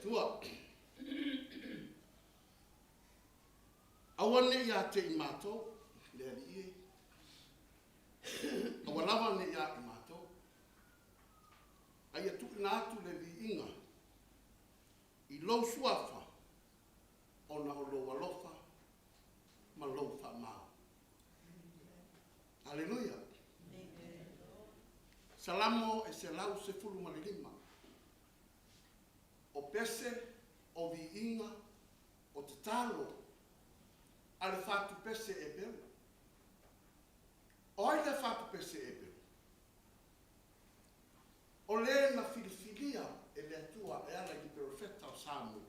Atua. Aua ne i ia te i matou, le Alii e, aua lava ne i ia i matou, a ia tuuina atu le viiga i lou Suafa ona o lou alofa ma lou faamaoni. Aleluia. Salamo e 115. O pese, o viiga, o tatalo a le fatupese Eperu. O ai le fatupese Eperu? O le na filifilia e le Atua e ala i le perofeta o Samuele.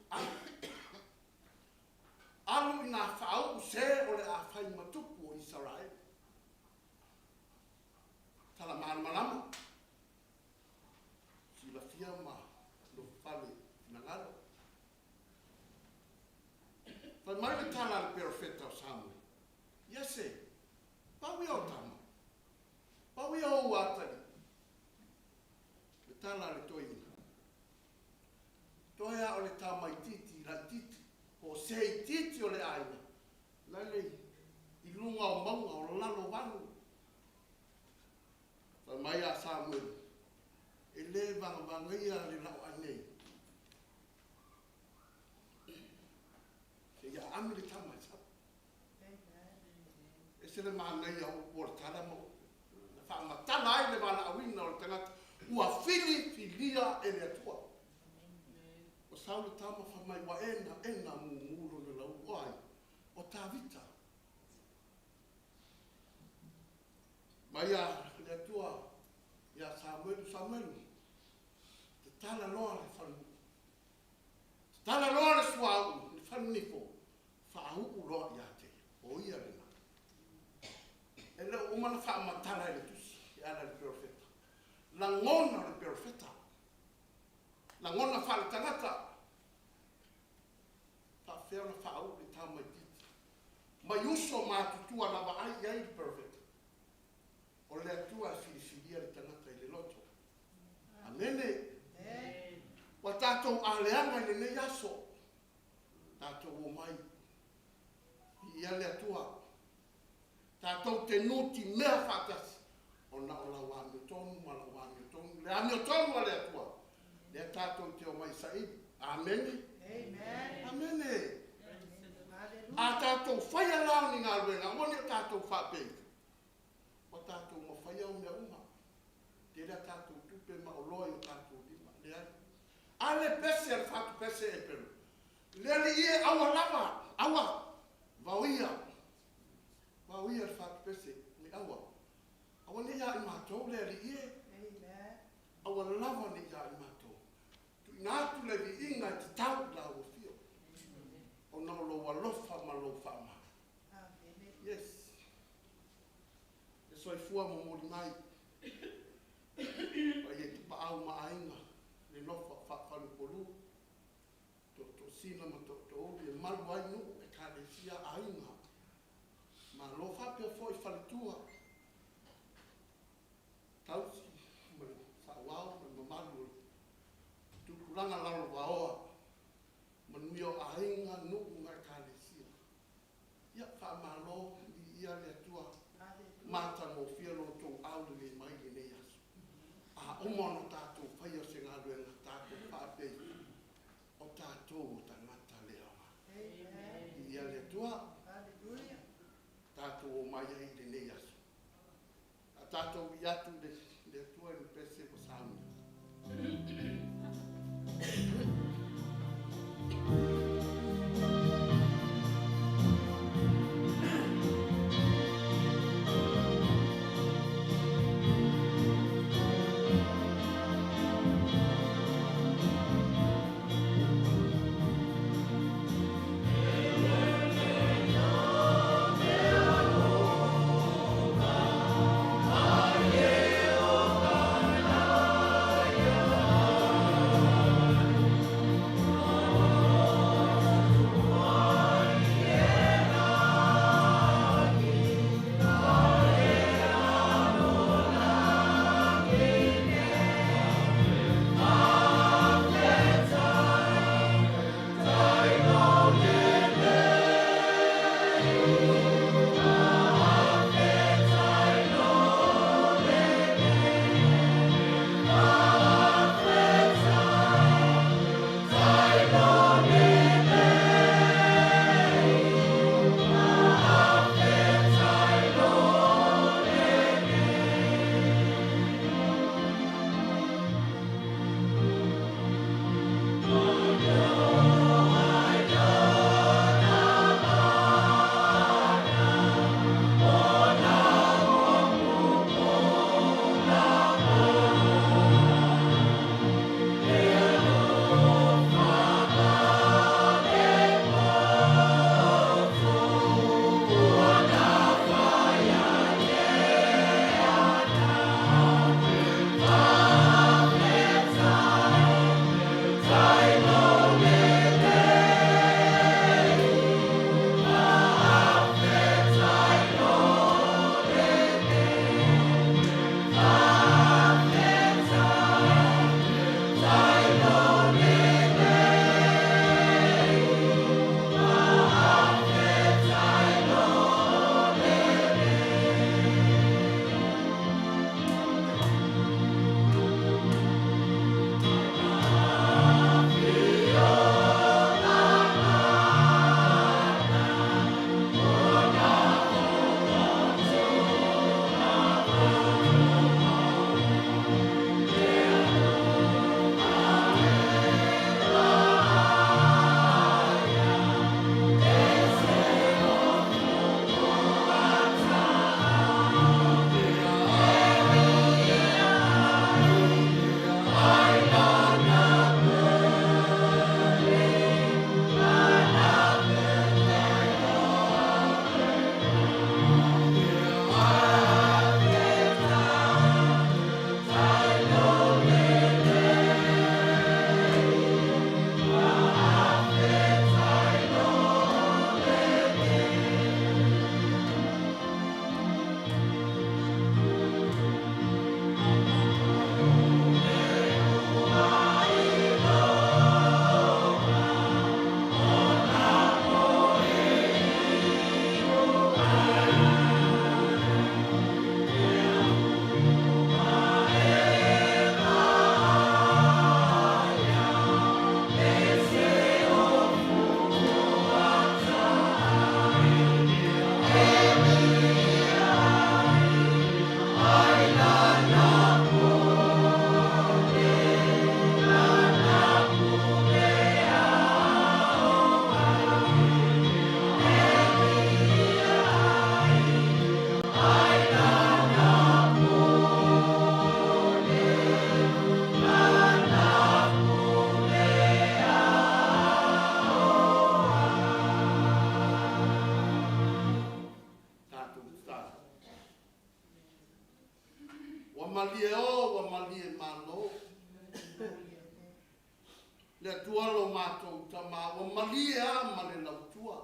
Alu ina faauu se o le a fai ma tupu o Isaraelu. Tala malamalama, silafia ma nofofale finagalo. Fai mai le tala a le perofeta o Samuele, Iese, pau ia o tama, pau ia o ou atalii. Le tala a le toeaina, toe lava o le tama itiiti laitiiti, po o se itiiti o le aiga, lale i luga o mauga o lalovalu. Fai mai a Samuele, e le vagavagaia le laoai nei, seia aami le tama e sau. E ese le manaia o upu o le tala ma upu na faamatala ai le valaauina o le tagata ua filifilia e le Atua. Ua sau le tama fai mai ua enaena mumu lona lauuu. O ai? O Tavita. Mai a le Atua ia Samuelu, Samuelu, tatala loa le falu, tatala loa le suauu, le falunifo, faauu loa ia te ia. O ia lena. E le o uma ona faamatala e le tusi e ala i le perofeta. Lagona o le perofeta, lagona faaletagata, faapefea ona faauu le tama itiiti mai uso matutua na vaai i ai le perofeta. O le Atua e filifilia le tagata i le loto. Amene. Ua tatou aleaga i lenei aso, tatou omai, viia le Atua, tatou te nutimea faatasi, ona o lau amiotonu ma lau amiotonu, le amiotonu a le Atua, lea tatou te omai e saili. Amene. Amene. A tatou faia la o ni galuega, aua ne i o tatou faapea ifo, ua tatou mafaia au mea uma, tele a tatou tupe ma oloa i o tatou lima. Leai. A le pese a le fatupese Eperu, le Alii e, aua lava, aua, vaoia, vaoia le fatupese, ne aua, aua ne i ia i matou le Alii e, aua lava ne i ia i matou. Tuuina atu le viiga e tatau i lau afio, ona o lou alofa ma lou faamaoni. Yes. Le soifua momoli mai paia i Tapaau ma Aiga, le nofo a Faa-faleupolu, Tootoo-sina ma Tootoouli e malu ai nuu, Ekalesia, aiga, Malo. Faapea foi faletua, tausi ma le saoao ma le mamalu o le tupulaga lalovaoa, manuia o aiga, nuu ma Ekalesia. Ia, faamalo, viia le Atua, matagofie lo outou aulelei mai i lenei aso. A uma ona tatou faia se galuega, tatou faapea ifo, o tatou o tagata le aoga. Viia le Atua, tatou omai ai i lenei aso. A tatou i atu i le Atua i le pese ua saunia. malie o ua malie malo. Le Atua lo matou Tama ua malie a ma le lautua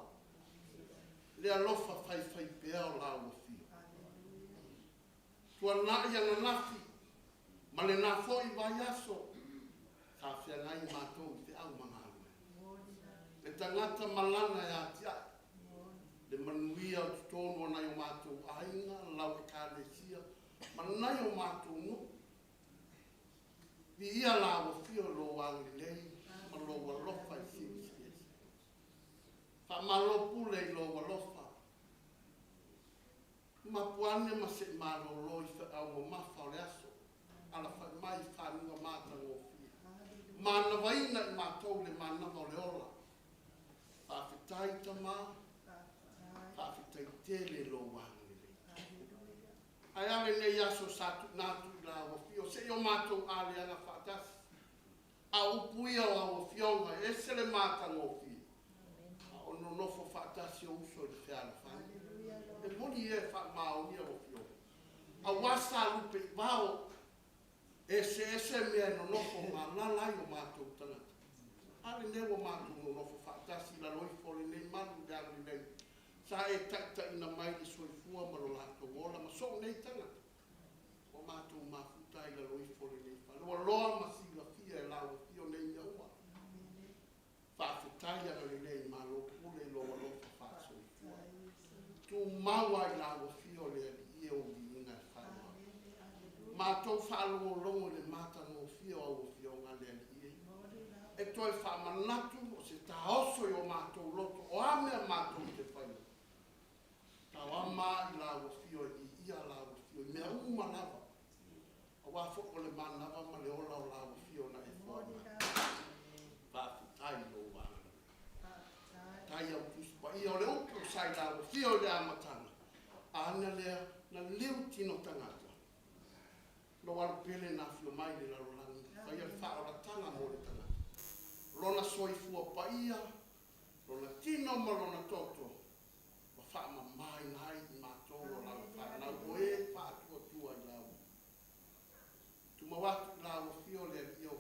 le alofa faifaipea o la ua fio. Tuanai ananafi ma lena foi vaiaso sa feagai matou i feau ma galuega. Le tagata ma lana e atiae le manuia o totonu o nai o matou aiga, lau Ekalesia ma nai o matou nuu. Viia la ua fio lou agalelei ma lou alofa e silisiliese. Faamalo pule i lou alofa. Mapu ane ma se'i malolo i feau mamafa o le aso, alafai mai i faguga matagofie. Manavaina i matou le manava o le ola. Faafetai Tama, faafetai tele i lou agalelei. Ae a lenei aso sa tuuina atu i la ua afio, se'i o matou aleaga faatasi. A o upu ia o au afioga, e ese le matagofie, a o nonofo faatasi o uso i le fealofani. E moni ia e faamaonia au afioga. Aua sa lupe i vao, e eseese mea e nonofo malala ai o matou tagata. A lenei ua matou nonofo faatasi i lalo ifo o lenei malu i le agalelei, sa e taitaiina mai le soifua ma lo latou ola ma sou nei tagata. Ua matou mafuta ai i lalo ifo o lenei fale. Ua loa ma silafia e lau afio nei mea uma. Faafetai agalelei, malo pule i lou alofa faasoifua. Tumau ai lau afio le Alii e ou viiga e faailoa. Matou faalogologo i le matagofie o au afioga le Alii e. E toe faamanatu o se taoso i o matou loto o a mea matou te faia. Tauama i lau afio e viia lau afio i mea uma lava. Aua foi o le manava ma le ola o lau afio na e foai mai. Faafetai i lou agalelei. Tai au Tusi Paia o le upu sa i lau afio i le amataga, a na lea na liu tino tagata. Lou alo pele na afio mai i le lalolagi, faia le faaolataga mo le tagata. Lona soifua paia, lona tino ma lona toto, ua faamamaina ai i matou o lana fanau o e faatuatua i lau. Tumau atu i lau afio le Alii o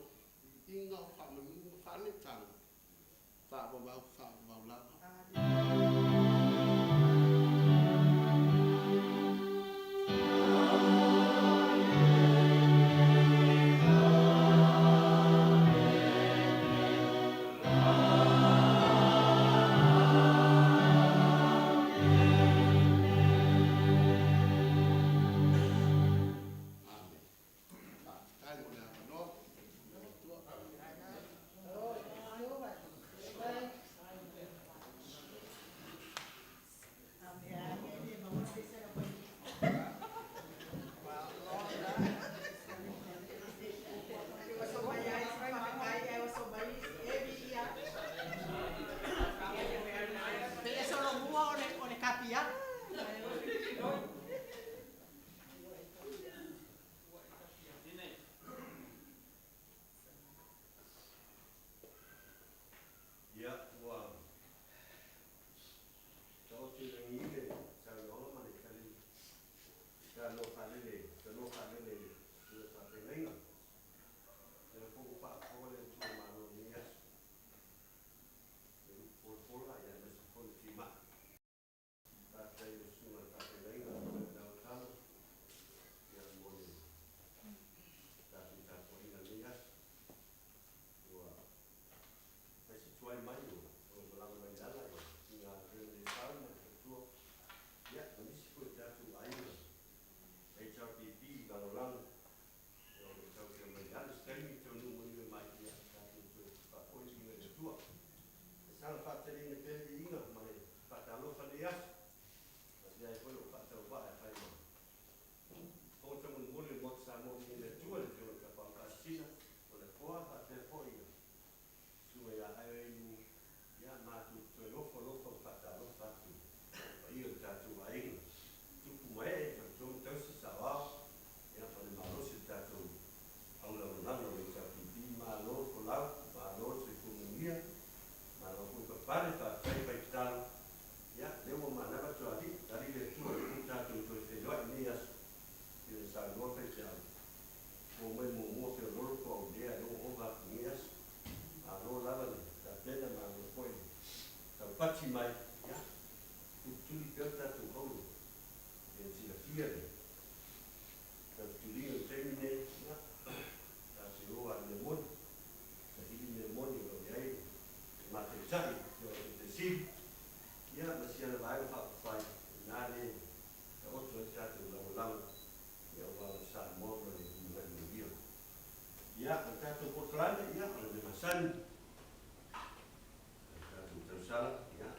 viiga o faamanu ma faaneetaga, faavavau faavavau lava. Amene. Faafetai mo le avanoa. Ia, ua taoto i lagi le saunoaga ma le tali tanoa faalele, tanoa faalele i le susuga faafeagaiga. Lea foi ua faafofoga le Atua Malo i lenei aso, i upu folafola aemaise foi le timai. Faafetai i le susuga i le faafeagaiga o le Lau Talo mo le tatou tapuaiga i lenei aso. Ua fai si tuai mai o lo o malaga mai i ala i galuega le sau ma le faletua, ia ma nisi foi o tatou aiga HRPP lagolago o lo o taumafai mai i ala. Se taimi taunuu manuia mai, ia tatou toe faafoi le viiga i le Atua. E saga faataliina pea le viiga ma le faatalofa i lenei aso, ma avea ai foi lou faatauvaa e fai ma Fofoga taumolimoli o le Maota Samoa viiga i le Atua, le Afioga i le Tapaau Faasisina o le Afoa, faapea foi le Susuga ia Aioilu, ia matou te toe ofo alofa ma faatalofa atu i le paia o le tatou aiga, tupu ma ee, faletua ma tausi, saoao, ia ma le malosi o le tatou aulagolago o le HRPP. Malo le folau, malo le soifua manuia, malo foi papale, faafetai fai tatalo. Laupati mai, ia, tulituli pea le tatou auro. Ia silafia le tautuliga i le taimi nei, ia, tatou o lava i mea moni, saili mea moni o lo o i ai le ma Taitai, le Afioga i le Sili, ia ma si ana Vaega Faaupufai, o i ina lea e taoto ai le tatou lagolago, ia aua lava Samoa ma le lumanai manuia. Ia, o le tatou polokalame, ia, o le mea masani, o le tatou tausala, ia,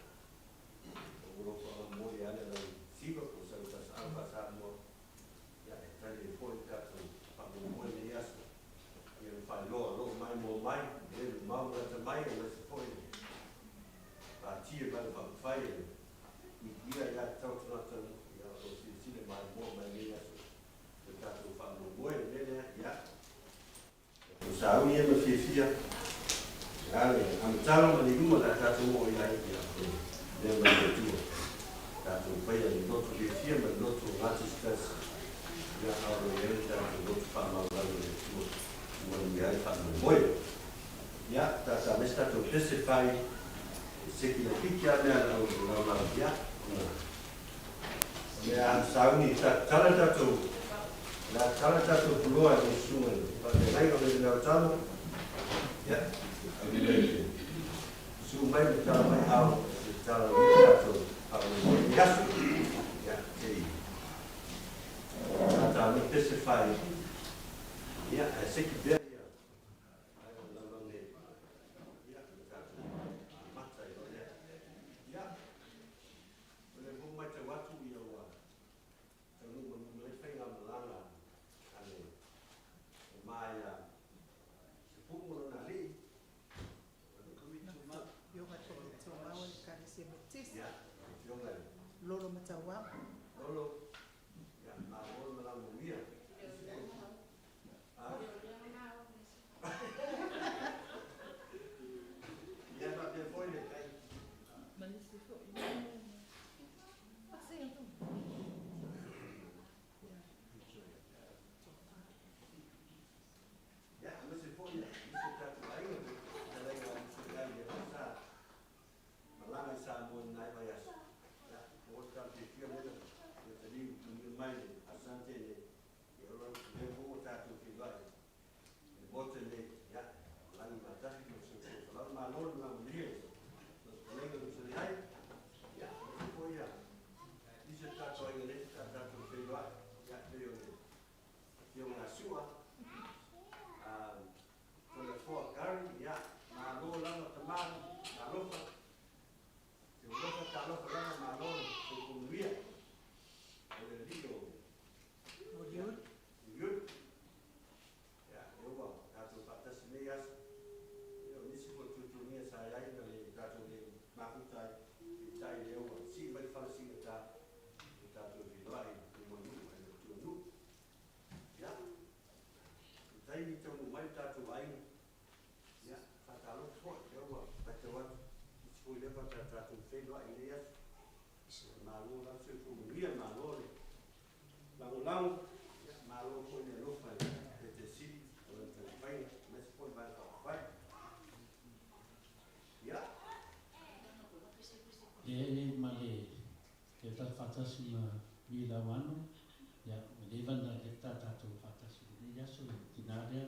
o lo o momoli lava le lau siva po o sau tasa'au faa-Samoa, ia, e tali ai foi le tatou faamoemoe i lenei aso, ia le faailoa o lo o maimoa mai, e le mamao ma lata mai, aemaise foi le pātia mai o Faaupufai e puipuia aia tatau a tagata, ia, o lo o silasila maimoa mai i lenei aso i le tatou faamoemoe. O le mea lea, ia, tatou sauni ia ma fiafia, a le amataga ma le iuga o le a tatou oo i ai, ia, o le mea mai le Atua. Tatou faia le loto fiafia ma le loto gatasitasi, ia, a o lo o i ai le tatou loto faamaualalo i le Atua e manuia ai le faamoemoe. Ia, tata se tatou pese fai e seki laitiiti lava mea a le au laulau, ia, ona o le a sauni ta tala tatou o le a tala tatou puloa e le susuga i le faafeagaiga o le Leautalo, ia, aulelei le susu mai ma tala mai ao e tala ai le tatou faamoemoe i aso. Ia, se i tata mai pese fai, ia, ae seki pea ia vaega o le laulau nei, ia, ma tatou amata ai loa lea. Ia, o lea foi ua matau atu ia ua taunuu manino ai le faigamalaga a le tama ia Sepuu ma lona alii. Afioga Toletumau o le Ekalesia Metotisi. Ia, lau Afioga i le Lolo Matauaga. Lolo, ia, malo le malaga manuia. Ia, faapea foi le Ia, aemaise foi nisi o tatou aiga, le fetalaiga a Musuegai lea foi sa malaga i Samoa i lena vaiaso. Ia, maua le tala fiafia lea na taliu manuia mai le aso Sane nei. Ia, o lea foi ua tatou feiloai i le Maota nei, ia, malagi faatasi ma le soifua folau. Malo le malaga manuia i lau fetalaiga Musuegai. Ia, aemaise foi ia nisi o tatou aiga lea sa tatou feiloai, ia, pei o le Afioga ia Sua, Toleafoa Gary, ia, malo lava tama, talofa, te alofa, talofa lava, malo le soifua manuia, o le alii o Uliuli. Uliuli. Ia, lea ua tatou faatasi i lenei aso. Ia, o nisi foi o tuatuagia sa i ai na le tatou le mafuta ai, peitai lea ua sii mai le fala siigata, ua tatou feiloai i luma nuu ae le o tua nuu. Ia, i taimi taunuu mai le tatou aiga, ia, faatalofa foi, lea ua matau atu, isi foi lea faatoa tatou feiloai i lenei aso. Ia, malo lava le soifua manuia, malo le lagolago, ia, malo foi le alofa i le Pete Sili o lana taumafaiga, aemaise foi le Vaega Faaupufai. Ia. E ma le le tatou faatasi ma Milauano, ia, ua leva ona leta tatou faatasi i lenei aso i le tina lea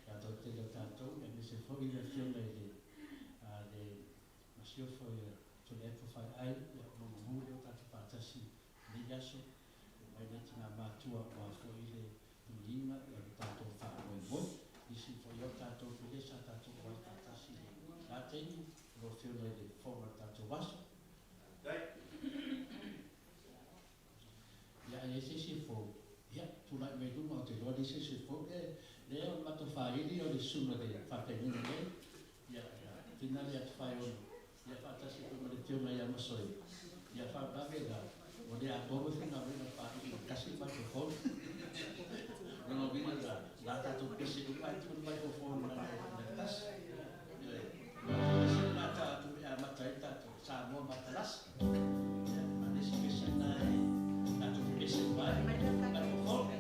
ia toatele o tatou, aemaise foi le afioga i le le Masiofo ia Tuilaepa Faiai, ia o lona mu lea ua tatou faatasi i lenei aso, e omai nai tina matutua aua foi le tuniga o le tatou faamoemoe. Nisi foi o tatou foi lea sa tatou omai faatasi i lena taimi, o lo o afioga i le fofoga o le tatou aso. Ia, a i ai se isi e fou, ia, tulai mai i luma, ou te iloa e leai se isi e fou. E leai, o le matou faaili o le susuga i le faafeagaiga nei, ia, ia Tina lea Tofaeono, ia faatasi foi ma le afioga ia Masoe. Ia, faalavelave la, ua le atoa le faigaluega faaili e tasi le microphone. O lona uiga la, o le a tatou pese uma ae tuu le microphone i le tasi. Ioe. O le pese lena tatou e amata ai le tatou Samoa Matalasa. Ia, a o le isi pese lena e tatou te pese uma ai microphone.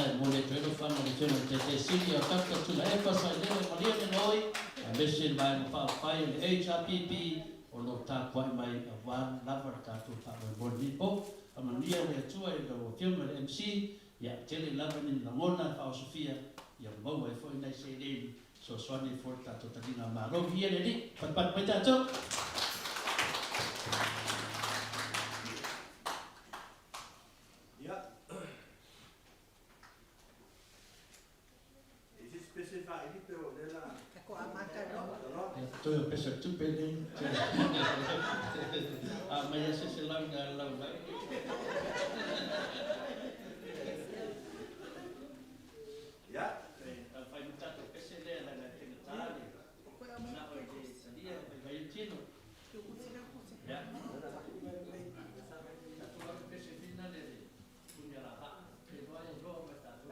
e momoli atu ai lau faamalo i le Afioga i le Taitaisili o Dr. Tuilaepa Sailele Malielegaoi, aemaise le Vaega Faaupufai o le HRPP o lo o tapuai mai aua lava le tatou faamoemoe i lenei po. Faamanuia le Atua i lau Afioga i le MC, ia tele lava ni lagona e faaosofia, ia maua ai foi nai seleni fesoasoani ai foi i le tatou taliga malo. Viia le Alii, patupatu mai tatou! Ia, e i ai se isi pese e faaili pe o lea o le a Tatou amata loa. Tanoa. Ia, toe o pese o le tupe lenei. A aumai lava se $100 ina lau mai. Ia, Taumafai mai tatou pese lea leaga e faigata le manao e le talia e vaivai ai le tino. Ia, tatou ave pese foi na le puni alavaa, e iloa e iloa uma e tatou.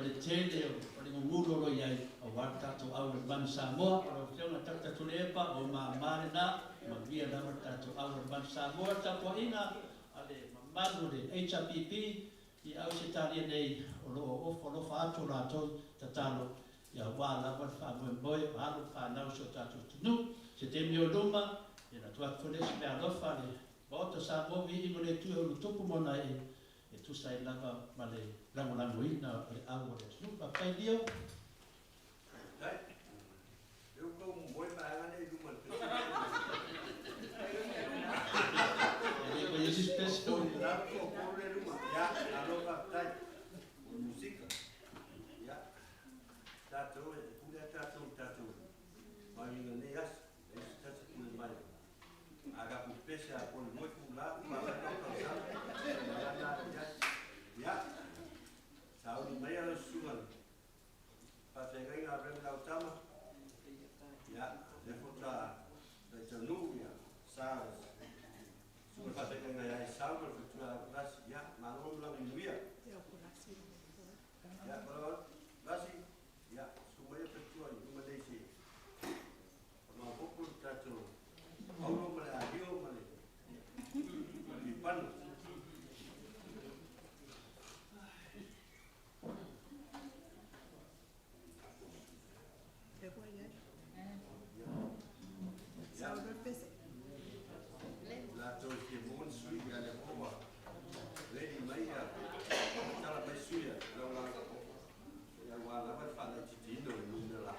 le tele o le gugulu o lo o i ai aua le tatou au i le Manu Samoa. Lau Afioga Dr. Tuilaepa, o mamā lena, manuia lava le tatou au i le Manu Samoa. Le tapuaiga a le mamalu o le HRPP i Ausetalia nei o lo o ofo alofa atu o latou tatalo aua lava le faamoemoe o alo ma fanau o si o tatou atunuu. Se taimi o luma, ia ona tuu atu foi lea o se meaalofa a le Maota o Samoa, viiga o le Atua i ona tupu ma ona ee, e tusa ai lava ma le lagolagoina o le au a le atunuu. Faafetai Lio. Faafetai. Lea ua tau momoe vaega lea i luma o le pese. E le o i ai se isi pese. O le toatolu lea i luma. Ia, malo faafetai. O le musika. Ia, tatou e pule lava tatou i le tatou gaoioiga i lenei aso. E leai se tasi e pule mai. A tatou pepese lava po o le 2 itula pe 8 tausaga, o le ala lena e i ai. Ia, sauni maia lau susuga i le faafeagaiga a Rev. Lautama, ia, lea faatoa taitaunuu ia sa o le susuga i le faafeagaiga ia Esau ma le faletua ia Valasi. Ia, malo le malaga manuia. Ia, Valasi, ia, susu maia faletua i luma nei se i faamaopoopo le tatou auro ma le ario ma le pipano. Latou e fia maua ni sui, a o lea foi ua ready mai ia, tatala mai sui a lau aua lava le faalaitiitiina o le numera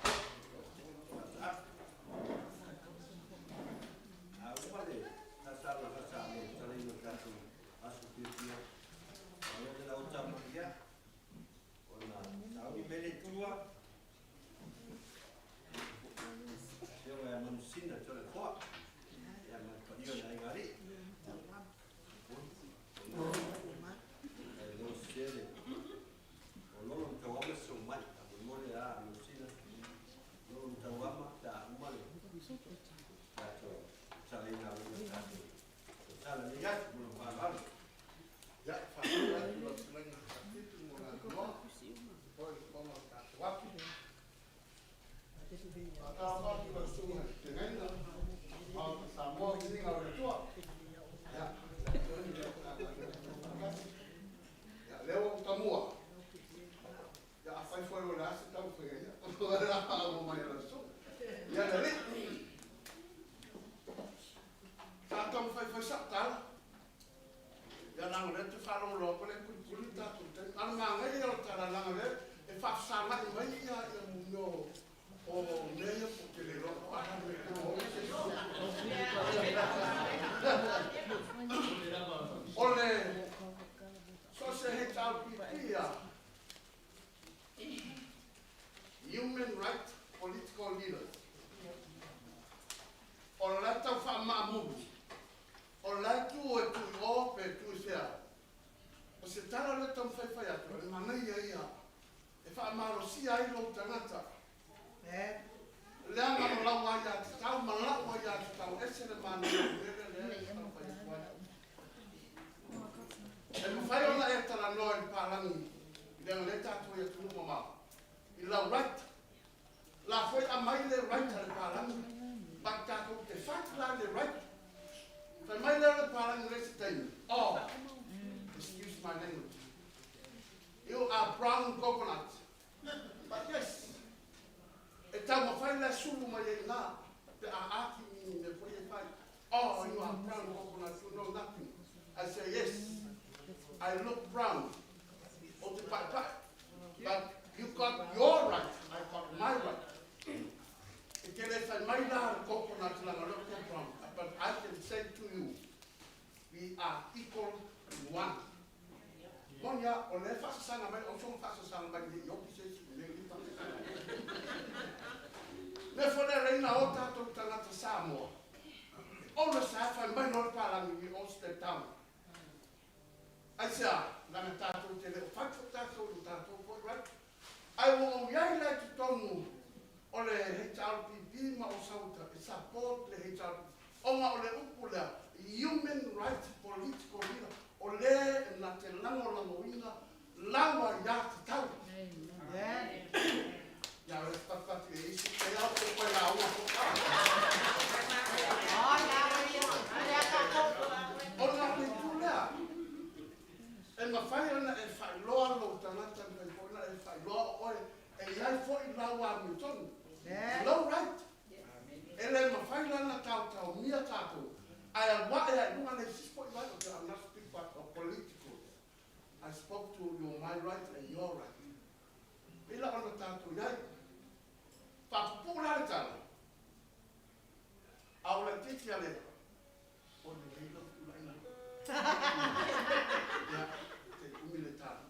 faataata. A uma le tausaga faa-Samoa i le tatalaina o le tatou aso fiafia, malo le lau tama, ia, ona sauni mai lea i tua, Afioga ia Manusina Toleafoa, ia ma le paia o le Aiga Alii. Ai lo sele, o lolo ma tauama se mai, faamolemole a Manusina, lolo ma tauama pe a uma le tatou tatalaina o le tatou tatala nei aso ma lou faaaloalo. Ia, faafetai atu lau fetalaiga Tafitu mo le avanoa, foi le fofoga o le tatou afi. Faatalofa atu i lau susuga i le Feagaiga, Maota Samoa, viiga o le Atua. Ia, le Matagaluega Ia, lea ua ou tamua, ia afai foi o le a se taumafaiga, ia, o le a faaauau mai e lau susuga. Ia le alii, sa taumafai foi sau tala, ia leaga o lea ou te faalogologo atu o lea e tulituli le tatou taimi. A o le manaia ia o le tala leaga o lea e faafesagai mai mea o mea ia ou te le iloa po o a mea O le so o se HRPP lava, Human Right Political Leaders, o la e tau faamaamulu, o la e tu e tu i o pe tu i fea. O se tala lea e taumafai e fai atu, o le manaia ia e faamalosia ai lou tagata. Leaga o lau aiatatau ma lau aiatatau, e ese le manaia o le mea lea e taumafai atu ai. E mafai ona e talanoa i le palagi, leaga o lea tatou i atunuu mamao, i lau right. La foi aumai le right a le palagi, ma tatou te fight la le right. Fai mai lea o le palagi i le isi taimi, oh, excuse my language, you are brown coconut. But yes, e taumafai la e sulu mai ai i ina, pe a aki ni mea foi e fai. Oh, you are brown coconut, you know nothing. I say, yes, I look brown. Ou te paepae. But you got your right, I got my right. E te le fai mai la le coconut leaga o lea ou te brown. But I can say to you, we are equal in one. Moni a, o lea e faasasaga mai, o soona faasasaga mai ne i oki se isi i mea nei faasasaga mai. Mea foi lea leina o tatou tagata Samoa, e ola sa fai mai loa le palagi, we all step down. Aisea? Leaga tatou te le o fight foi tatou i lo tatou foi right. Ae ua ou i ai la i totonu o le HRPP ma ou sau e support le HRPP ona o le upu lea human right political leader o le na te lagolagoina lau aiatatau. mafai ona e faailoa lou tagata na fai foi ona e faailoa o oe e i ai foi lau amiotonu. Lou right. E le mafai la ona taotaomia tatou ae alu ae lava i luga le isi foi vai. Okay, I'm not speak about a political. I spoke to your my right and your right. Pei la ona tatou i ai. Faapupuu la le tala, a o laitiiti a le o lelei lau tulaiga. Ia, te umi le tala.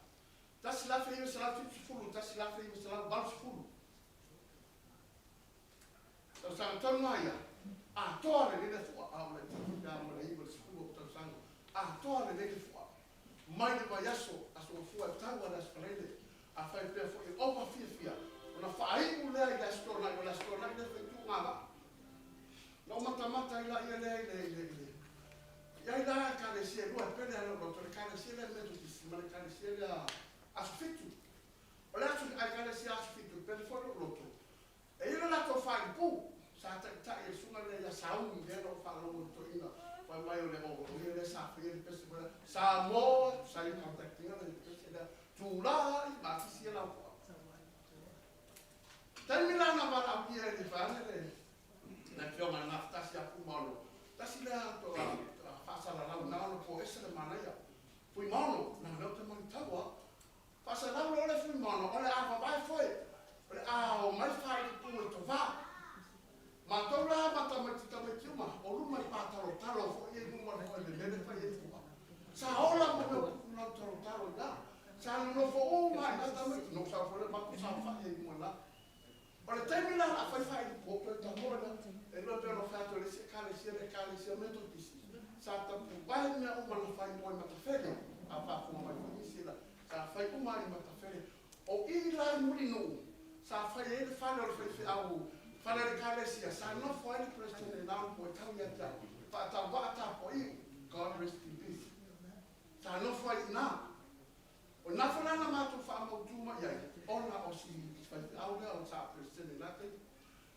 1970, 1980. Tausaga tonu lava ia, atoa lelei le fua, a o laitiiti pe a ma le 9 i le 10 o tausaga, atoa lelei le fua. Mai le vaiaso, Aso Gafua e tau a le Aso Faraile, a faipea foi e ova fiafia, ona faaiu lea i le Aso Toonai, o le Aso Toonai lea e fai tuuga vaa. Na ou matamata ai laia lea i le, i le, i le, i ai la Ekalesia e lua e pele a lou loto, le Ekalesia lea Methodist ma le Ekalesia lea Aso Fitu. O le aso, a Ekalesia Aso Fitu e pele foi lou loto. E i ai lo latou faaiupu, sa taitai e le susuga lea ia Sauni, lea na ou faalogo i le toeaina fai mai o le o ia lea sa faia le pese foi lea, Samoa, sa ia contact ina le pese lea, tulai ma afisi ia lautoa. Taimi la na valaaulia e le vaega le le afioga i le Gafatasi ia Fuimaono, tasi lea toa faasalalau na ona po ese le manaia. Fuimaono, na lea ou te manitaua. Faasalau loa le Fuimaono, o le a vavae foe, o le a omai faaiupu e tovā. Matou la ma tamaiti tamaiti uma, o luma i patalotalo foi ia i luma o le foe lelele fai ai fua. Sa ola mo mea o tupu lau talotalo i la. Sa nonofo uma ai la tamaiti, no sa foi le matou saofai ai i luma i la. O le taimi la o le a fai faaiupu o toe tamoe la, e lua pei ona fai atu e le isi Ekalesia le Ekalesia Metotisi, sa tapuvae mea uma na fai mo i Matafele, a faafofoga mai foi nisi la, sa fai uma i Matafele. O i la i Mulinuu, sa fai ai le fale o le faifeau, fale o le Ekalesia, sa nofo ai le Peresetene i Laopo e tau ia te au, faatauvaa tapuaiu, God rest in peace. Sa nofo ai i ina. O ina foi la na matou faamautu mai ai, ona o si faifeau lea o sa Peresetene i na taimi.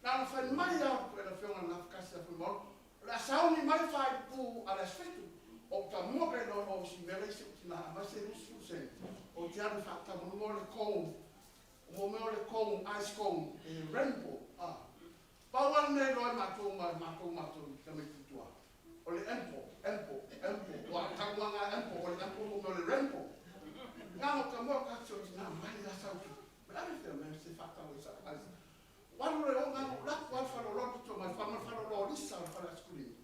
Na ona fai mai lava e le Afioga i le Gafatasi ia Fuimaono, o le a sauni mai faaiupu a le Aso Fitu, ou tamua kai loa o si mea lea i si ou tina aumai se 20 sene, ou te alu e faatamunuga o le cone, o mo mea o le cone, ice cone, e rainbow, a. Pau lava le mea e iloa e matou ma matou matou tamaiti i tua, o le empo, empo, empo, ua taumaga empo, o le empo mo mea o le rainbow. Na o tamoa ka tio tina mai la sau ki. Me ave fea mea se whātau i sa ice. Walu le o ngā o latu al whalo loa pito mai wha mai whalo loa lisa o whale askulini.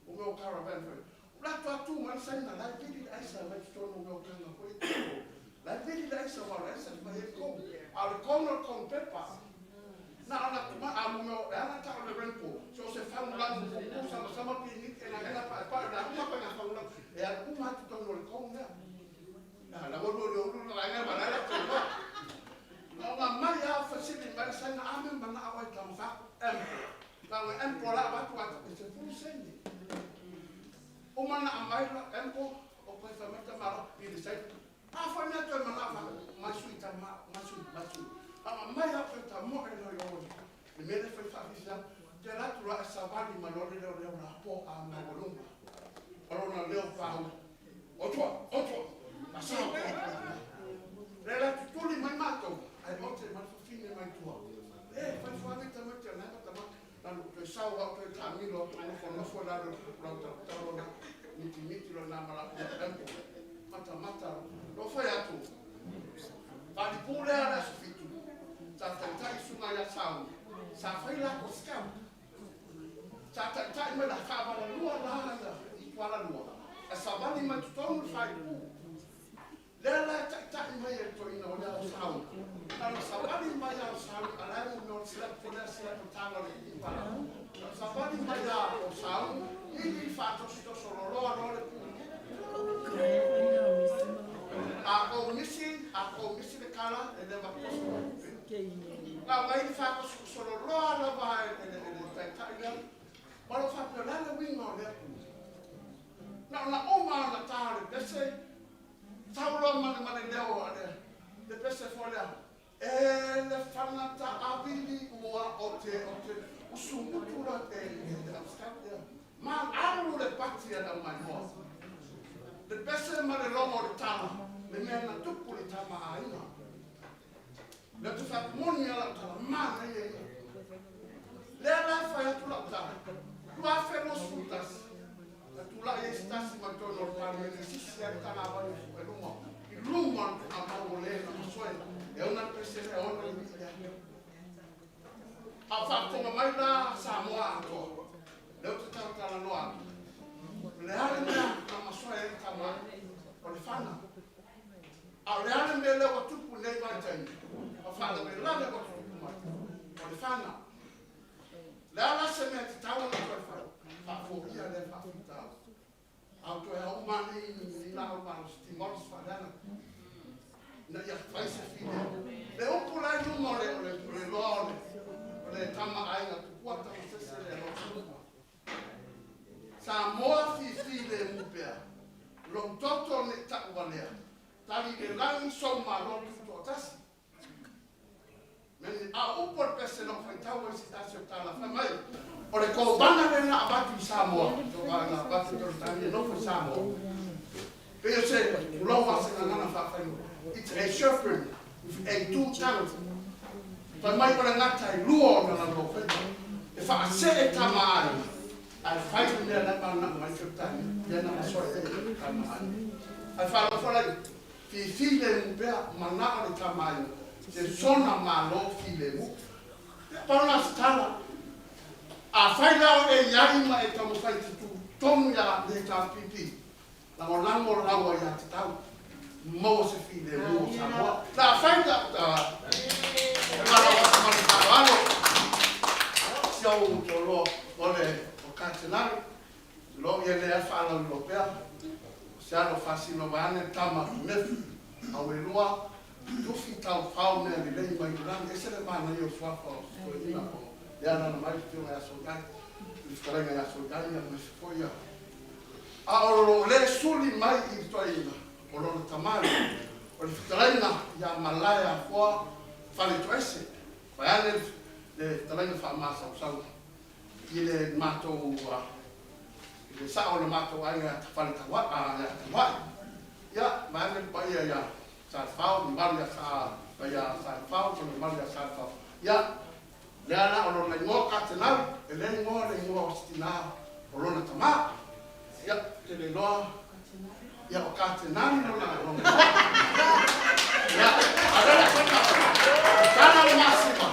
O mea o caravan whale. O latu atu mai saina lai vili le aisa mai totonu o mea o kanga foi e tino. Lai vili le aisa wa le aisa mai e kou. A o le kou no le kou pepa. Na ona tuma a mo mea o le ana ta o le rainbow. So se whanulamu pupu sama sama piniti e na ena pa pa na uma pa ngā whanulamu. E alu uma atu tonu o le kou mea. Na la ulu le ulu la nga ma la te wa. Na ona mai a fasili mai sa na ame mana a wai tama fa empo. Na nga empo la wa tu atu se fu seni. O mana a mai la empo o koe fa mai tama ro i le sai. A fa mea toe mana fa mai sui tama mai sui mai sui. A ma mai a koe tamo e lo yo. Le mele fai fa fisa te la tu la sa vali ma lo le leo leo la po a ma walunga. O lona leo pau. Otua, otua, ma sao Le la tutuli mai matou, ae ote ma le fafine mai tua. E, fai fuaga i tamaiti a nai tama, na lu toe sao au toe taamilo atu nofo nofo la le lau talo na miti miti lo na mala o empo. Mata mata lo fai atu. Palipu lea le aso fitu. Sa taitai suga ia sao. Sa fai la ko scout. Sa taitai mai la whaawalalua la ia i Kualalua. E savali mai totonu le faaipu. Lea la e taitai mai e le toeaina o lea o Saul. Na ona savali mai a o Saul, a la e mo mea o le slap fo lea slap o taga o le ipala. Na ona savali mai a o Saul, ili faatositoso loloa loa le pu. A kou misi, a kou misi le kala, e le vakoso mai tupe. Na ona ili faatosotoso loloa lava e le taitai lea. Ma lou faapea, o le a le uiga o lea pu? Na ona uma ona ta o le pese, tau loa ma le ma le leo a le le pese foi lea, E le fagata avili ua o te o te usu mutu la e e le au scout lea. Ma alu le pati a le aumaimoa. Le pese ma le logo o le tala, le mea na tupu i le tama a aiga. Lea ou te fai atu, moni lava lau tala, manaia ia. Lea la e fai atu lau tala, 2021, na tulai ai se tasi mai totonu o le Palemene e sisi ai le tagavai o Fuailuma i luma o le tuugamau o le na masoe e ona le pese lea e ona le alii lea. A o faafofoga mai la Samoa atoa, lea ou te talatalanoa atu, o le a le mea na masoe ai le tama o le fana? A o le a le mea lea ua tupu i lenei vaitaimi, ma faalavelave ua tutupu mai? O le fana. O le a la se mea e tatau ona toe fai? Faafoia lea faafitauli. A o toe auma lava nei laau malosi, demolish faaleaga, ina ia fai se filemu. Le upu la i luma o le, o le, o le loa o le, o le tama a aiga tupua tamasese le alofa. Samoa fifilemu pea, lou toto ne i tauvalea, tali le lagi sou Malo tutoatasi. Mene, a o upu o le pese na ou faitau ai i se tasi o tala, fai mai, o le kovana lea na avatu i Samoa, na avatu i Peretania e nofo i Samoa, pei o se, tulou lava se gagana faafaigofie, it's a serpent with a two tongues. Fai mai o le gata e lua ona lalofaiva, e faasee tama aiga, ae fai le mea la e mananao mai Peretania, lea na masoe ai tama aiga. Ae faalofa lai, fifilemu pea, manao le tama aiga, se sona Malo filemu. Ia, pau lena o se tala. Afai la o e i ai ma e taumafai e te tu tonu iā le HRPP, lagolago lau aiatatau, maua se filemu o Samoa. La afai la, e valaau atu ma le faaaloalo, si ou toaloa o le o Katenare, lo ia lea faalauiloa pea, o se alo faasino vaeane le tama a Tunefu, Auelua, Tufi tau fao mea lelei mai le lagi, ese le manaia o suafa o si toeaina o le alaala mai le afioga ia Solgai, le fetalaiga ia Solgai aemaise foi ia. A o lo o le suli mai i le toeaina o lona tama lea, o le fetalaiga ia Malaeafoa Faletoese, vaeane le fetalaiga faamasausau i le matou i le sao o le matou aiga ia Faletauai, ia Tanuai. Ia, vaeane le paia ia Salefao, le mamalu ia Sa, ia Salefao ma le mamalu ia Salefao. Ia, lea la o lona igoa Katenau, e le igoa le igoa o se tina o lona tama. Ia, ou te le iloa, ia o Katenani lona lona igoa. Ia, a o lea o le a fai tala o le masima,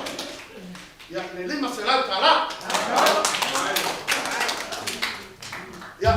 ia, le $500. Ia,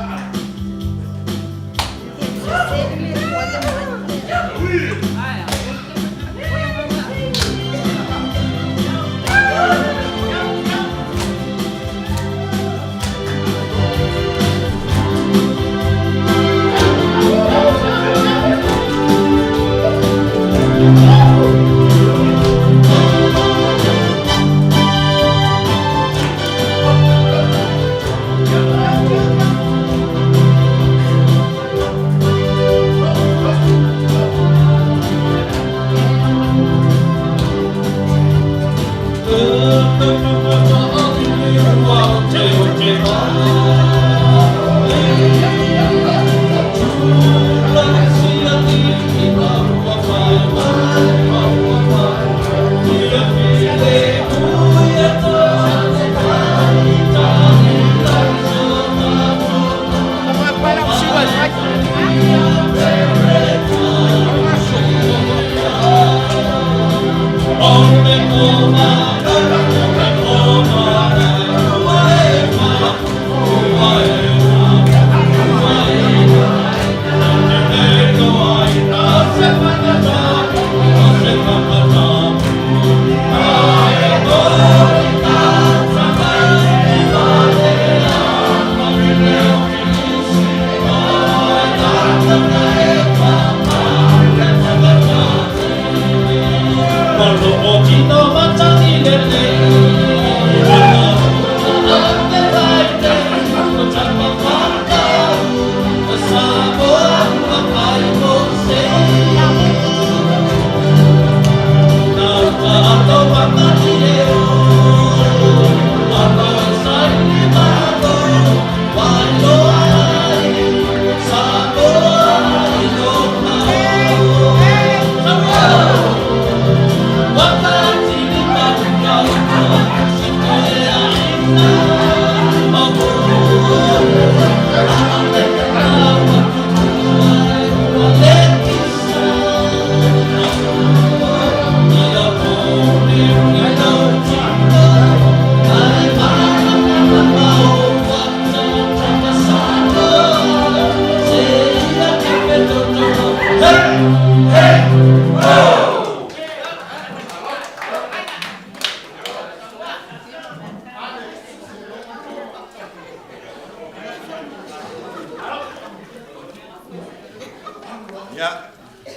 Ia,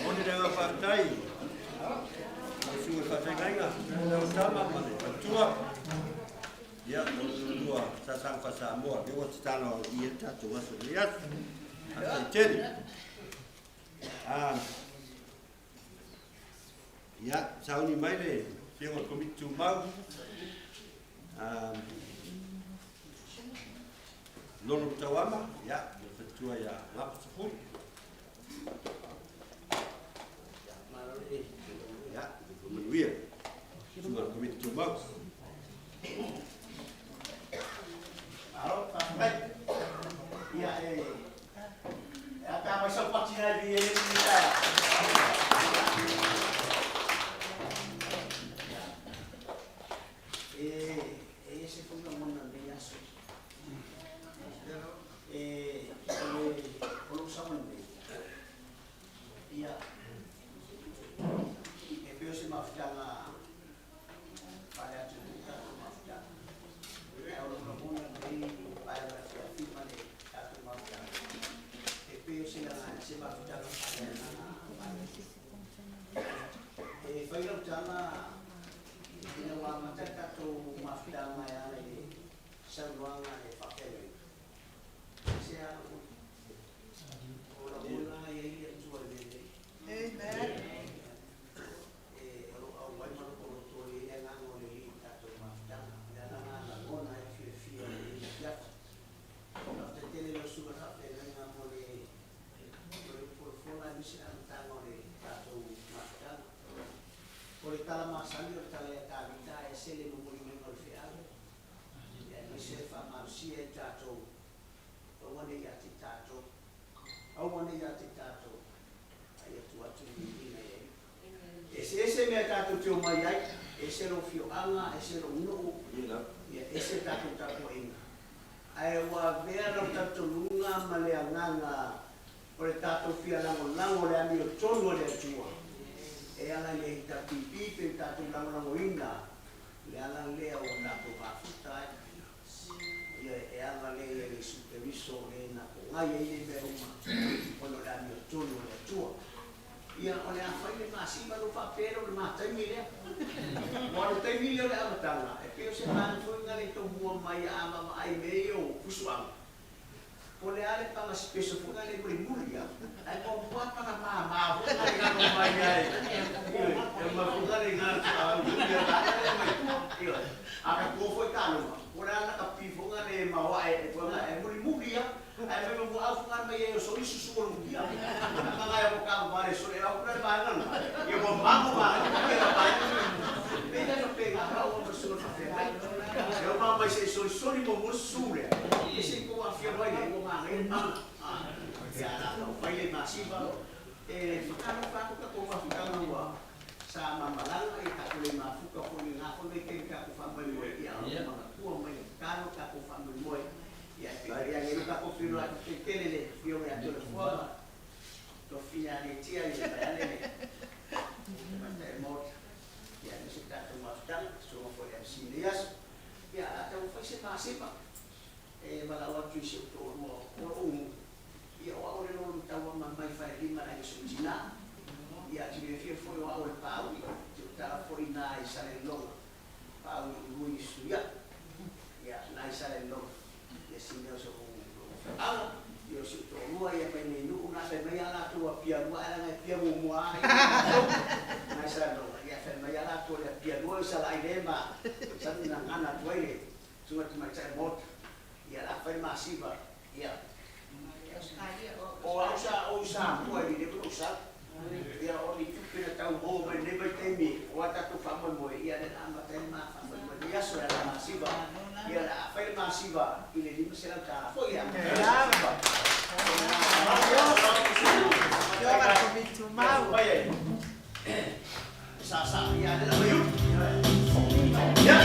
moni le agaga faafetai i le susuga i le faafeagaiga, lau tama ma le faletua. Ia, mo le lua sasaga faa-Samoa, lea ua tatalo au i le tatou aso i lenei aso. Faafetai tele. Ah, ia, sauni mai le Afioga i le Komiti Tumau. Ah, Lolo Tauama, ia, ma le faletua ia Lapa Sefulu. Ia, manuia. Susuga i le Komiti Tumau. Malo, faafetai. Ia, e, e a pe a mai sau pati nai vi e le ni tae. E, e ese foi lagona lenei aso. E, o le, o lou sao lenei. Ia, e pei o se mafutaga faale-atunuu tatou mafutaga. Ae o lou lagona lenei vaega o le afiafi ma le tatou mafutaga, e pei o se se mafutaga faaleagaga faale-Atua. E fai lau tala ina ua amata le tatou mafutaga e ala i le saunoaga a le faafeagaiga, se a lagona? O lagona e i ai le Atua i mea nei. Amen. E, o lo o auai ma lotoloto i ai le agaga o le Alii i le tatou mafutaga. O le ala lena e lagona ai le fiafia o lenei afiafi. Faafetai tele i lau susuga i le faafeagaiga mo le mo le folafola aemaise le amataga o le tatou mafutaga. O le tala masani o le tala ia Tavita, e ese le momoli maiga o le feau, aemaise le faamalosia e tatou, aua ne i ia te tatou, aua ne i ia te tatou, a ia tuu atu le viiga i le Alii. Eseese mea tatou te omai ai, ese lou afioaga, ese lou nuu, ia ese le tatou tapuaiga. Ae ua avea lou talitonuga ma le agaga o le tatou fia lagolago le amiotonu a le Atua e ala i le HRPP pe le tatou lagolagoina le ala lea ua tatou mafuta ai. Ia e ala lea ia Iesu Keriso le na pogai ai nei mea uma ona o le amiotonu a le Atua. Ia o le a fai le masima lou faapea lea o le ma taimi lea. Aua o le taimi lea o le amataga e pei o se vaega foi na le tomua mai a vaavaai i mea ia o fusuaga. Po o le a le paga special foi lea mulimuli a, ae muamua lava paga mama foi lea i lalo mai ai. Ioe, e uma foi lea i lalo ia vaega lea mai tua. Ioe, a ka tua foi taaloga, po o le a la kapi foi lea e maoae foi lea e mulimuli a, ae mai muamua au foi mai ai o soli susu o lugia. A ka ngai o ka vale soli au le vaega lena. Ia ua mago vaega ia la vaega mulimuli. Pei la faapena ka ua ma susuga faafeagai. E oma mai se i solisoli muamua le susu lea, ia se i tou aafia mai lea, ua manaia le paga. Ia la tau fai le masiva, e faatalofa atu tatou mafutaga ua sa ma malaga, ia tatou le mafuta foi i lena foi vaitaimi tatou faamoemoe, ia o lo o manatua mai le tatalo tatou faamoemoe, ia e pei ona i ai lo tatou feiloai tele le Afioga ia Toleafoa ma Tofia Aletia ia vaeane le Tamaitai o le Maota. Ia aemaise le tatou mafutaga, susuga foi i le MC i lenei aso. Ia a taumafai se masima e valaau atu i si ou toalua o lou nuu, ia o au le lolo mataua ma mai Falelima le aiga Suitina. Ia a te fiafia foi o au o le Pāuli, te tala foi na i Salelologa, Pāuli ului i Suia. Ia na i Salelologa. Ia si mea o se ou feaga, ia o si ou toalua ia mai nei nuu na fai mai a latou Apia lua ae leaga e Apia muamua a ia latou na i Salelologa. Ia fai mai a latou le Apia lua i Salaai le ma sa na gagana atu ai le susuga tamaitai o Maota. Ia la fai le masiva ia o au sa ou i Samoa i le leva ona ou sau. Ia o ni tupe na tau maua mai lenei vaitaimi o a tatou faamoemoe, ia lea na amata ai le ma faamoemoe i lenei aso e ala masiva. Ia o le a fai le masiva i le $500 foi e amata ai le masiva. Sa sa ia lea na fai ulu. Ia.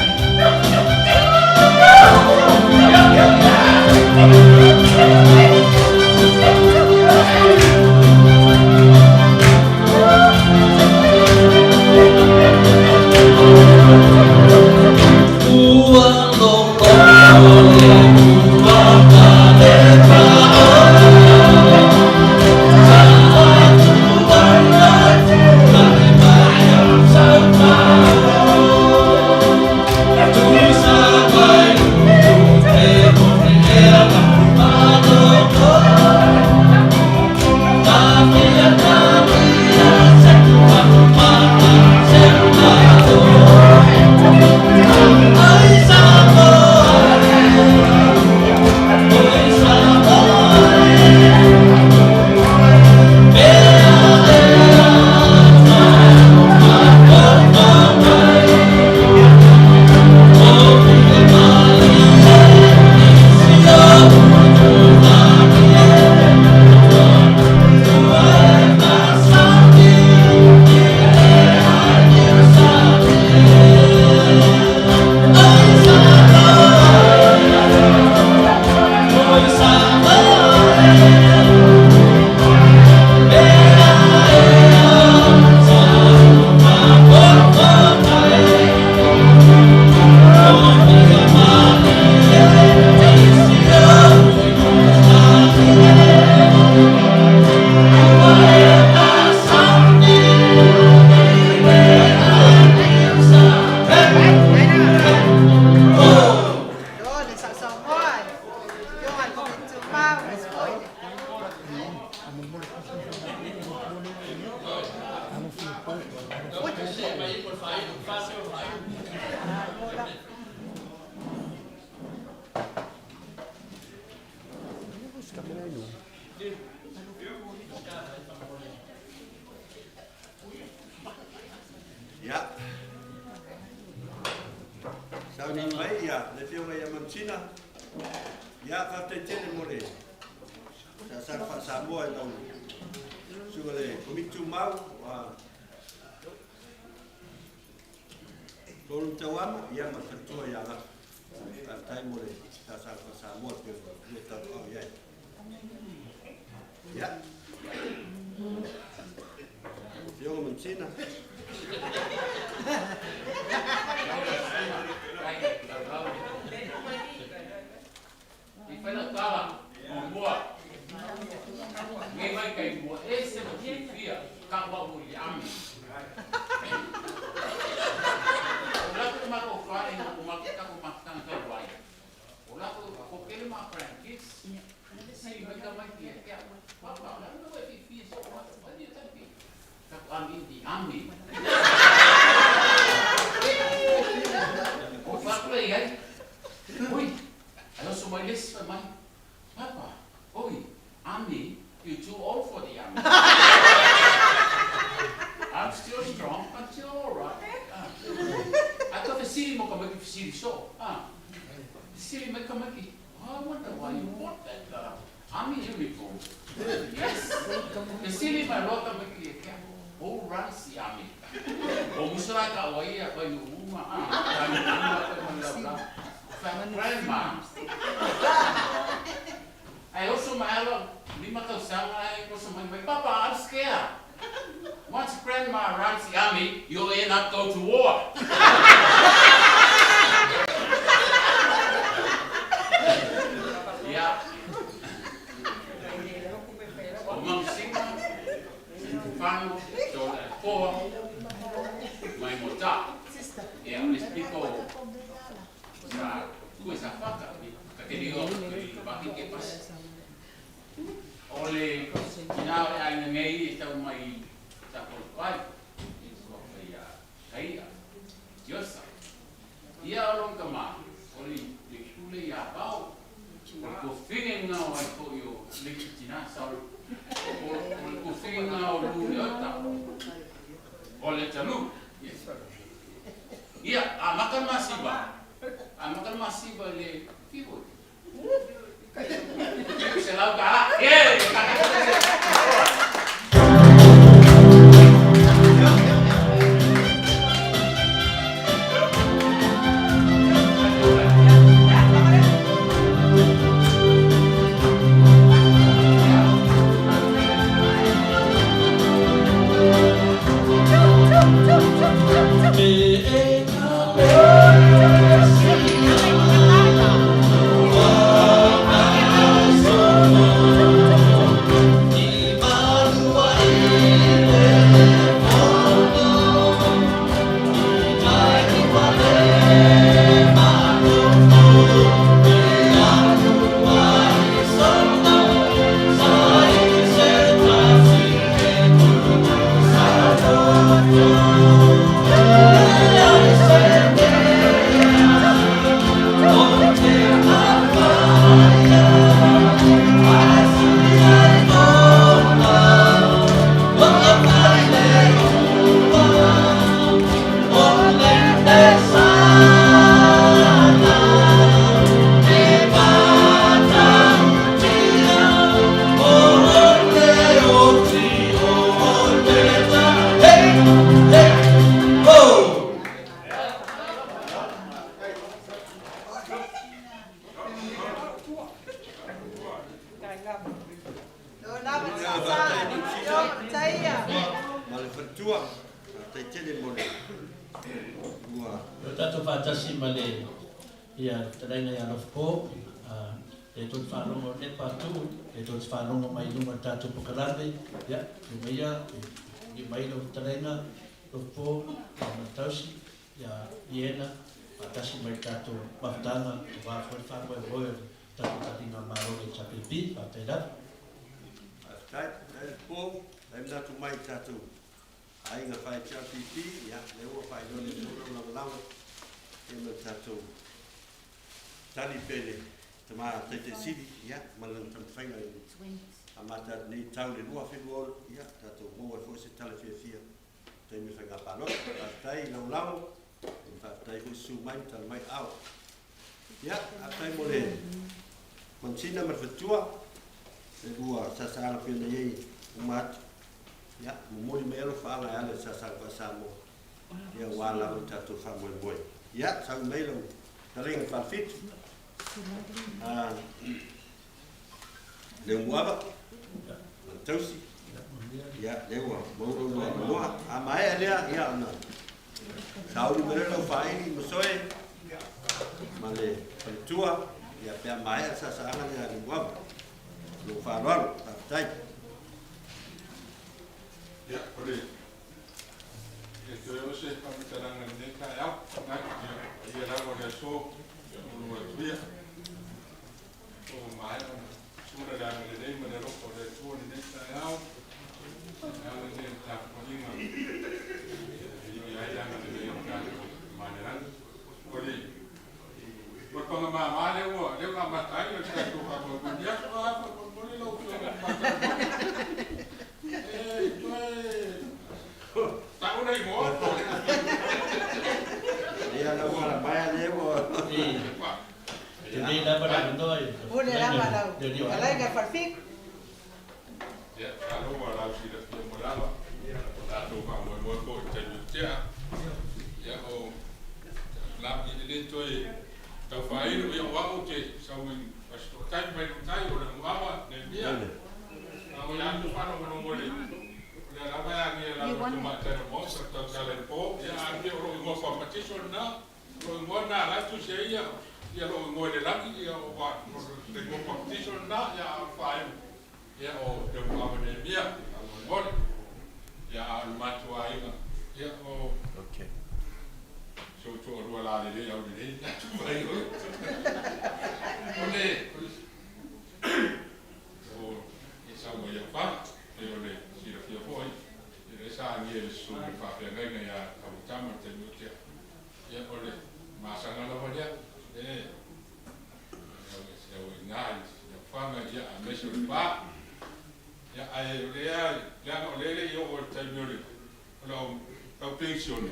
Ia. Sauni mai ia le Afioga ia Mansina. Ia, faafetai tele mo le sasaga faa-Samoa i lau susuga le Komiti Tumau a Tolu Tauama, ia ma le faletua ia Lata. Faafetai mo le sasaga faa-Samoa e pei ona lua tauau i ai. Ia. Afioga Mansina. I fai lau tala muamua, Nei mai kai ua ese ma fiafia kau au i le ami. O latou e matou fale ina ua matou tatou mafutaga talu ai. O latou ko kele ma grandkids, sili mai tamaiti ia te au, Papa, o le a le mea ua e fiafia so o matou, why do you happy? Tatou ami in the army. O fatu le iai, ui, ai oso mai le isi fai mai, Papa, oi, army, you too old for the army. I'm still strong, I'm still alright. Ah. Ai ka fesili mo ka maiki fesili so. Ah. Fesili mai ka maiki, oh, I wonder why you bought that army uniform. Yes. Fesili mai loa ka maiki e kea, who runs the army? O musa ka o ia pai no uma, ah, ka no uma pai ma lau lau. Fa grandma. Ai oso mai alo, lima tausaga ai oso mai mai, Papa, I'm scared. Once grandma runs the army, you'll end up go to war. Ia. O Mangsima, Fano, Tole Poa, mai Mota. Ia, o le pito sa tue sa faka, ka te riro i waki ke pasi. O le ina o le aiga nei e tau mai sa kolopai, i tua whai a Kaia, Tiosa. Ia o lon tama, o le le pule ia pao, o le kofine nga o ai foi o le tina sa o le kofine nga o lu le ota, o le talu. Ia, a maka masiva, a maka masiva le fivo. Se lau ka, ye, ka Ma le faletua, faafetai tele mo le ua. O tatou faatasi ma le ia fetalaiga ia Alofapo, le tou te faalogo o Nepa Tuu, le tou te faalogo mai i luma o le tatou pokalame, ia, luma ia, lima mai lau fetalaiga Alofapo, ia ma le tausi, ia Iena, faatasi mai le tatou mafutaga, aua foi le faamoemoe o le tatou taliga Malo o le HRPP, faafetai lava. Faafetai, faafetai le po, faafetai manatu mai i tatou Aiga fai HRPP, ia, lea ua faailoa e le Atua lau lagolago, ia ma le tatou tali pea i le Tama Taitaisili, ia, ma lana taumafaiga i le amata atu nei tau i le 2026, ia, tatou maua ai foi se tala fiafia i taimi o faiga palota. Faafetai lagolago, faafetai foi susu mai ma tala mai ao. Ia, faafetai mo le mansina ma le faletua, le lua sasaaga pei ona i ai uma atu. Ia, momoli mai alofaaga e ala i le sasaaga faa-Samoa, ia aua lava le tatou faamoemoe. Ia, sau mai lau fetalaiga Falefitu. Ah, Leumuava, ma le tausi. Ia, lea ua maua lou lua avanoa. A maea lea, ia ona sauni mai loa lau faaili ma soe ma le faletua, ia pe a maea le sasaaga lea a Leumuava. Lou faaaloalo, faafetai. Ia, o le e toe o se faamatalaga i lenei taeao. Manatu, ia, paia lava o le aso, ia ulu atu ia. O maea ona sula le agalelei ma le alofa o le Atua i lenei taeao. E ala lea i le tapuaiga e viia ai le agalelei o le tatou Tama i le Lagi. O le o le pagamama lea ua lea ua amata ai o le tatou faamoemoe. Ia aso a faamolemole lau Afioga i le Tamaitai E toe tau le igoa. Ia, lau fala lea ua Lelei lava le avanoa i Pule lava lau fetalaiga Falefitu. Ia, masalo ua lausilafia mo lava o tatou faamoemoe foi i le taimi ua tea. Ia, o lava e le toe tau faailo, ia o au ou te sau mai Fasitootai mai Lutai, o le Muava, Nehemia. A o ia atu faalogologo i le o lea lava e agia i lalo o le tamaitai o le Maota le tautala i le po. Ia a pei o lou igoa faapatiso lena, o lou igoa lena o la e tusi ai ia ia lou igoa i le lagi, ia o le igoa papatiso lena, ia a o le faaiu, ia o Leumuava Nehemia, faamolemole. Ia a o le matou aiga, ia o si ou toalua lalelei aulelei na atu ai oe. O le o e sau mai Aufaga, pei o le silafia foi, ia lea sa agia i le susuga i le faafeagaiga ia Tauatama i le taimi ua tea. Ia o le masaga lava lea, e au i ina i Aufaga, ia aemaise o Lepa. Ia ae o lea, leaga o lea e le i oo i le taimi o le o lau lau penisione,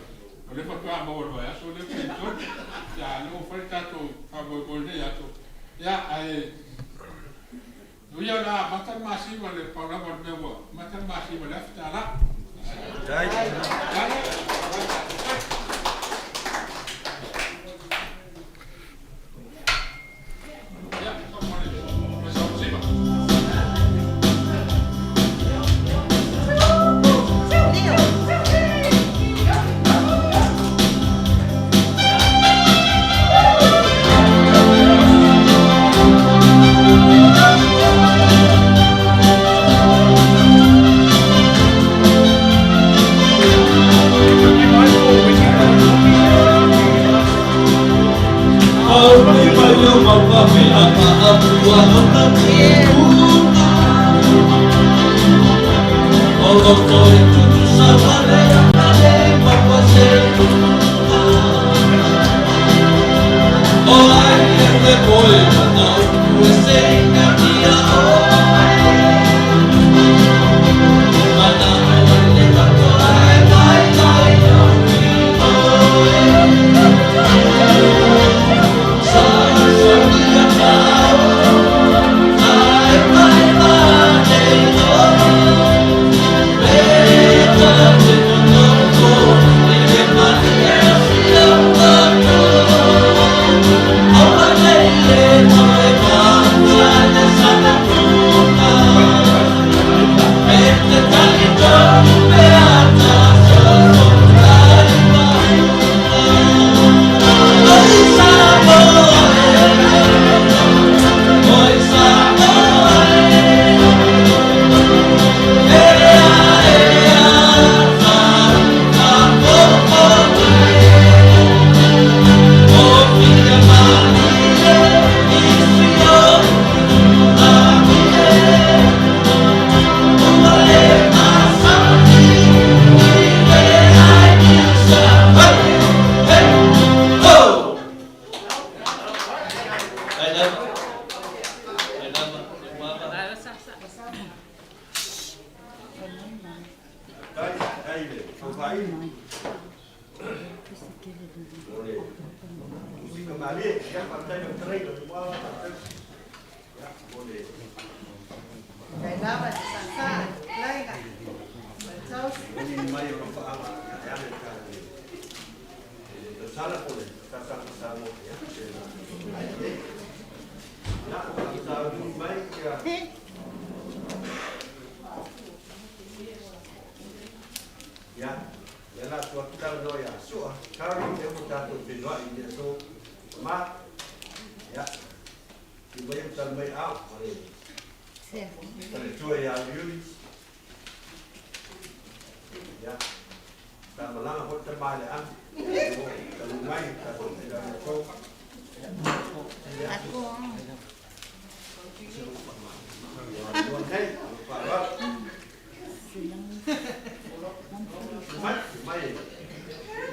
o lea faatoa maua i le vaiaso lea le penisione. Ia a o lea ua fai le tatou faamoemoe i lenei aso. Ia ae ui o le a amata le masima le pau lava o le mea ua amata le masima i le $1,000. Ia, faamolemole, ma saumasima. Leo. Faafetai i le taufaili mo le musika malie. Ia, faafetai lau fetalaiga Tumua, faafetai ia mo le Faafetai lava i le saasaa i le fetalaiga ma le tausi. Momoli mai o alofaaga e ala i le tausala po o le talosaga faa-Samoa. Ia, pena. Ia, o sauni mai ia. Ia, lea la tuu atu le avanoa ia Sua Curry, lea ua tatou feiloai i le aso ma. Ia, ti mai o tali mai ao ma le faletua ia Uliuli. Ia, sa malaga foi tama i le ami. Talu mai tatou feiloai i le aso. Ia, nei, faaaloalo. Mai, mai,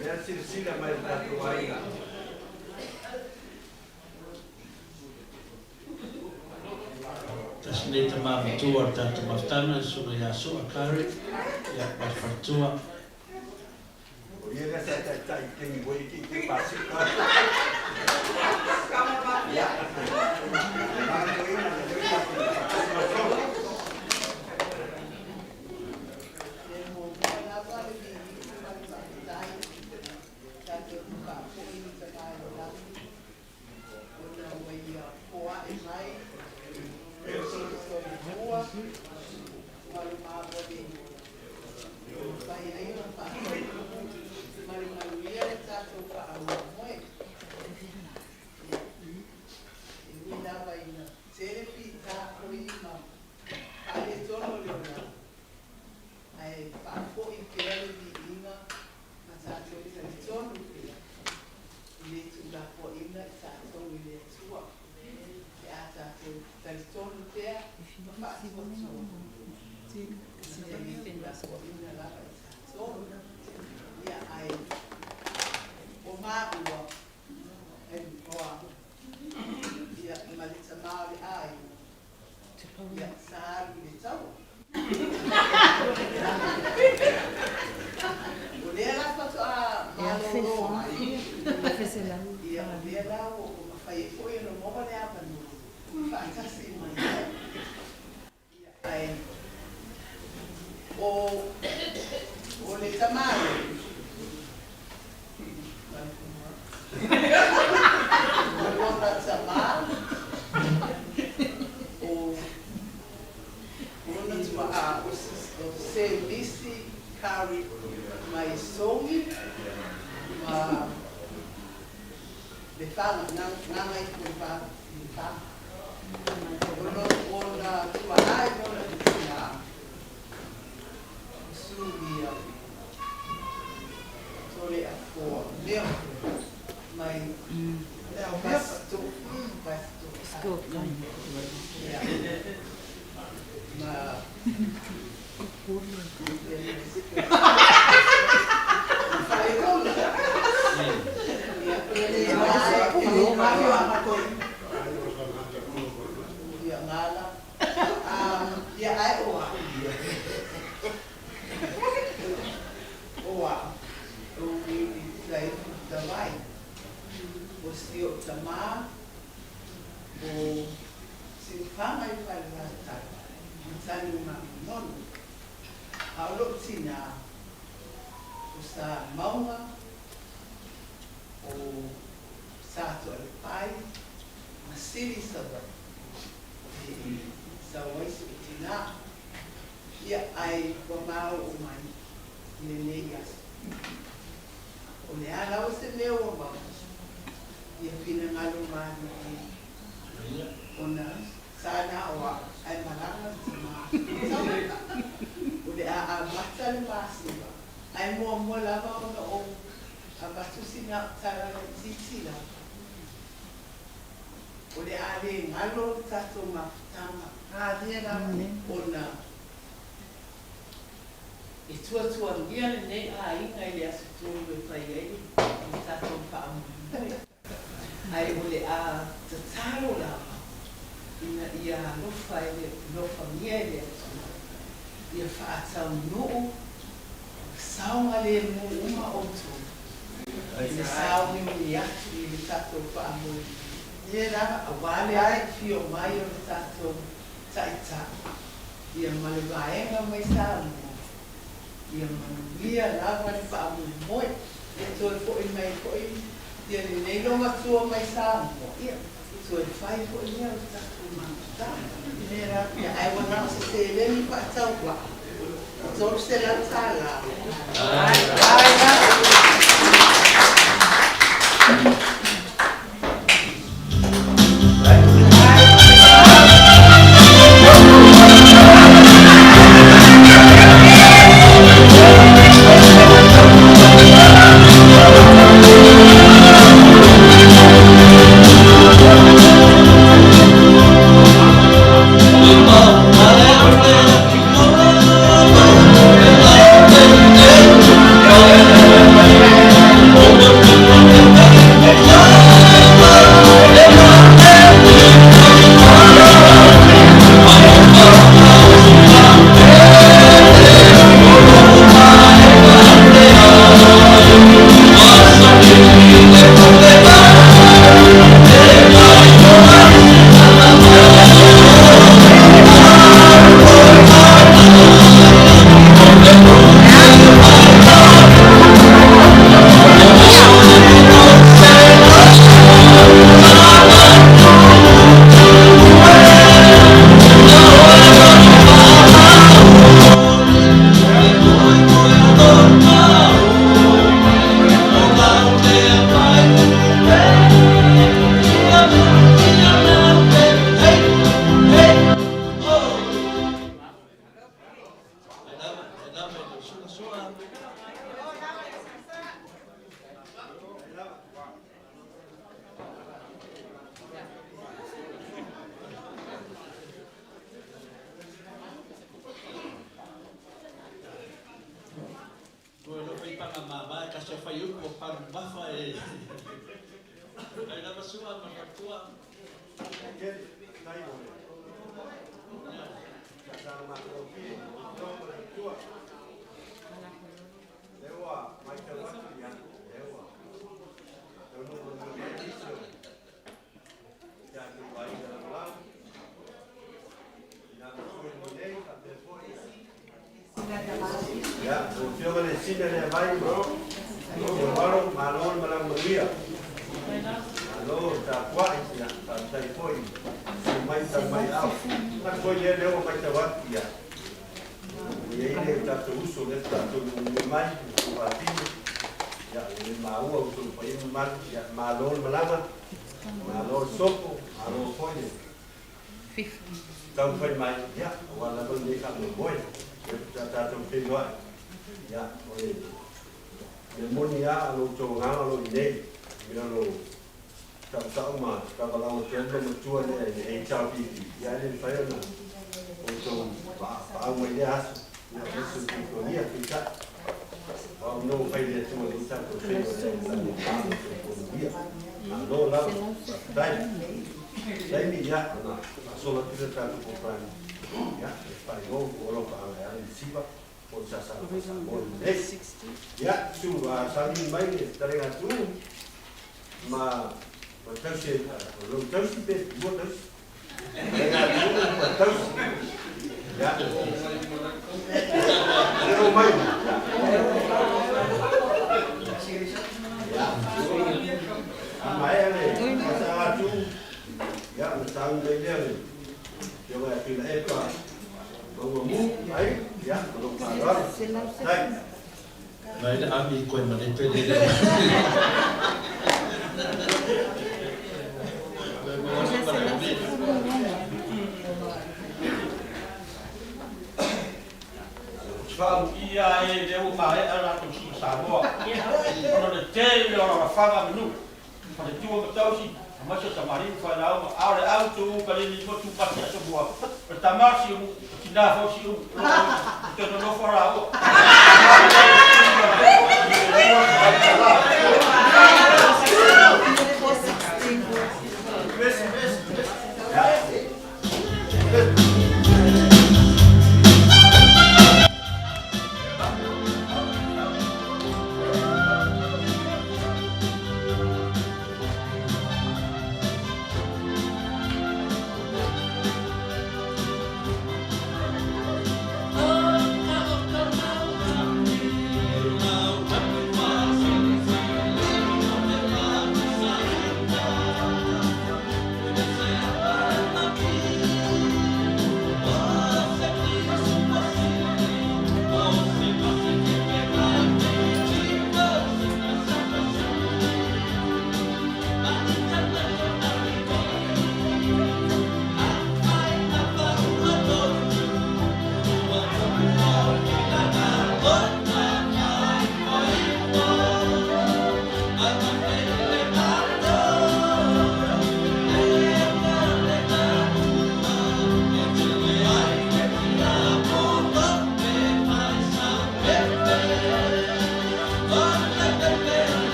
lea silasila mai le tatou aiga. Tasi nei tama matua o le tatou mafutaga, le susuga ia Sua Curry, ia, ma le faletua. O ia lea sa taitai i taimi ua itiiti pasika. Ia, matou ina le leo tatou faatasi ma solo. E muamua lava le viiga ma le faafetai tatou te faafoi i le Tama i le lagi ona ua ia foai mai le soifua ma le mavalei e mafai ai ona faataunuu ma le manuia le tatou faamoemoe. Ia, e ui lava ina tele fita oi ma faaletonu o le olaga, ae faafoi pea le viiga ma tatou talitonu pea i le tuulafoaiina i tatou e le Atua, pe a tatou talitonu pea ma faatuatua i le tuulafoaiina lava i tatou. Ia, ae o maua e oa ia ma le tama o le aiga, ia sa alu i le taua. O lea la faatoa malolo mai, ia o lea la ua mafai ai foi ona maua le avanoa faatasi mai ai. Ia, ae o le tama o lona tama o ona tuaa o Semisi Curry mai Sogi ma Lefaga, Gagaifo Lefaga. O lona tuaa i lona tina o Sulia Toleafoa Milk mai Vastu, Vastu. Ia, ma ia ngala. Ia, ae o au. O au, o Uliuli Tavai, o si o tama, o Siufaga i Falelatai, ma Tanu Manono. A o lou tina, o sa mauga, o sa Toalepai, ma Sili Savaii, e sau ai si ou tina. Ia, ae ua maoo mai i lenei aso. O le a lava se mea ua maua, ia finagalo malie ona sa na o au ae malaga le tama. O le a amata le masima, ae muamua lava ona ou avatu sina au tala laitiiti lava. O le a le galo le tatou mafutaga ona e tuatuagia lenei aiga i le Aso 3 e fai ai le tatou faamoemoe. Ae o le a tatalo lava ina ia alofa e alofagia e le Atua ia faataunuu. Saogalemu uma outou i le sauniuni atu i le tatou faamoemoe lava aua le afifio mai o le tatou Taitai ia ma le vaega mai Samoa. Ia manuia lava le faamoemoe. Ia toe foi mai foi ia lenei lomatua mai Samoa, ia toe fai foi lea o le tatou mafutaga. Ia ae ua na o se seleni faatauvaa e $300. Ai lava.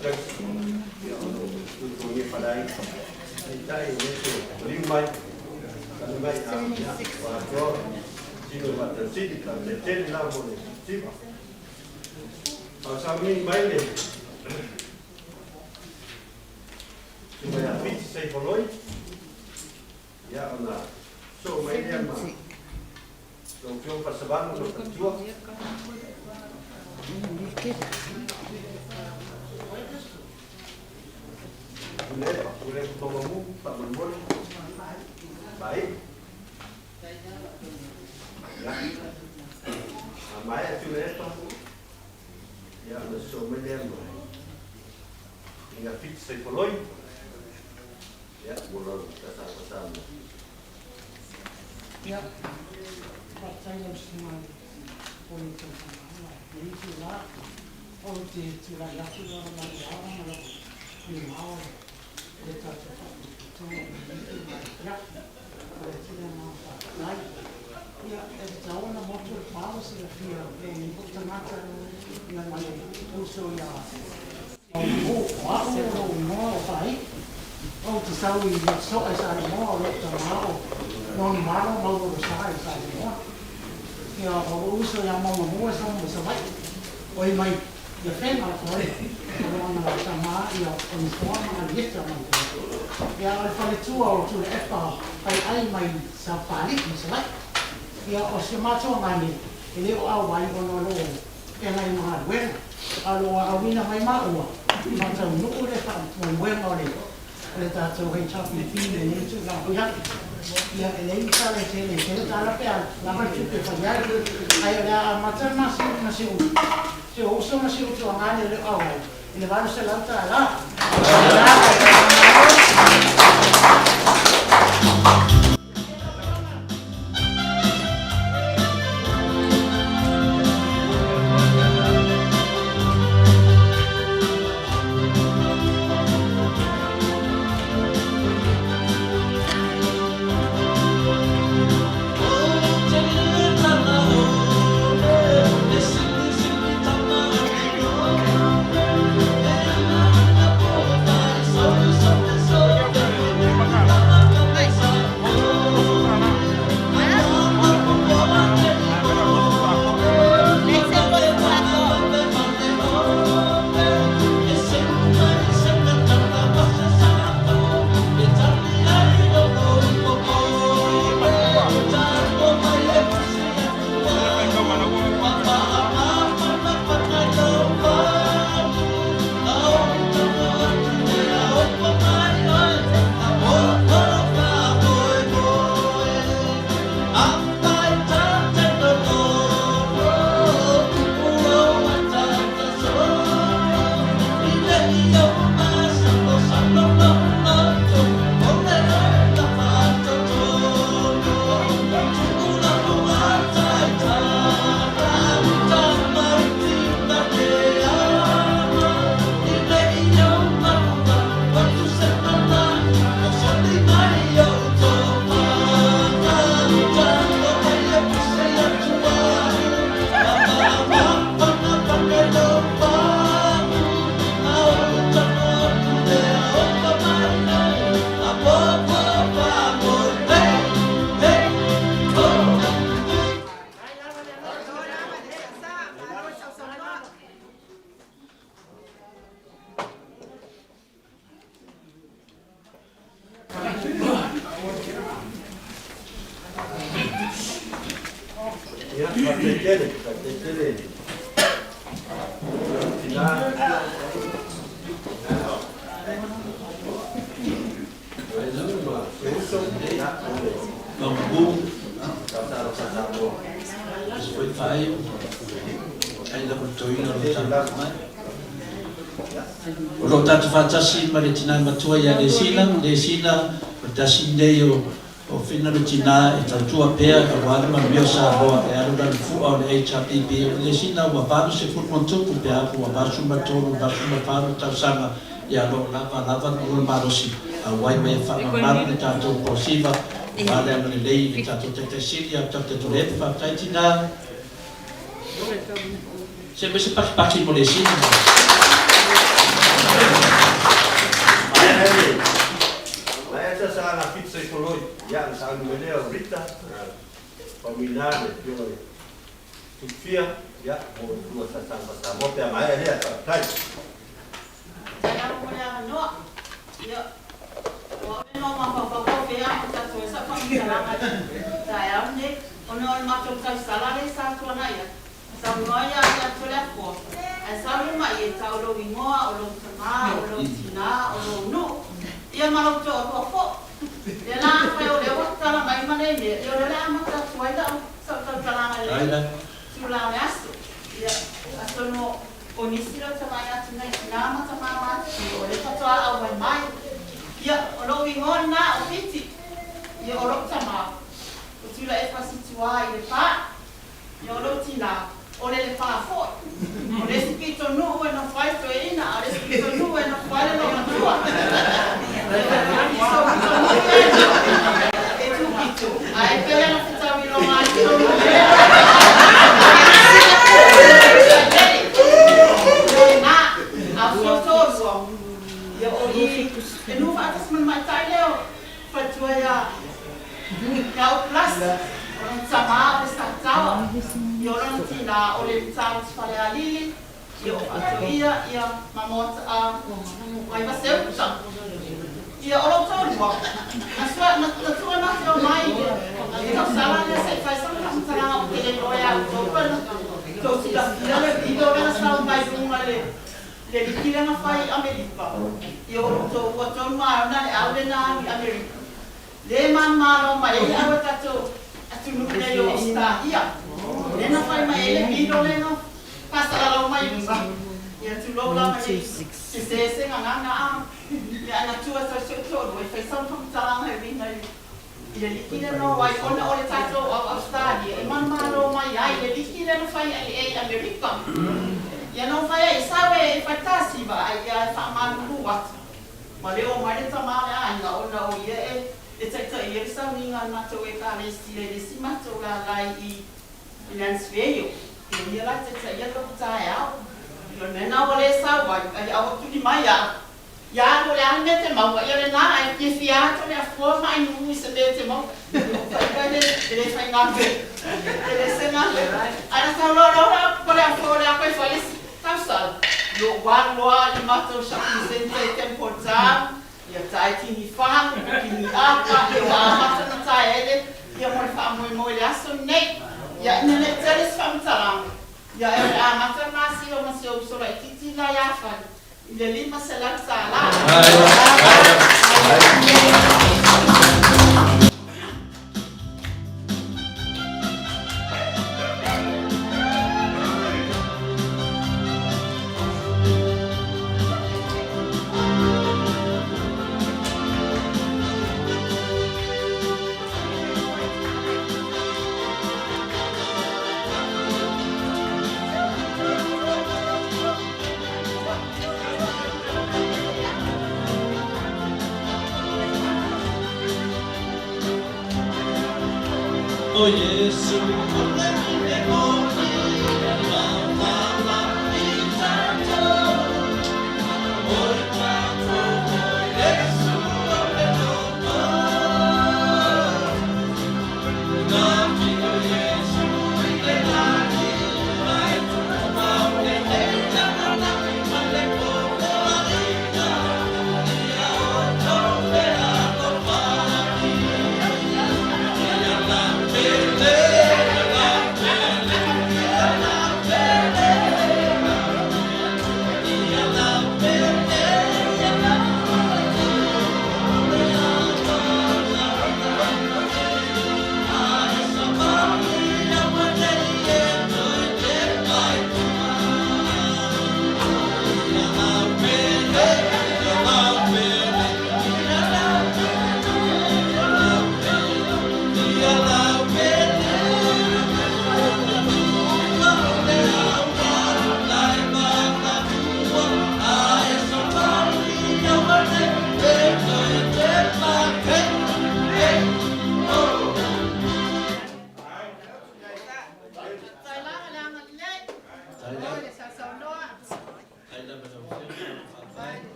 Church, ia, o lo o tutogia faleaiga. Peitai, e le toe maliu mai, talu mai, a, ia, ua atoa tino i faatausili, faafetai tele la mo le siva. A o sauniuni mai le susuga ia Fiti Seifoloi, ia, ona soo mai lea ma lau Afioga Faasavalu ma le faletua. Tuilaepa, Tuilaepa Mamamu, faamolemole, faaiu. Ia, a maea Tuilaepa, ia ona sosoo mai lea ma Inga Fiti Seifoloi, ia, mo lau tausaga Samoa. Ia, faafetai lau Susuga i le Pule o Tausaga lenei itula. Ou te tulai atu lava ma le ava ma lou mimao i le tatou faapotopotoga i lenei itula afiafi. O le tele agaga faafetai. Ia, e tatau ona motu le pa ua silafia e lenei foi tagata ia ma le uso ia Maumau, o au o lou igoa o Faaiu. Ou te sau i Letoa i Samoa, o lou tama o Loni Malo Maulolosa i Samoa. Ia, o lou uso ia Maunamua e sau mai Savaii. Oi mai Afega atu ai o lona tama ia Onifoa ma Alieta mai Savaii. Ia, o le faletua o Tuilaepa Faiai mai Sapapalii i Savaii. Ia, o si o matou agane e le o auai ona o loo feagai ma galuega, a o lo o aoina mai maua i faataunuu le faamoemoega o le tatou HRPP i lenei itula afiafi. Ia, e leai ni tala e tele, e tele tala pe a lava le tupe e fai ai, ae o le a amata le masina ma si ou uso ma si ou tuagane o le o auai i le $800. Ia, faafetai tele, faafetai tele lau tina. Ma se uso, ia, o le Maumau. Tausaga sa Samoa. Se foi faaiu, ai lava le toeaina o lo o tatou mai. O lo o tatou faatasi ma le tina matua ia Lesina. Lesina, o le tasi lenei o o Fina le tina e tautua pea aua le manuia o Samoa e alu la le fua o le HRPP. O Lesina ua 80 ma tupu pe a ua 83, 84 tausaga ia lo o lava lava le malosi auai mai e faamamalu le tatou posiva aua le agalelei i le tatou Taitaisili ia Dr. Tuilaepa. Faafetai tina. Se me se pakipaki mo Lesina. Ia, ona sauni mai lea o Rita Faumuina le Afioga i le Tulufia, ia, mo le lua talosaga faa-Samoa pe a maea lea. Faafetai. Faafetai lava mo le avanoa. Ia, o au le noa mafaufau po o fea e amata atu ai sau faamatalaga i le taeao lenei, ona o le matou tausala lea sa tuanai atu, saunoa ia Toleafoa, ae sau le ma'i e tau lou igoa, o lou tamā, o lou tinā, o lou nuu, ia ma lou toalua foi. Lea la afai o lea ua tatala mai ma nei mea, ia o lea o le a amata atu ai lau sau tautalaga i le itula o le aso. Ia, atonu o nisi lea ou te vaai atu nei i tina ma tamā matutua o lea faatoa auai mai. Ia, o lou igoa lena o Fiti. Ia, o lou tamā, o Tuilaepa Situā i Lepā. Ia, o lou tinā, o le Lepā foi. O le isi pitonuu e nofo ai toeaina, a o le isi pitonuu e nofo ai le loomatua. Ia, o le pitonuu ia e tu pito, ae pei lava ona fetau iloga ai pitonuu ia. Ia lena, a o si ou toalua, ia o i, e nuu faatasi ma le matai lea o faletua ia Uplasi, o lona tamā o le Sataoa, ia o lona tinā o le Matautu Falealili, ia o Faatoia, ia ma Vaivaseuta. Ia o lou toalua, na sua na na tua na te omai i le tausala lea se i fai sana faamatalaga ou te le iloa ia outou pe na tou silafia le video lea na sau mai luga i le le liki lea na fai i Amerika. Ia o lo tou ua tonu lava ona le au lena alu i Amerika. Le manumalo mai ai le au a tatou atunuu nei o Ausetalia. Lea na fai mai ai le video lea na faasalalau mai i luga. Ia tulou lava nei sese se gagana a. Ia ae na tu atu ai si ou toalua e fai sau faamatalaga e uiga i le liki lea na o ai ona o le tatou au Ausetalia e manumalo mai ai i le liki lea na fai ai i Amerika. Ia na o fai ai sau e fai tasiva ai ia e faamalulu atu. Ma le omai le tama a le aiga ona o ia e taitaia le sauniga a le matou Ekalesia i le isi matou lalai i Lansveio. O ia la e taitaia lou taeao. O le mea lena ua le sau ai, ai a ua tuli mai au. Ia alu o le a le mea e te maua, ia lena ae fiafia atu le afua ma ainuu i se mea e te maua. Ou fai ai le, e le faigaluega, e le se galuega. Ae na sau loa loa o le afua o le a koe fai le isi tausala. Lou alu loa i le matou shopping centre i Temple Town, ia tae tini fagu, tini apa, ia ua amata ona tae ai le, ia mo le faamoemoe i le aso lenei. Ia ina ne i tele se faamatalaga, ia e o le amata le masio ma si ou uso laitiiti la ia Fani i le $500. O Iesu o le mea moni, ma i tatou, o le tatou o Iesu o le loto. Na o Iesu i le lagi, mai tumau le lana ma le popoarina, ia o tou le alofai. Ia la pele, la pele,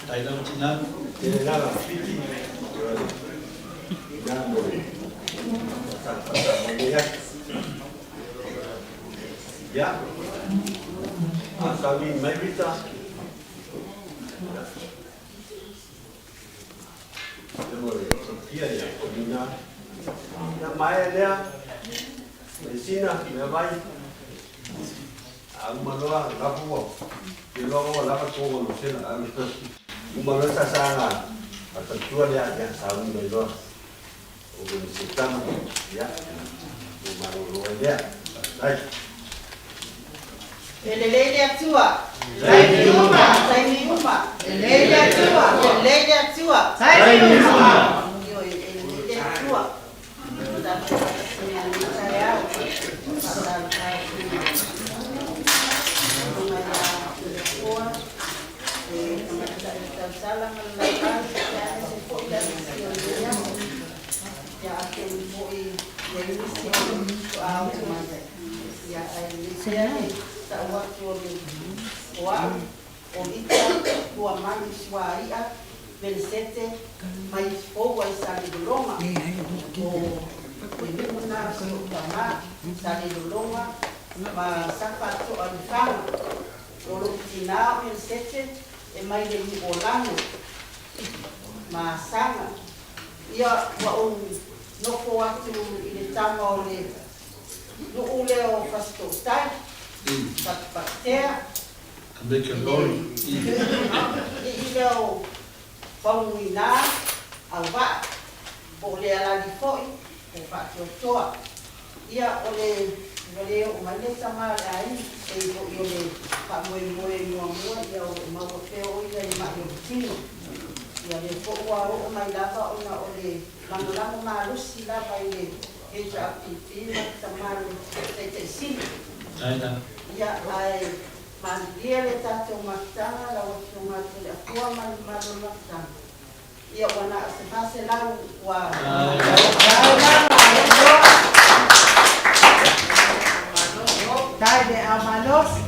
Tai lava tinā. Tele lava fiti. Ina mo le. Sa sa mo le ya. Ya. A sauni mai Rita. Le mo le Sophia ya o nina. Ya mai lea. Le sina me vai. A uma loa lafu o. Ke loa o lava tō no sela. Uma loa sa sa a tatua lea ia sauni mai loa. O le se tama ia. O malolo ai lea. Ai. E lelei le Atua. Taimi uma, taimi uma. E lelei le Atua, e lelei le Atua. Taimi uma. Ioe, e lelei le Atua. O tatou faatasiga i lenei taeao. Faatalofa atu i le Afioga ia Toleafoa, le Tamaitai o Tausala ma le Laupali, aemaise foi le alofia o lenei aso. Ia atonu foi i ai nisi faatoa oo mai. Ia ae lelei pea le tau atu o le o au, o Lita, Tuamanu, Suaia, Melesete, mai Poua i Salelologa, o le nuu lena o si ou tama, Salelologa ma Sapa Toa Lefaga. O lou tinā o Melesete e mai le nuu o Lano ma Saga. Ia ua ou nofo atu i le tama o le nuu lea o Fasitootai, Patupatea, i le alii lea o Faumuina, Auvaa, po o Lealali foi, po o Faatoatoa. Ia, o le, ua le oo mai le tama a le aiga, pei foi o le faamoemoe muamua, ia o lo o maua pea o ia i ma'i o le tino. Ia, lea foi ua oo mai lava ona o le lagolago malosi lava i le HRPP ma le tama le Taitaisili. Ia, ae malilie le tatou mafutaga lau Afioga Toleafoa ma le mamalu o le mafutaga. Ia, ua na o se 400 ua Tai le ao malosi.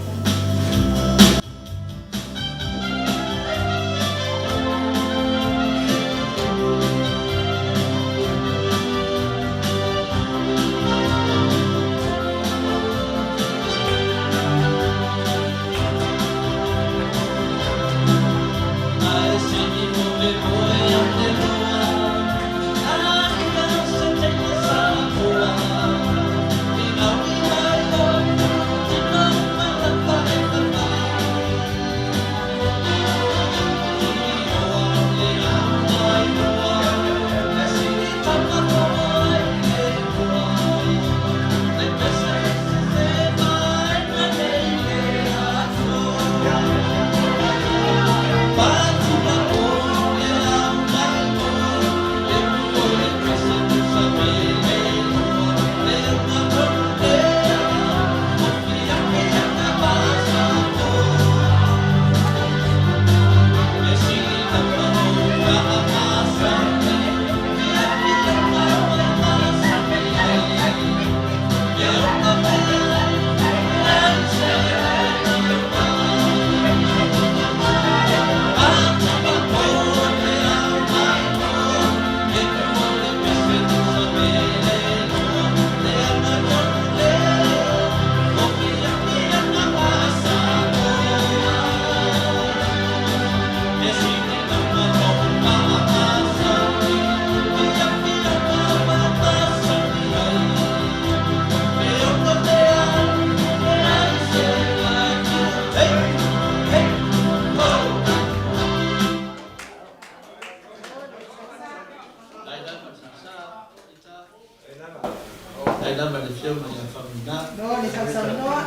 Ai lava le Afioga ia Faumuina. No, le sausaunoa.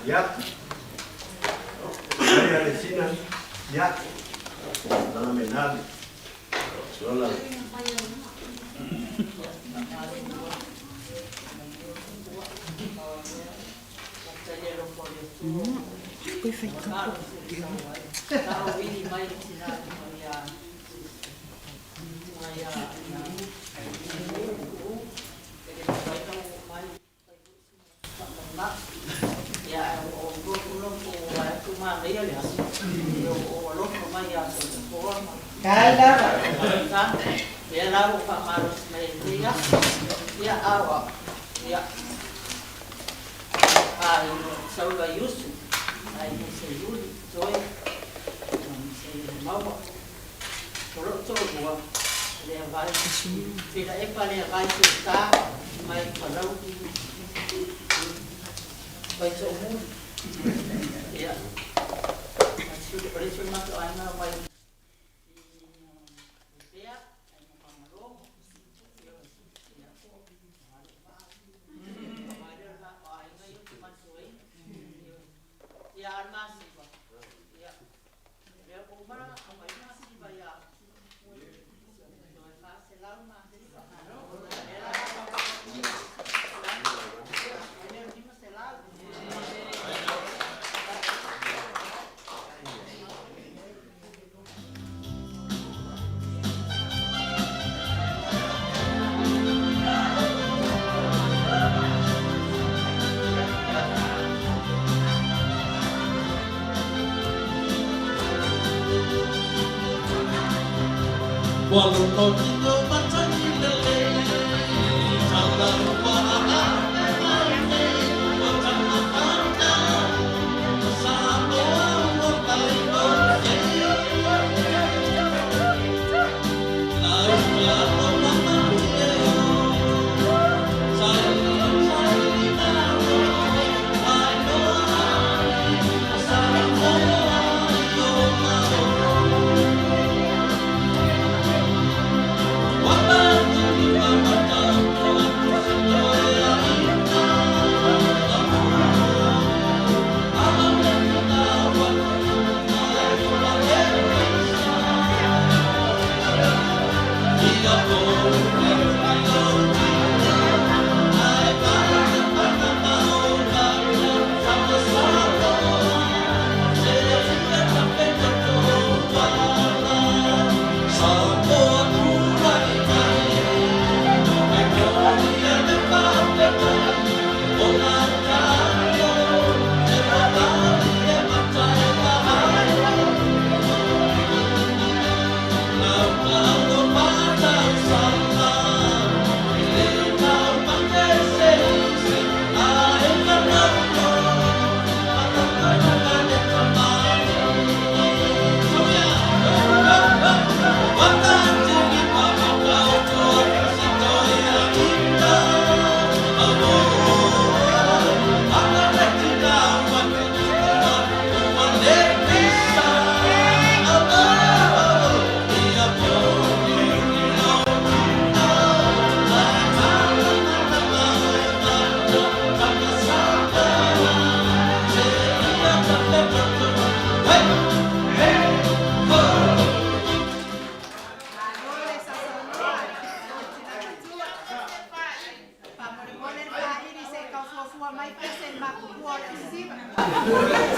Ia. Mai a le sina. Ia. Lana me nali. Lola. manaia le aso. Ia ua ou alofa mai ia Toleafoa ma Tai lava. Maota, lea la ua ou faamalosi mai ai i lenei aso. Ia, a o au, ia, aiga o Saulaiusu, aiga o Seiuli, Toe, ma Seiulimaua. O lou toalua, Leavai, Tuilaepa Leavai Seuta mai Palauli Vaitoomuli. Ia, o le isi o le matou aiga mai Lepea, aiga Fagaloa. Ia, o aiga ia ou te manatuaina. Ia, a o le masiva, ia, Ua loto matagi lelei, Salau ua tagata, Samoa ua tai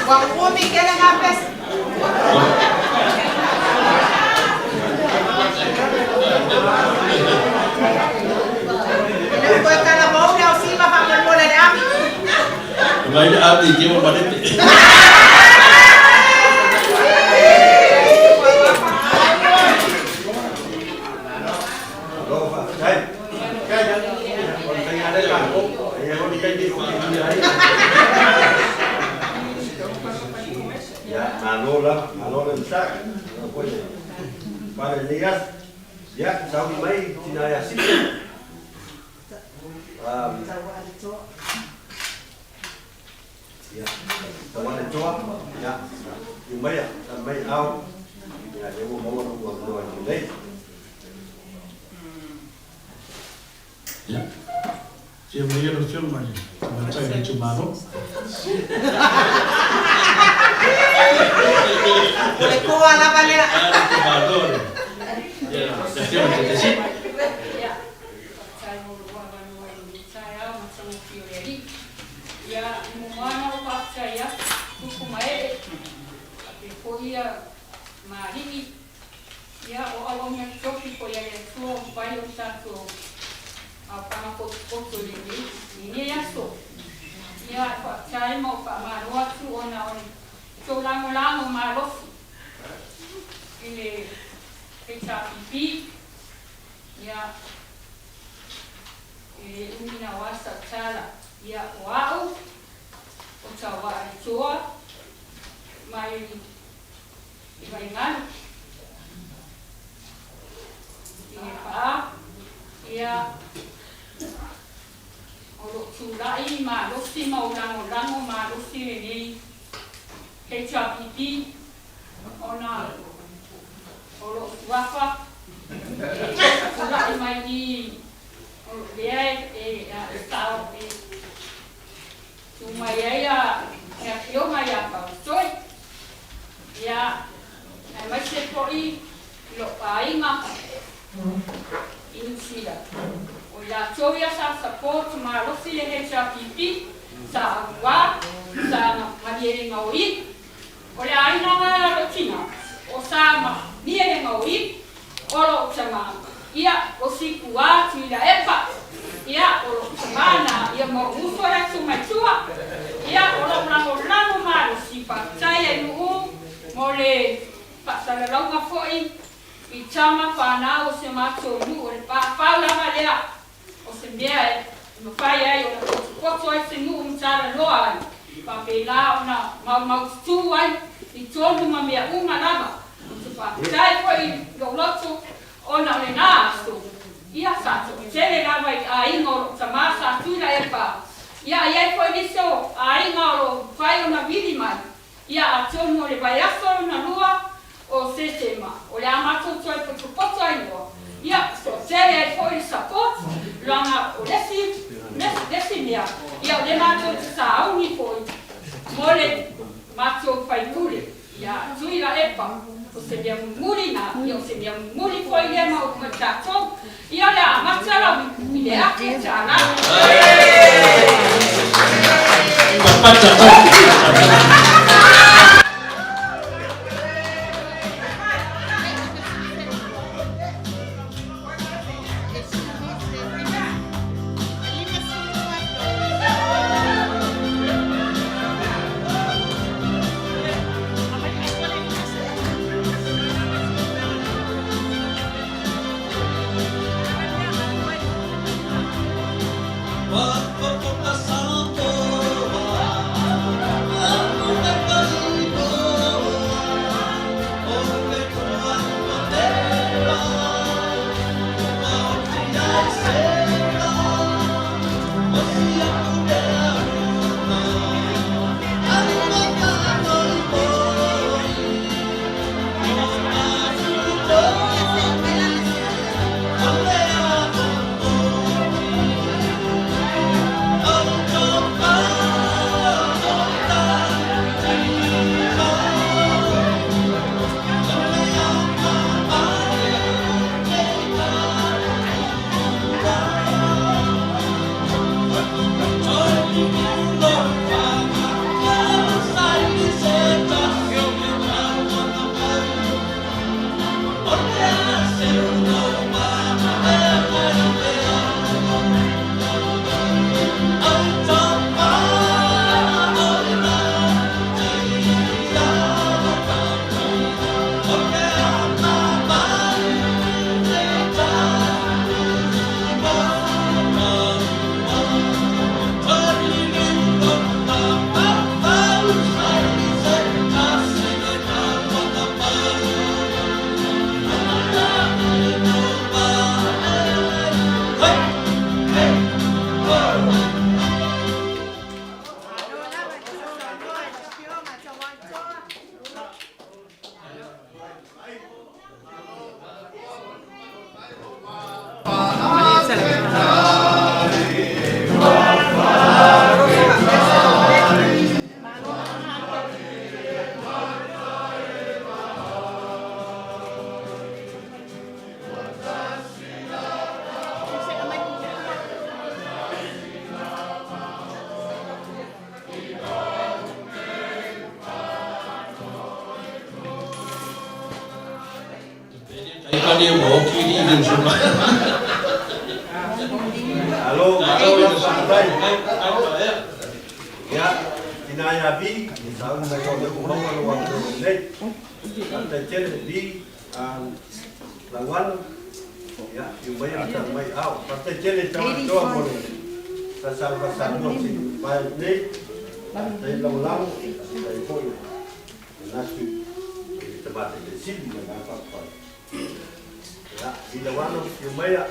Ua umi kele ngā pese. Le koe kala mou le au siva faamolemole le ami. Mai le ami ke mo malete. Lo faafetai. O le faiga lea tatou, e i ai foi le taimi ou te iloa ai. Ia, malo lava, malo le onosai. Malo foi le pale i lenei aso. Ia, sauni mai tina ia Sisa. Ia, Taualetoa, ia, tiu maia, tali mai ao. Ia, lea ua maua lou avanoa i lenei. Ia, afio mai lau Afioga i le Tamaitai o le itumalo. O le toa lava lea. A le itumalo le, ia, le Afioga i le Taitai. Ia, faafetai mo lou avanoa i lenei taeao matagofie o le Alii. Ia, e muamua ona ou faafetai atu, tupu ma ee, faapea foi ia ma alii, ia o auauna tofi foi a le Atua ua mafai ona tatou aofaga potopoto i lenei aso. Ia, e faafetai ma ou faamalo atu ona o le tou lagolago malosi i le HRPP, ia, e le umi na o asa o tala, ia, o a'u, o Taua'a-le-Toa, mai i Vaigalu, i Lepaa, ia, O lo'u tula'i malosi ma ou lagolago malosi lenei HRPP ona o lo'u suafa e tula'i mai i o lea e sao e tu mai ai le afioga ia Pausoi, ia, aemaise fo'i i lo'u aiga i Niu Sila. O i latou ia sa support malosi le HRPP, sa amuā, sa malielega o i. O le aiga la a lou tina, o sa malielega o i, o lou tama, ia, o Sikuā Tuilaepa, ia, o lou tama na, ia, ma ou uso e atu mai tua, ia, o lou lagolago malosi, faafetai ai Nu'u mo le faasalalauga foi I tama fanau o se matou nuu o le pāpau lava lea o se mea e mafai ai ona potopoto ai se nuu ma talanoa ai, faapena ona maumaututū ai i tonu ma mea uma lava. Ou te faafetai foi i lou loto ona o lena aso, ia, sa toatele lava i aiga o lou tama sa Tuilaepa, ia, e i ai foi nisi o aiga o lo o mafai ona vili mai. Ia, atonu o le vaiaso lona lua o Setema, o le a matou toe potopoto ai loa, ia, toatele ai foi le support, leaga o le isi, le isi mea, ia, o lea matou te sauni foi mo le matou faipule, ia Tuilaepa, o se mea mulimuli na, ia, o se mea mulimuli foi lea ma tatou, ia, o le a amata lau i le $1,000. Alo, malo faafetai. Ia, tina ia Vi. Sauga mai loa o lea ua maua lou avanoa lelei. Faafetai tele Lee Lauano, ia, afio maia ma tala mai ao. Faafetai tele i Tagatoa mo le Fasauga Samoa se i mavae atu nei. Faafetai le lagolago, faafetai foi le manatu i le Tama Taitai Sili ma le Vaega Faaupufai. Ia, Lee Lauano, afio maia.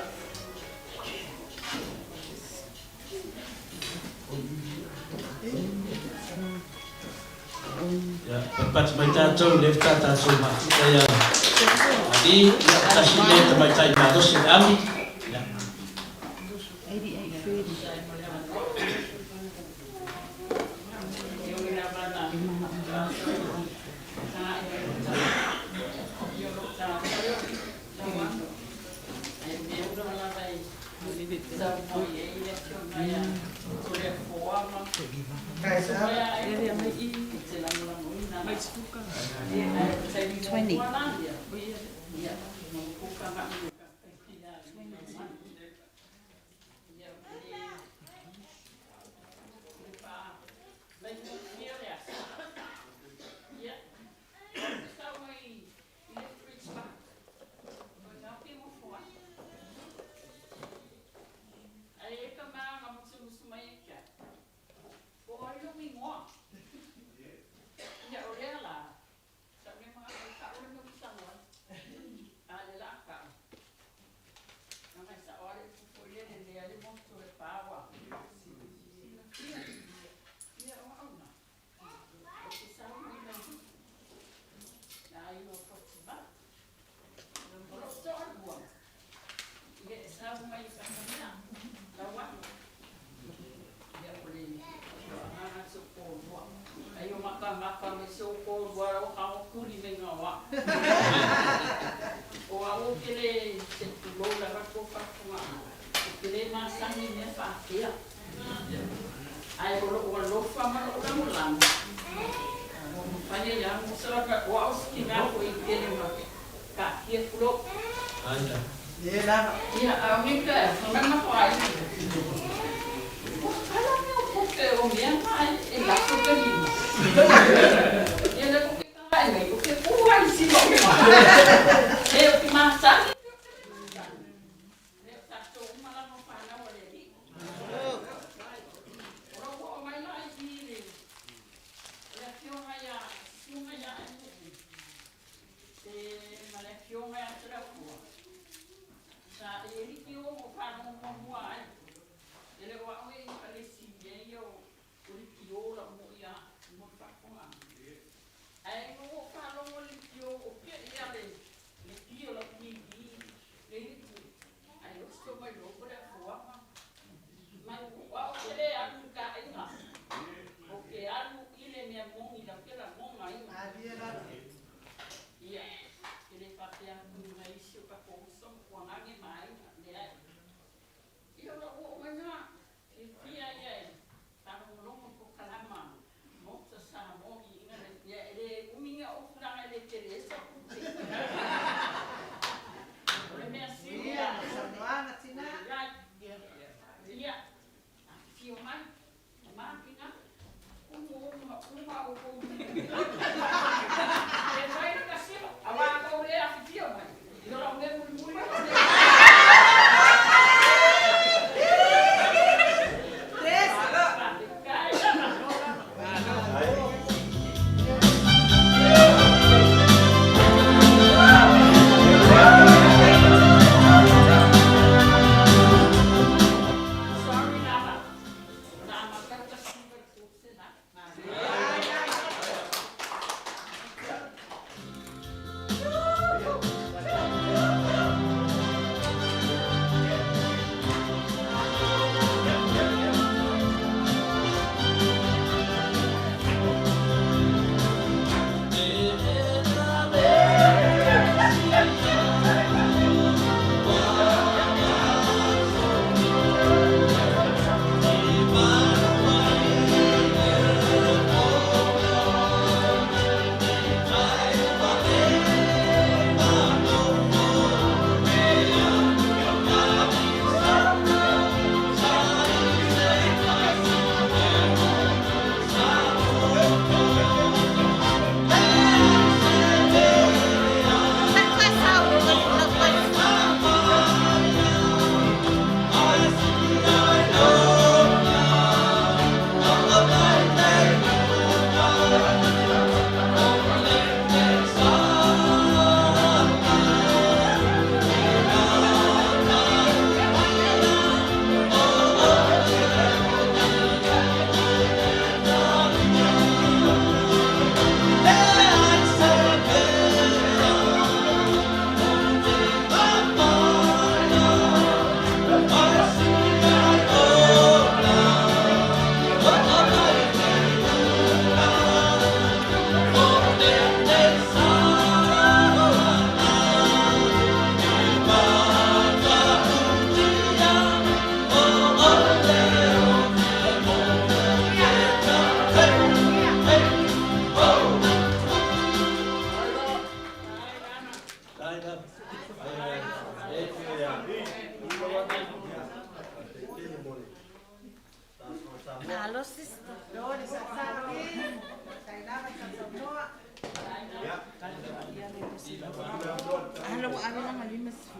Ia, patipati mai tatou, lea faatoa tatou mafuta ia Ali, ia, tasi lea tamaitai malosi o le ami. Ia. Alo sister. Alo alo la malima sifu.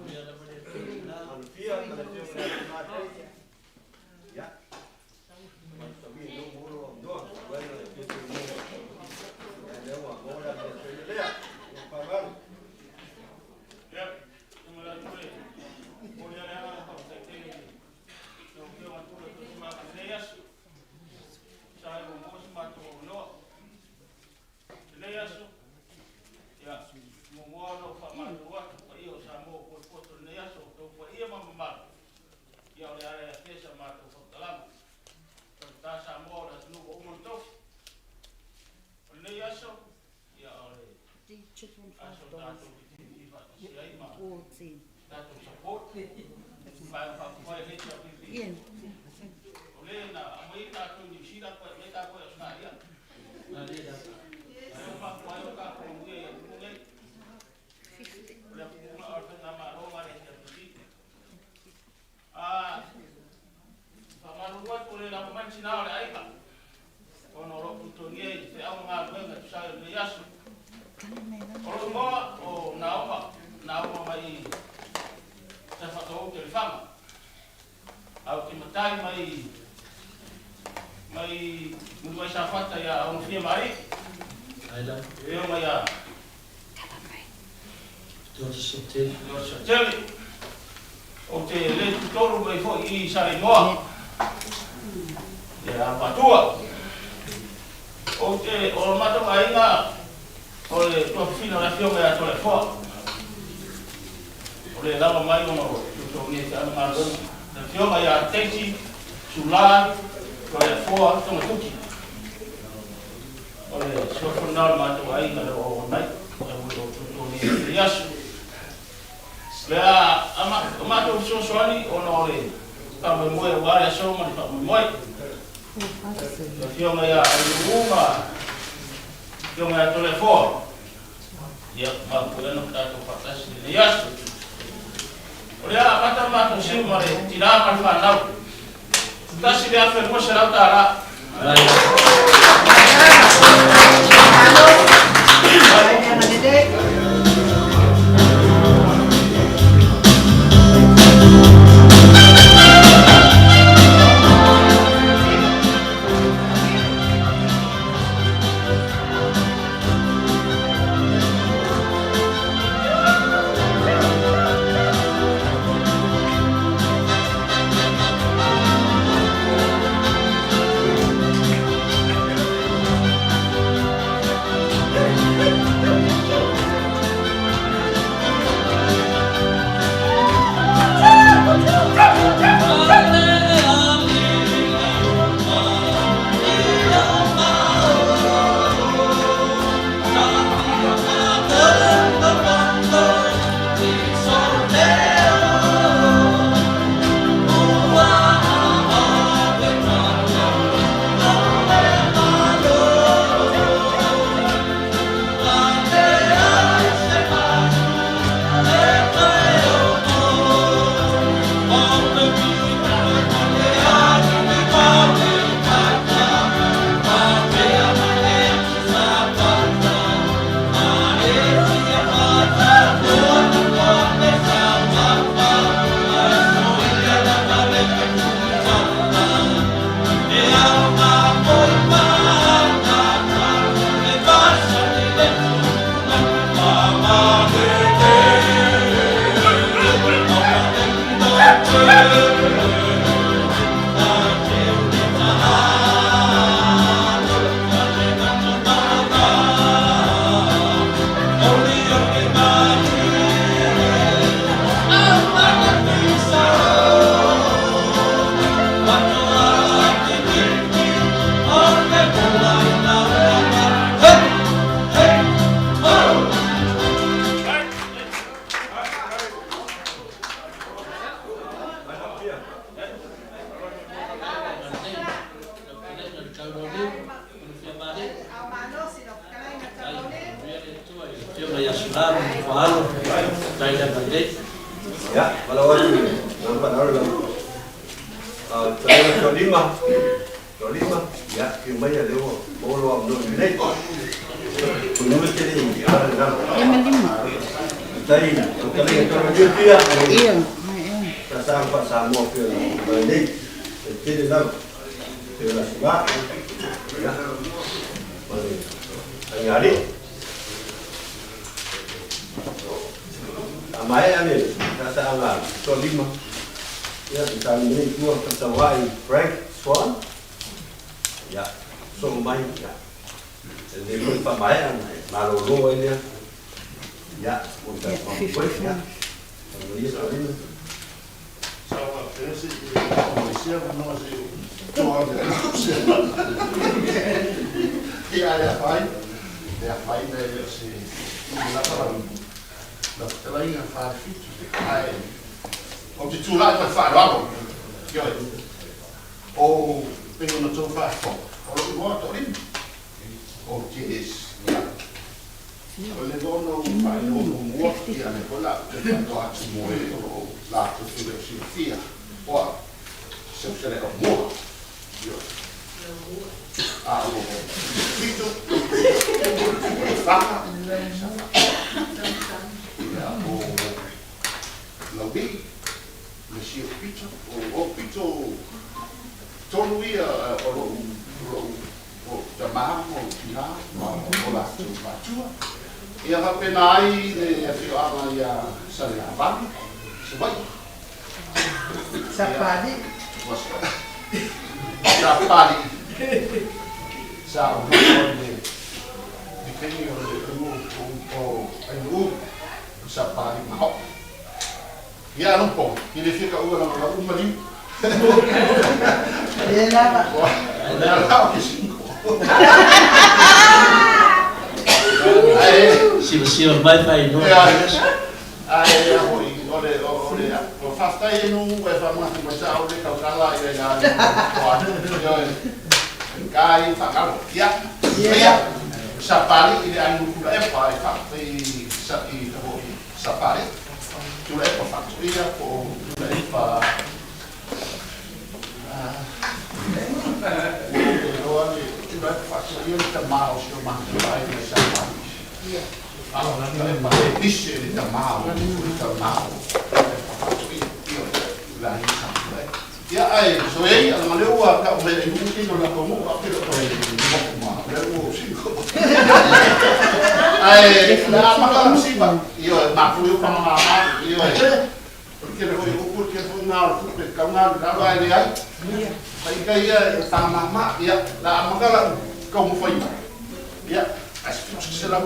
Suga ma Alo, faafetai le agalelei. Ia, valaau atu i le agaga faaaloalo i lau fetalaiga Toalima, Toalima, ia, afio maia lea ua maua lou avanoa lelei. Puinuu e te le i ala le galo. Faafetai i lau fetalaiga Taualuifia, sa saga faa-Samoa pei ona mai nei. E tele lava, pei o le Aso Gā, ia, ma le Aigalii. A maea le saasaaga toalima, ia, e tali mai i tua Fetalai Frank Swan, ia, sosoo mai, ia, e lelei foi le faamaea ona e malolo ai lea, ia, mo le tatou faamoemoe, ia, faamanuia Toalima. Sa ou faapea se i aumai se avanoa se i ou toa ane ai lau sela. Ia, ae afaina, e afaina e le o se umi lava lau lau fetalaiga Falefitu. Ae ou te tulai ma le faaaloalo, ioe, o pei ona outou faafofoga, o lou igoa Toalima, ou te ia, O le ona ou faailoa muamua, ia lea foi o le a ou toe faailoa atu mo e o lo o latou te le o silafia, o au, se fetalaiga mua, ioe, a o Fitu, o Lefaga, ia, o Laulii, le si ou pito, o pito tonu ia o lou o tama ma o tina ma o latou matua. Ia faapena ai le afioaga ia Saleavale, Savaii. Sapali. Sapali. Sa o nofo i le taimi o le o Ainuu, Sapali ma Hao. Ia lompo, i le fia taua langa lau uma liu. Le lava. O le ala o ke singo. Ae Silasila mai faailoa. Ae a foi o le o le o faafetai e nu e faamagati mai sa o le tautala ia ia ioe kai faagalo ia ia sapali i le aiga tula epa e faafetai sa i foi sapali tula epa faatoia po o tula epa ua ou le iloa le tula epa faatoia le tamā o si o matou aiga i Sapali. A o tula epa e pise le tamā o le tamā o tula epa faatoia ioe le aiga sa tula epa. Ia ae so e ai leaga o lea ua tau mai ai nuu kino o latou nuu a pele o toe moku ma lea ua ou singo. Ae o le a amata lau siva ioe matou i upa ma mama ioe. O le tele foi o upu, o le tele foi na o le tupe e tatau ona alu i lalo ae leai. Faita ia e faamama, ia, o le a amata lau taumafaiga, ia, ae se $700.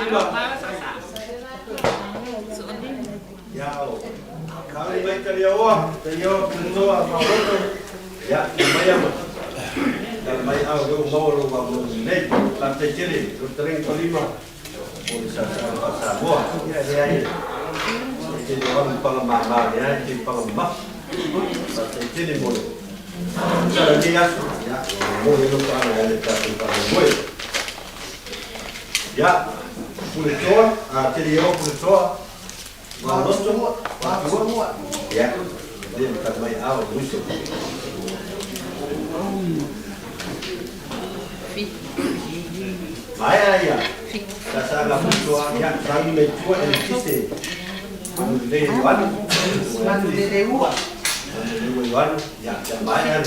lima. Ia o. Kali mai Taliaoa, Taliaoa Pulesoa Maoloto. Ia, ia mai ama. Ia mai au leu maua lou avanoa lelei. Faafetai tele, lau fetalaiga Tolima mo le saosaoga faa-Samoa. Ia e leai e tele o alu paga mama lea e te paga mamafa. Faafetai tele mo le tala i lenei aso. Ia, momoli ai lou faaaloalo i le tatou faamoemoe. Ia, Puletoa, a Taliaoa Puletoa Maoloto, Matua. Ia, lea ma mai ao uso. Maea ia, sasaga Puletoa, ia, sauni mai tua e le tise. Manu lelei Ioane. Manu lelei ua. Manu lelei ua Ioane. Ia, ia maea le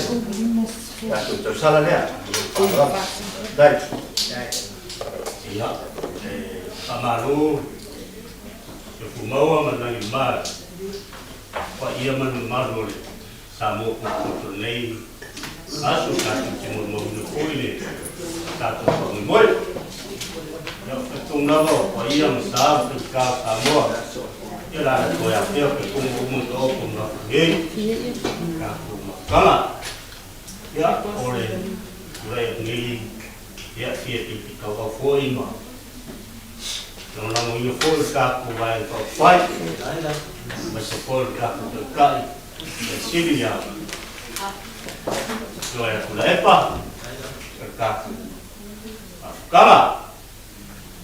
tatou tausala lea. Dai. Ia, e faamalo le Pumaua ma le Lagima, paia ma le mamalu o le Samoa potopoto lenei aso tatou te molimauina foi le tatou faamoemoe. Ia, o talitonu lava o paia ma sa ma faigata o Samoa, ia la le toe afea pe komo uma i ka opo ma lafo nei tatou mafutaga. Ia, o le tulai atu nei, ia, fia piipitauau foi ma lagolagoina foi le tatou Vaega Faaupufai, aemaise foi le tatou Taitai Sili ia Joea Tuilaepa, o le tatou mafutaga.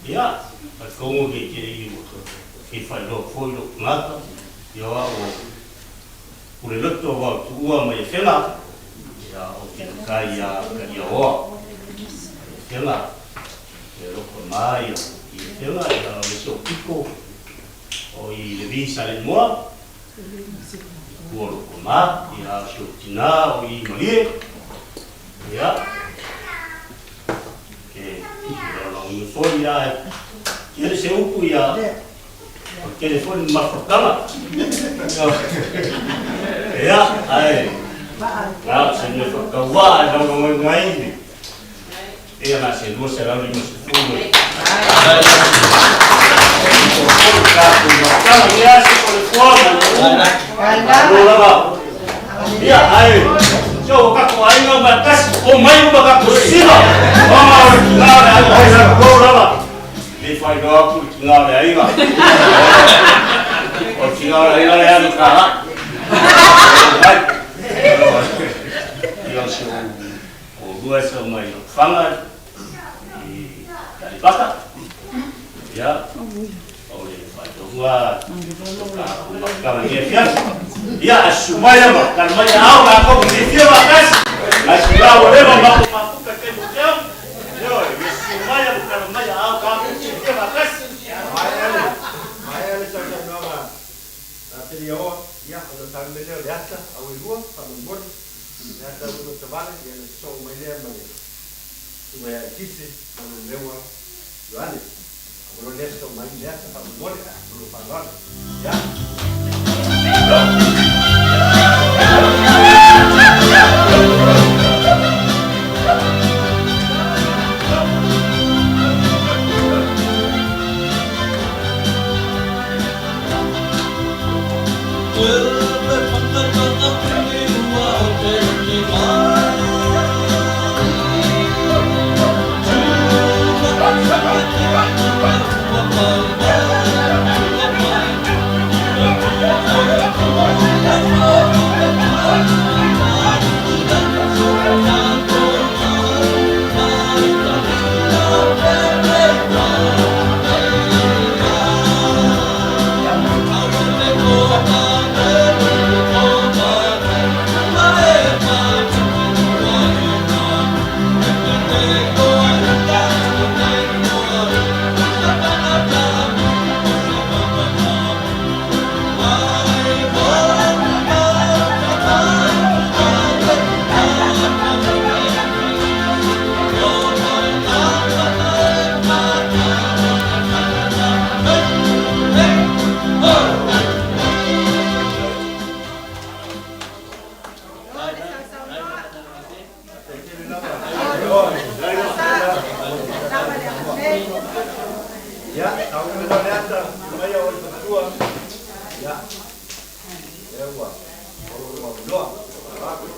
Ia, talitonu e te le i fia faailoa foi lou tagata, ia o au o Puleloto wau tuua mai Afega, ia o te matai ia Kaliaoa mai Afega, ia loko ma ia i Afega, ia o le isi o piko o i Levi Saleimoa, tua loko ma, ia o si o tina o i Malie, ia ke laolao foi ia e tele se upu ia O le tele foi le mafutaga. Ia, ae na o se mea faatauvaa e lagolagoina ai le ia na se 250 e tatou ia se o le foa ma le u. Malo lava. Ia, ae se o tatou aiga ma tasi o mai uma tatou sila. O ma o le tina o le aiga o sa lava. Le faailoa atu le tina o le aiga. O le tina o le aiga lea le tala. Mai. Ia o se o lua sa mai o fanga i Aleipata. Ia, o le faailoa ka ka ia fia. Ia, asu mai ama, ka mai au ka ko ki fia ma kasi. Asu la o le ma ma ma ka te mo teo. Maea le sausaunoaga a Teliaoa, ia, ona tau mai lea o le ata auelua, faamolemole, le ata auelua tavale, ia ona sosoo mai lea ma le susuga ia Ekise Manuleua Ioane. A ua loa lea sosoo mai le ata faamolemole, ma lou faaaloalo. Ia. Ia, tau mai loa le ata, mai au le matua. Ia, lea ua maua lou avanoa. Faaaloalo.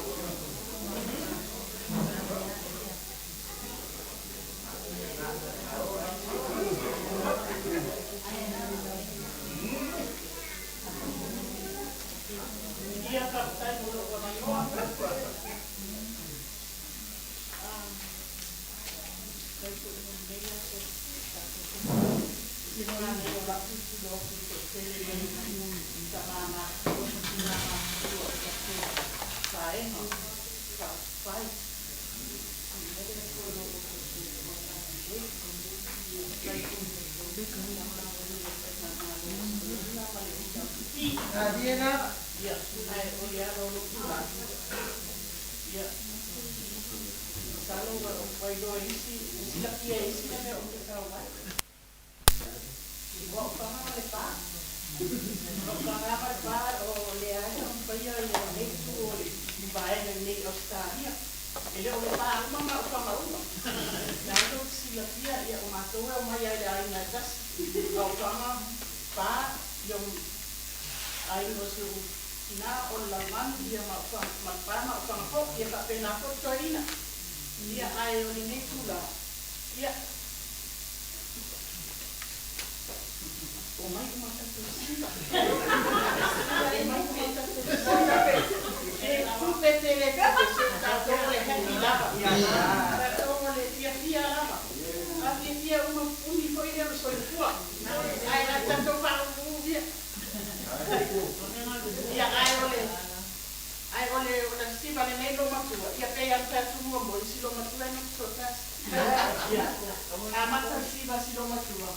Ia, faafetai mo lou avanoa. Faafetai foi mo lenei aso i le tatou Fonotaga. Manaia o lau tilotilo atu i le toatele mai tama matutua ma tina matutua o le tatou Vaega Faaupufai. Viia le Atua i lo outou soifua laulelei. Faafetai foi i le Matagaluega o le Faigamalo a Samoa ma le HRPP. Ia, ae o le ala o lou tulai, ia, masalo ua iloa e isi, ua silafia e isi le mea ou te tau ai. Ua ou faga ma le pa. Ua ou faga ma le pa o lea lava e taumafaia lenei itu o le vaega i nei i Ausetalia. E le o le pa uma ma ou faga uma. O lena tou te silafia, ia o matou e omai lava i le aiga e tasi. A o faga, pa, ia aiga o si ou tina o le Lalomanu, ia ma ou faga, ma le pa ma ou faga foi, ia faapena foi le toeaina. Ia ae o lenei tulaga, ia. Omai uma tatou siva. Omai uma tatou siva. E tupe tele tupe se tatou o le happy lava. Tatou o le fiafia lava. A fiafia uma umi foi lea o le soifua. Ae a tatou faauu ia. Ia ae o le ae o le o le siva lenei lo matua ia pei lava ona fai atu muamua i si lo matua e nofo tasi. Ia amata le siva si lo matua.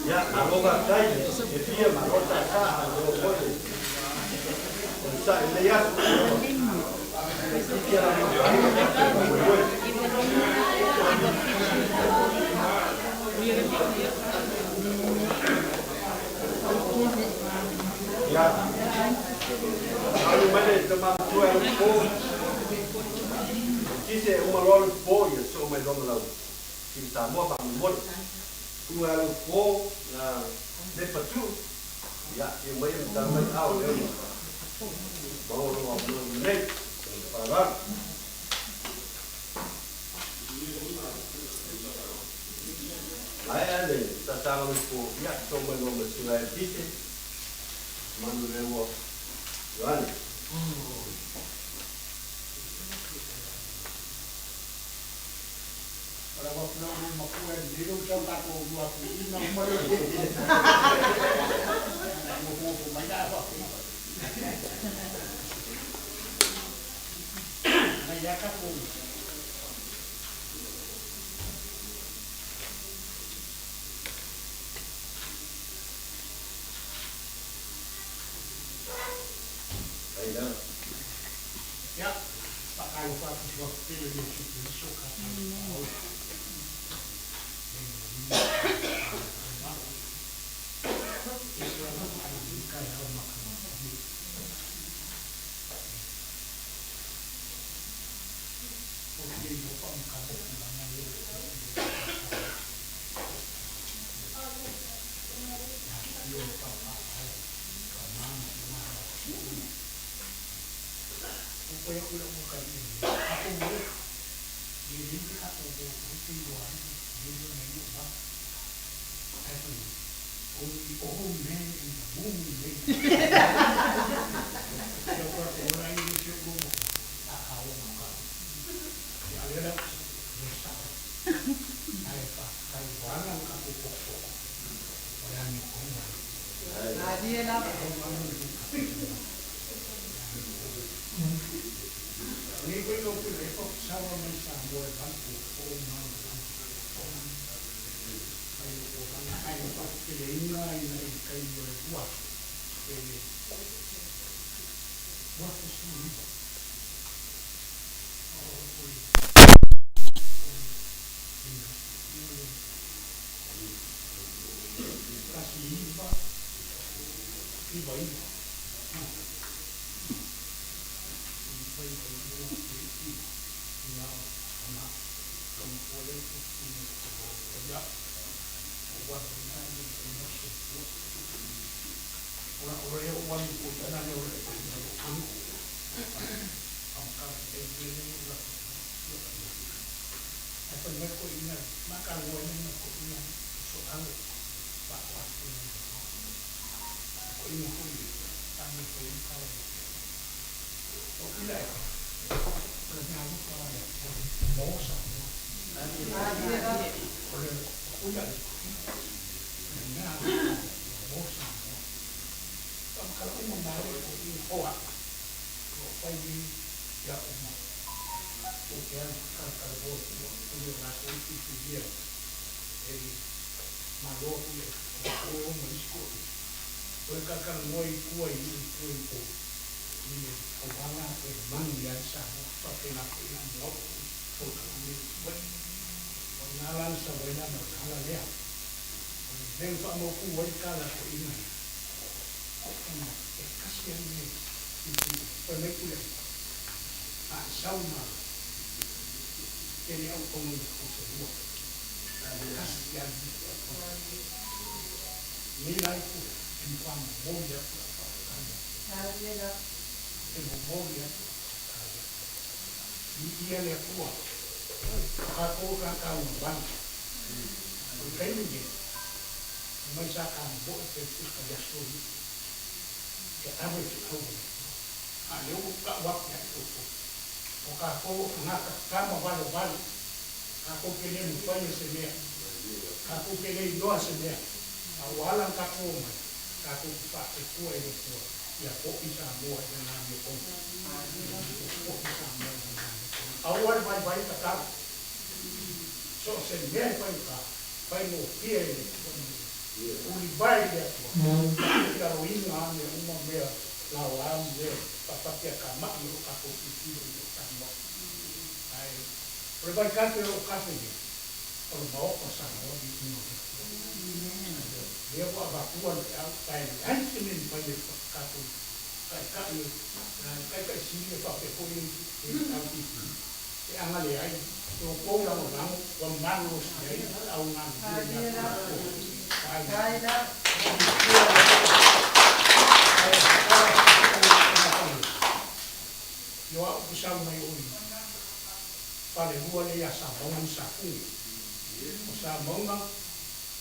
Ia, malo faafetai le fiafia, malo le taataa, malo foi le onosai i lenei aso. Itiiti lava faamoemoe. Ia, alu mai le tama matua e alu po. Tise e uma loa le po, ia soo mai loa ma lau Team Samoa faamolemole. Tuga alu po na le patu. Ia, ia mai e matala mai ao lea ua maua lou avanoa lenei. Faaaloalo. le tausaga mai fou, ia, so mai loa ma le susuga ia Elpise, Manuleleua Ioane. Ia, faatalofa atu i suafa tele o Iesu Keriso ka tatou Faaola.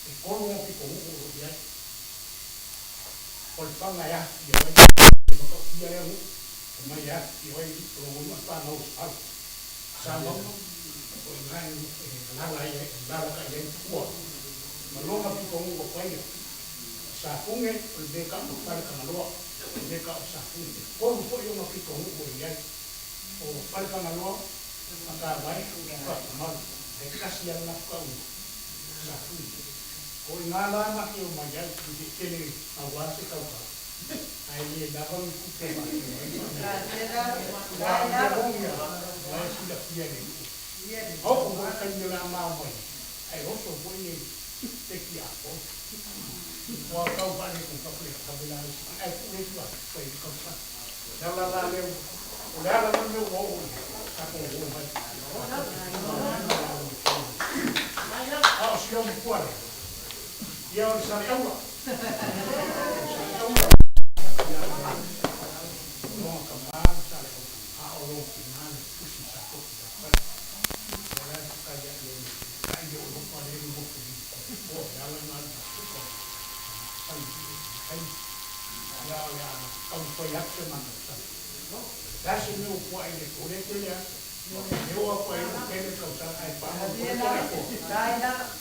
E tolu ona pitonuu o lo o i ai. O le faga e afifio ai, e matautia lea nuu, omai e afifio ai o lona i'a fanau o Saala. Samauga, o i ina e alaala ai, e alalatai ai Tupua ma lona pitonuu ua paia. O Safune, o le mea e tau o Faletagaloa, o le mea e tau o Safune. E tolu foi ona pitonuu o i ai. O Faletagaloa, Matavai, Fatumalu, ae tasi lava le latou tauga, o Safune. O i ina la na te omai ai i le tele aua se tauta, ae le lava ni tupe e faatino ai se mea. Aua o le mea moni lava, o la e silafia e le nuu. A oo foi i le taimi o le a mao mai, ae oso foi le peki apo. Ua tau faaletonu le ave la isi, ae tuu le isi vaega fai le tausaga. O le ala la lea, o le ala la lea ua oo i ai, tatou o mai. A o si au matua lea, ia o le Saleaula. O le Saleaula, ia o lona tama le Saleaula, a o lona tina le Tusi Safotu ia Fale. Ia la e fatai ai e le tai o Olopa lea i motu i o le ala lena le matuka o fai ai. Ia o le a taumafai atu se matou tala. Le a se mea ua pua'i le tole tele atu, e oo atu ai ua tele le tausaga ae faamoemoe po o le afoa.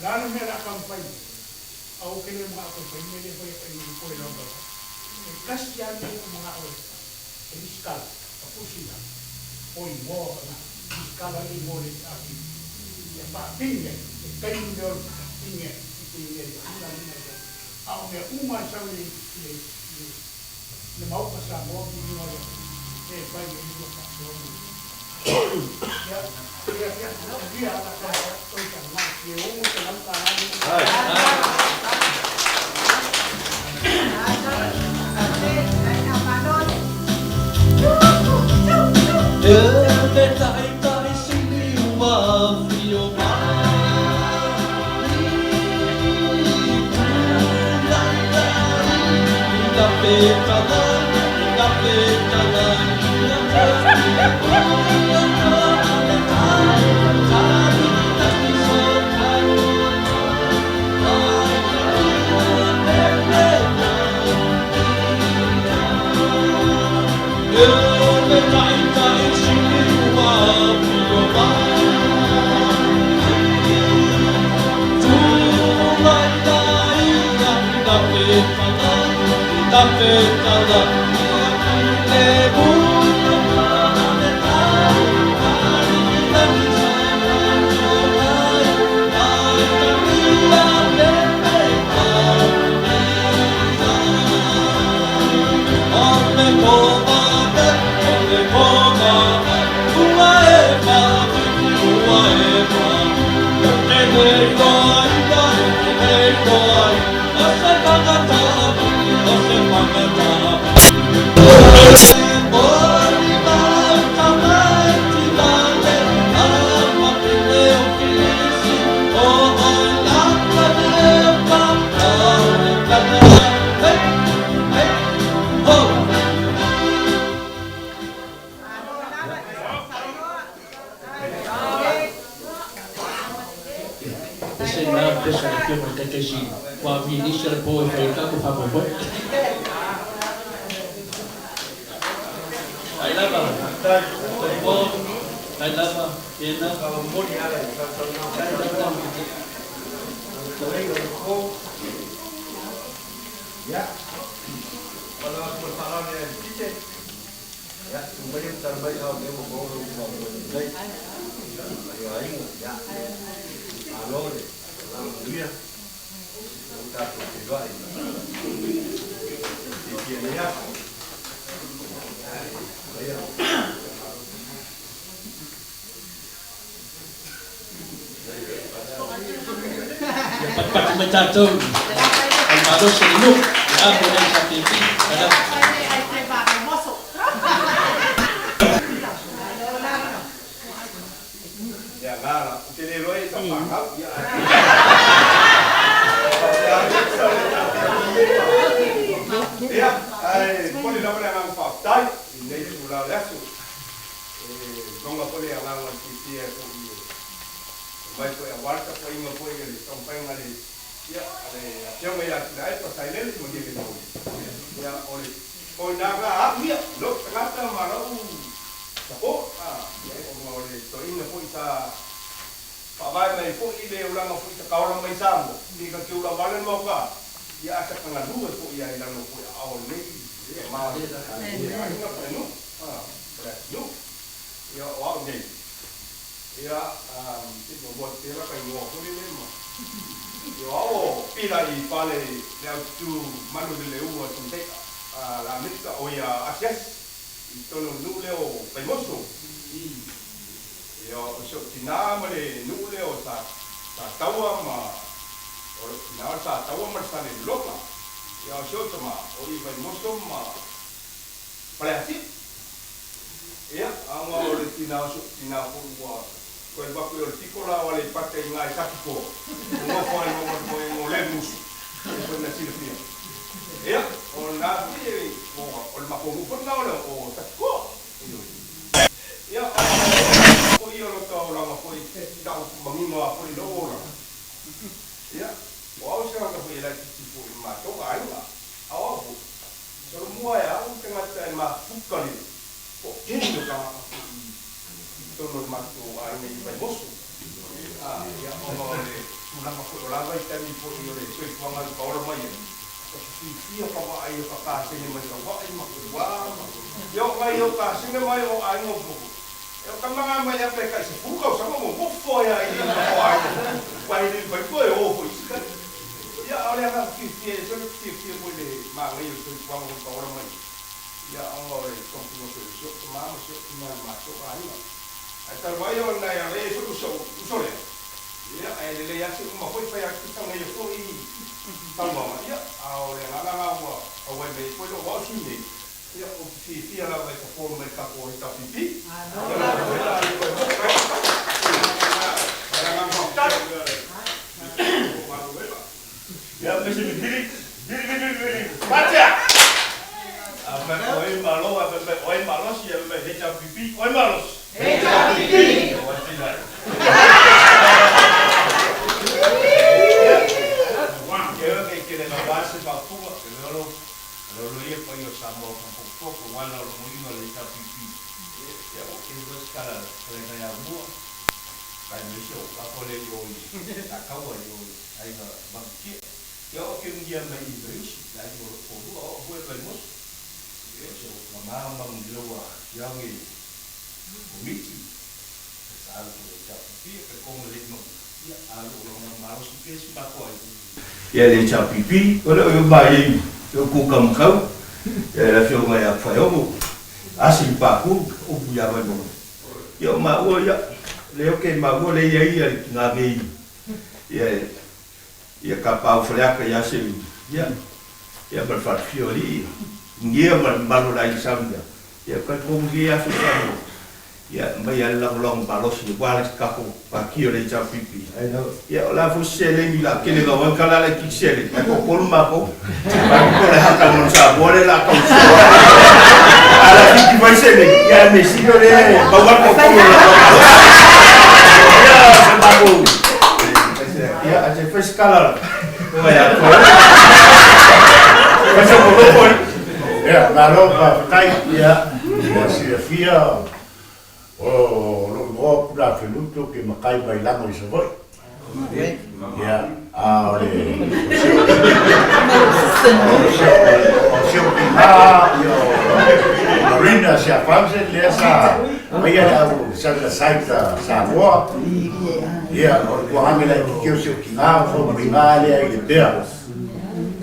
Le a le mea o le a taumafai nei? Aua ou te le mana'o toe fai mea lea e fai atu ai nei i koe lava. E tasi lava le mea ua ou mana'o e risikala, ka pusi la, o igoa o tagata. Risikala le igoa o le ati e faapini ai, e taimi lea o le pini ai, i pini ai, ina ina ina. A o mea uma e sau i le le Maota Samoa viiga o le e fai i lua faapea o ia ia ia ia ala ka toi ka na e $600 ni. E le Taitai sili ua afio mai Ese na pesa le afioga i le Taitaisili ua amia i nisi o le po e fai ai le tatou faamoemoe. Ai lava, Tupua, ai lava, Tena. Ia, Ia, tu mai e tara mai au lea ua maua lou faamoemoe lelei. Ia, mai aiga, ia, malo le agaga manuia, ua tatou feiloai i fiafia nei aso. Ia, Ia patupatu mai tatou i le malosi o le nuu, ia mo le SAPP. Malama. Ia, ae momoli lava le agaga faafetai i lenei itula o le aso. E logo foi le agaga o le fiafia foi e omai foi aua le tapuaiga foi a le taumafaiga a le ia Afioga ia Atinae Pasailele Malielegaoi. Ia, o le koina na a'u ia, lou tagata ma lou support, ona o le toeaina foi sa faavae mai ai foi le olaga foi takaola mai Samoa, pei ka te ula vale le maoka, ia ae sa tagalue foi ai lalo foi aao o lenei tama o le aiga po o le nuu, po o le atunuu. Ia, o a'u nei, ia, se i muamua atu pea la ka igoa foi lele ma, ia, o a'u o Pila i fale le au tutū manu le leua o Tamatai'a a la Amerika, o ia asiasi i totonu o le nuu lea o Vaimoso. Ia, o si o'u tinā ma le nuu lea o Sa, Sataua ma, o lo'u tinā o le Sataua ma le Salelologa. Ia, o si o'u tamā, o i Vaimoso ma Faleasiu. Ia, a ona o le tina o so'u tina foi ua toe alu atu i o le pito la o Aleipata i ina i Satitoa, ua nofo ai loa ma le moega o le musu, e pei ona silafia. Ia, o lena foi e, o le matou nuu foi lena o le o Satitoa. Ioe. Ia, o foi ia o lota olaga foi tau manino lava foi i lou olaga. Ia, o au se tagata foi e laitiiti foi i matou aiga, a o au foi, Solomua e au le tagata e mafuka le toatele o tagata foi i totonu o le matou aiga i Vaimoso. Ia, ona o le tulaga foi o la vaitaimi foi o le soifuaga na paola mai ai, e fiafia ka vaai o ka kasene mai Savaii ma Kuā ma, ia o nai o kasene mai o aiga o fofo. E o tama mai ia pe kai 10 tausaga mo mofo ai a i o aiga fofo. Uae le mafai toe o foi i isi taimi. Ia, a o le agaga fiafia, e sole fiafia foi i le manaia o le soifuaga ua paola mai, ia, ona o le taumafaiga foi o si ou tama ma si ou tina i le matou aiga. Ae talu ai o nai ala ia foi uso, uso lea, ia, ae lelei lava se uma foi fai atu tana ia foi saunoaga, ia, a o le agaga la ua auai mai ai foi lou au sui nei, ia, ou te fiafia lava e perform mai i le tatou HRPP. Ia, lau Afioga i le Fofoga Fetalai, ma le agaga faafetai. Ia, me se bili, bili, bili, bili, patia! A fai mai, oi malo, a fai mai, oi malosi, a fai mai, HRPP, oi malosi. HRPP! O ai tina. Ia, ke kele ka wase whafuga, ke lolo, lolo ia pa ia Samoa whapokopoko, wala o longoinga le HRPP. Ia, o ke hua sikala, kore kai a mua, kai me se o kako le i oi, ta kaua i oi, aiga manutia. Ia o ke ngia mai i Vaiusi, la i o lo lua o hue vai moso. Ia se o ka maa mangu lewa siange komiti. Sa alu ko le HRPP, pe konga le mangu. Ia alu o longa malosi pe si mako ai. Ia le HRPP, o le o yo mai ei, o ku kamakau, ia le afioga ia Whaiomo, asi i pākū, upu ia vai mo. Ia o maua ia, le o ke maua le ia ia i ngā ngei, ia ia ka pau whaleaka ia se ia, ia ma le whalafio li, ngia ma le malo la i saunga, ia kai kongu ia aso saunga, ia mai a le lagolago malosi, ia wale kako pākia le HRPP. Ia o la fo sele ni la kele ga wan kala la ki sele, ai ko kolu mako, ai ko le haka mon sa mo le la kau so. Ala ki ki vai sele, ia me si le ba wa ko ko la. Ia se mako. Ia a se first kala. Ko ya ko. Ko se ko ko. Ia, malo faafetai, ia, ua silafia o lou igoa Pula Feluto ke makai mai lago i Savaii. Ia, a o le o si o tina ia o Marina Siafansen lea sa faia le au Sunset Samoa. Ia, o le tuaage laitiiti o si o tina o faumaina lea i le pea.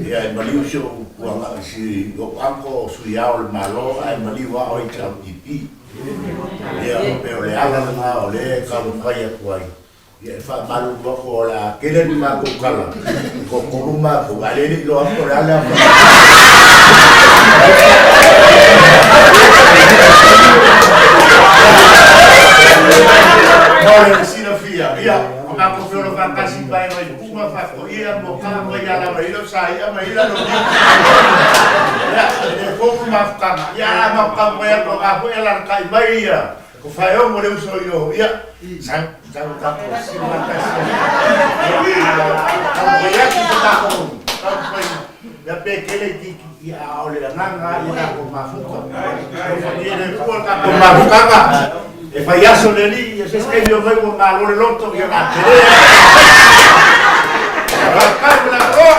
Ia, e maliu si o kuaga si o anko o sui ao le malo ae maliu a o HRPP. Ia, o pe o le ala lena o le taumafai atu ai. Ia e faamalulu atu o le a tele ni matou tala, tolu matou, ae le le iloa atu o le a le afa. Mo le silafia, ia, o matou feola faatasi mai Vaipuna faatoia mo ka mai ala mai ilo sa ia mai ila no. Ia, e le fofu mafutaga, ia a mafuta mai atu a foi ala kai mai ia. Ko whaeomo le uso i o, ia, sa sa o tātou, si mata si. Ia, ka mai atu te tātou, e laitiiti, ia, a o le agaga lava ia tatou mafuta. Alofagia e le Atua le tatou mafutaga. E fai aso le Alii, ia se isi taimi omai ua malo le loto, ia o le a tele lava. Faafetai mo le avanoa.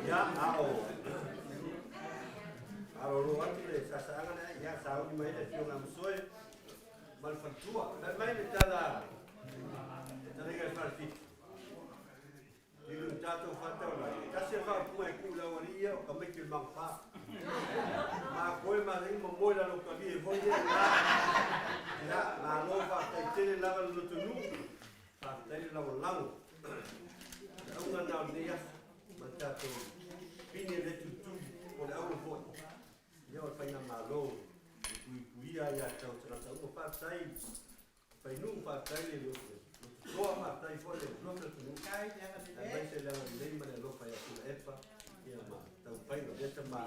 Ia, a o malolo atu le sasaaga lea, ia sauni mai le afioga a Masoe ma le faletua. Fai mai le tala, le talaiga i le falefitu. Lilo i tatou faataulagi, e tasi le faaupuga e tuu i le aualii ia, o tamaiti o le magafā. Makoe malagi ma moe i lalo o talie foi ia i ina. Ia, malo faafetai tele lava le lotonuu, faafetai le lagolago. O le auga lena o lenei aso ma le tatou pine lea tulituli po o le auro foi, ia o le faigamalo e puipuia aiatatau a tagata uma. Faafetai Fainuu, faafetai le Lototoa, faafetai foi le loto atunuu, aemaise le agalelei ma le alofa ia Tuilaepa ia ma taumafaiga o lea tama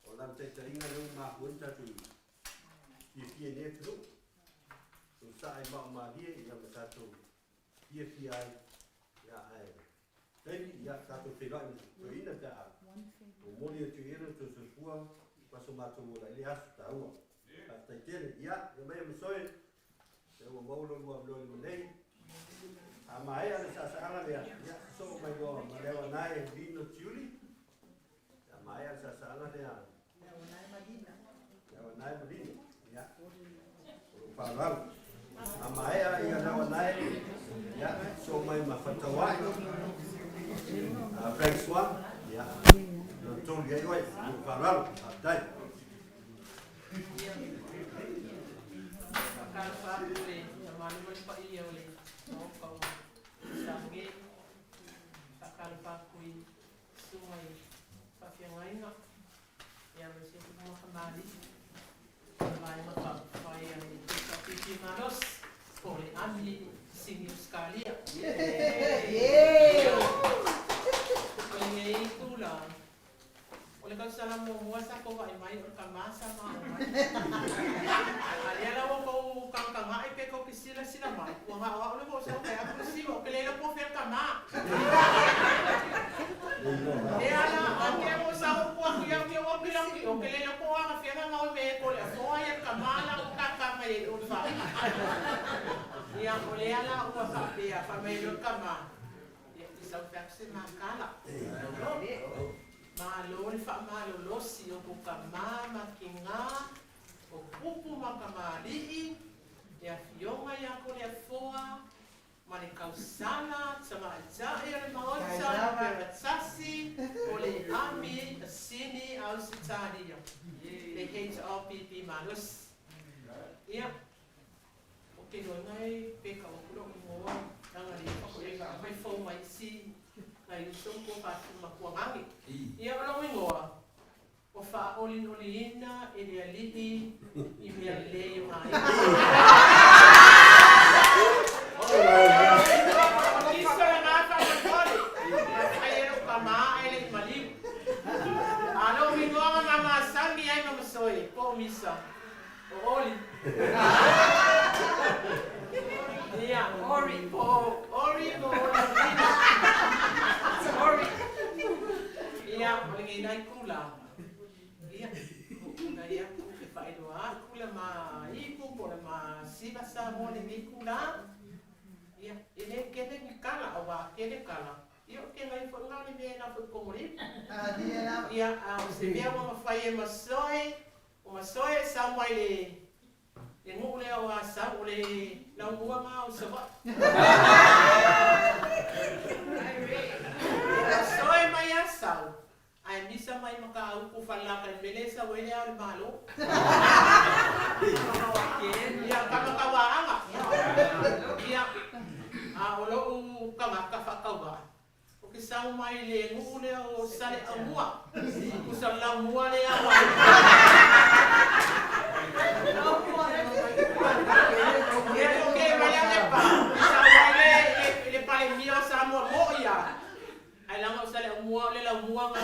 o lana taitaiga lea ua mafua ai ona tatou fiafia i lenei atunuu. Ua saa i maaomalie ia ma tatou fiafia ai ia ae taimi ia tatou feiloai ma toeaina pe a momoli atu i ai lo outou soifua ma so matou ola i lea aso taua. Faafetai tele. Ia, ia mai e masoe, lea ua maua lo lua avanoa i luma nei. A maea le saasaaga lea, ia, sosoo mai loa ma Leauanae Lino Tiuli. A maea le saasaaga lea, Leauanae Malina. Leauanae Malina. Ia, o lou faaaloalo. A maea ia Leauanae, ia, sosoo mai ma Fatauai. Frank Swan, ia, lona tolu i ai oe, lou faaaloalo. Faafetai. Faatalofa atu i le mamalu ma le paia o le Maota o Samoa. Faatalofa atu i susuga i faafeagaiga, aemaise foi ma tamalii o le Vaega Faaupufai a le HRPP Malosi po o le ami sini o Ausetalia. O lenei itula, O le tausaga muamua sa tou vaai mai o le tama sa mao mai. A lea la ua tou tagataga'i pe tou te silasila mai, ua na o a'u le ua sau kai atu le siva, ou te le iloa po o fea le tama. Lea la, a te ua sau upu atu ia'u ia ua kilaki, ou te le iloa po o agafea na gao i mea e kole afoa ia le tama la ua tata mai ai o le faa. Ia, o lea la ua faapea, fai mai ai loa le tama, Ia, ou te sau fai atu se makala. Malo le faamalolosi o ko tama ma kina, o kupu ma kamali'i, le afioga ia Toleafoa, le kausala, tamaitai o le maota, Peratasi, o le Ami, Sini, Ausitalia, le HRPP malosi. Ia, o ke loa ngai pe ka o kulo ingoa, langa le pa ko e ka mai fau mai si, ngai uso ko pa tu makuangangi. Ia, o lo ingoa, o faaolioliina e le Alii i mea lelei o aiga. O kiso lena faamolemole, afai e lou tama ae le i maliu. A lou igoa ma mamasani ai ma masoe, po o misa, o Oli. Ia, Ori, po o Ori po o Oliolina. Ori. Ia, o lenei la itula. Ia, tulai atu e faailoa atu le ma ipu po o le ma siva Samoa lenei itula. Ia, e le kele ni kala, auā kele kala. Ia, o ke ngai foi na o le mea e na foi kogo le ipu. Ia, a o se mea ua mafai e masoe, o masoe e sau mai le Le nuu lea o Asau, o le laumua na o Savaii. E soe mai Asau, ae misa mai Matautu Falelata i le mea lea e sau ai le Ao o le Malo. Ia, Tamatauaaga. Ia, a o lou tagata faatauvaa, ou te sau mai le nuu lea o Saleaaumua, tusa le laumua lea ua Ia ko ke mai le pa, sau ai le le Palemia o Samoa mo'i a. Ai langa o Saleaaumua o le laumua nga.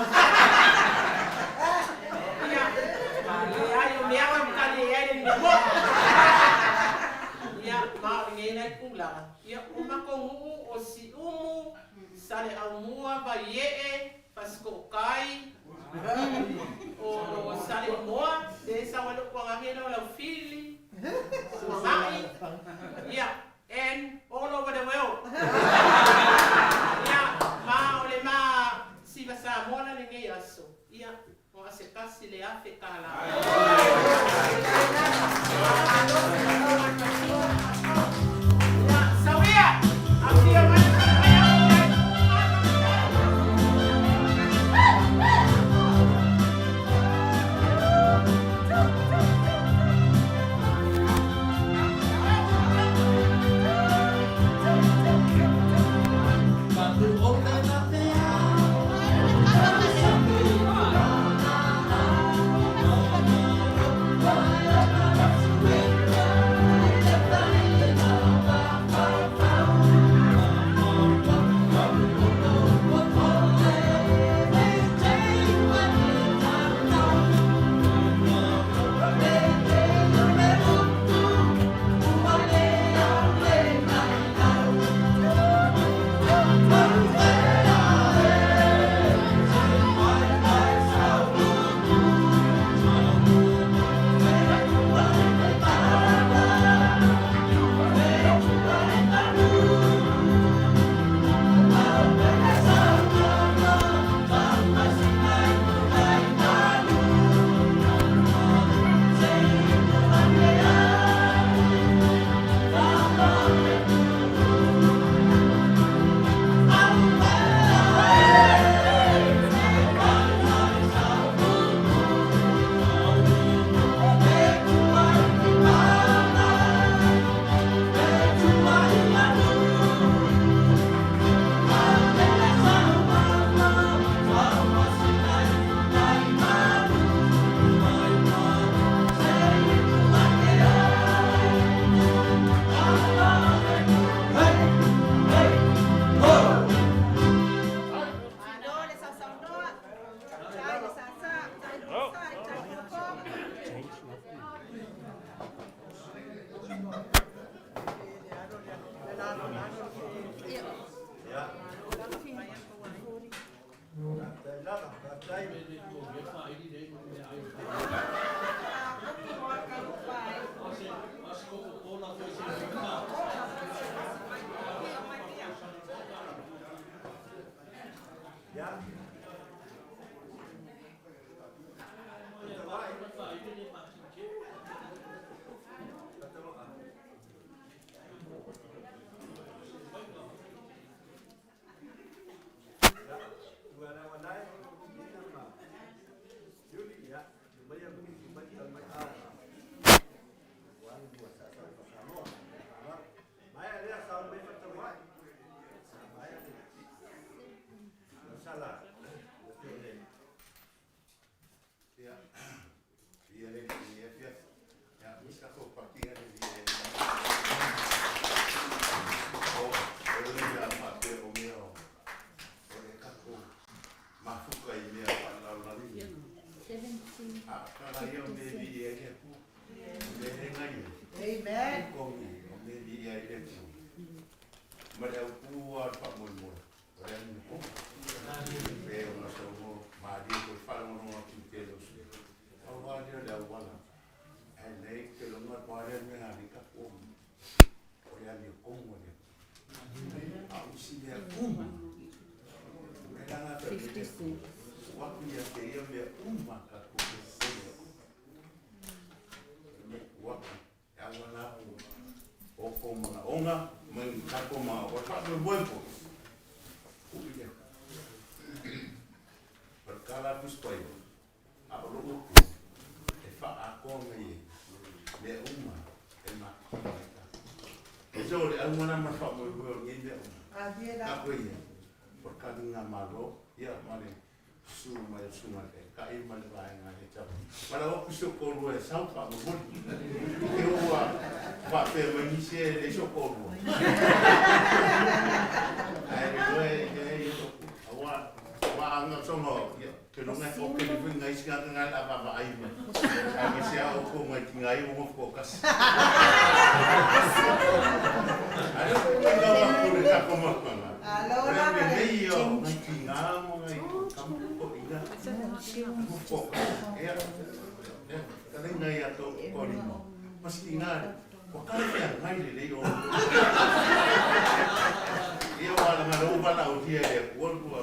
Ia, leai o mea ka tali ai le mea mo'i. Ia, ma o lenei la itulaga. Ia, o matou nuu o Siumu, Saleaaumua, Vaiee, Fasitootai, o Saleimoa, lea e sau ai lou tuagage lea o Laufili, Tuanai, ia, and all over the world. Ia, ma o le ma siva Samoa la lenei aso, ia, o a se tasi le $1,000. Ia, sau ia, afio mai le mai au i ai. Malo le sausaunoa, faafetai le sasa, faafetai le onosai, faafetai le fofoga. Ma le autū lava o le faamoemoe, o le amiotonu. Pe ona saunoa malie foi le faalogologo atu i le tele o sui usufono, pau lava lea o le auala, ae leai ou te lagona pau lava lea o le mea na ala ai tatou omai, o le amiotonu a le Atua. A o isi mea uma, o mea la na fai mai le Atua, tuu atu ia te ia mea uma a tatou te popole ai. Tuu atu e auala atu o kou manaoga mai ni tatou manaoga. O le faamoemoe foi, tuu i le Atua. O le tala a Tusi Paia, a o lou upu e faaatoa mai ai mea uma e matutua ai tatou. E so o le auga la ma le faamoemoe o lenei mea uma, tatou e i ai, o le taliga Malo, ia ma le susu mai o le Susuga i le Taitai ma le vaega e tau valaau atu si ou toalua e sau faamolemole. I te ua faapea mai nisi e leai sou toalua. Ae le iloa e leai e lou aua aua a na soga ia ke loga e toatele foi ngai isi tagata na le a vaavaai mai. Aemaise lava outou ngai tina ia ua nofo toatasi. Ae lea foi ua iloa atu i le tatou mafutaga. O le lelei ia o nai tina ma nai tama toeaiina nofo toatasi. Ia, ia, fetalaiga ia tou toalima ma si tina ua talafeagai lelei o Ia ua leaga o lea ua valaaulia e le Atua lua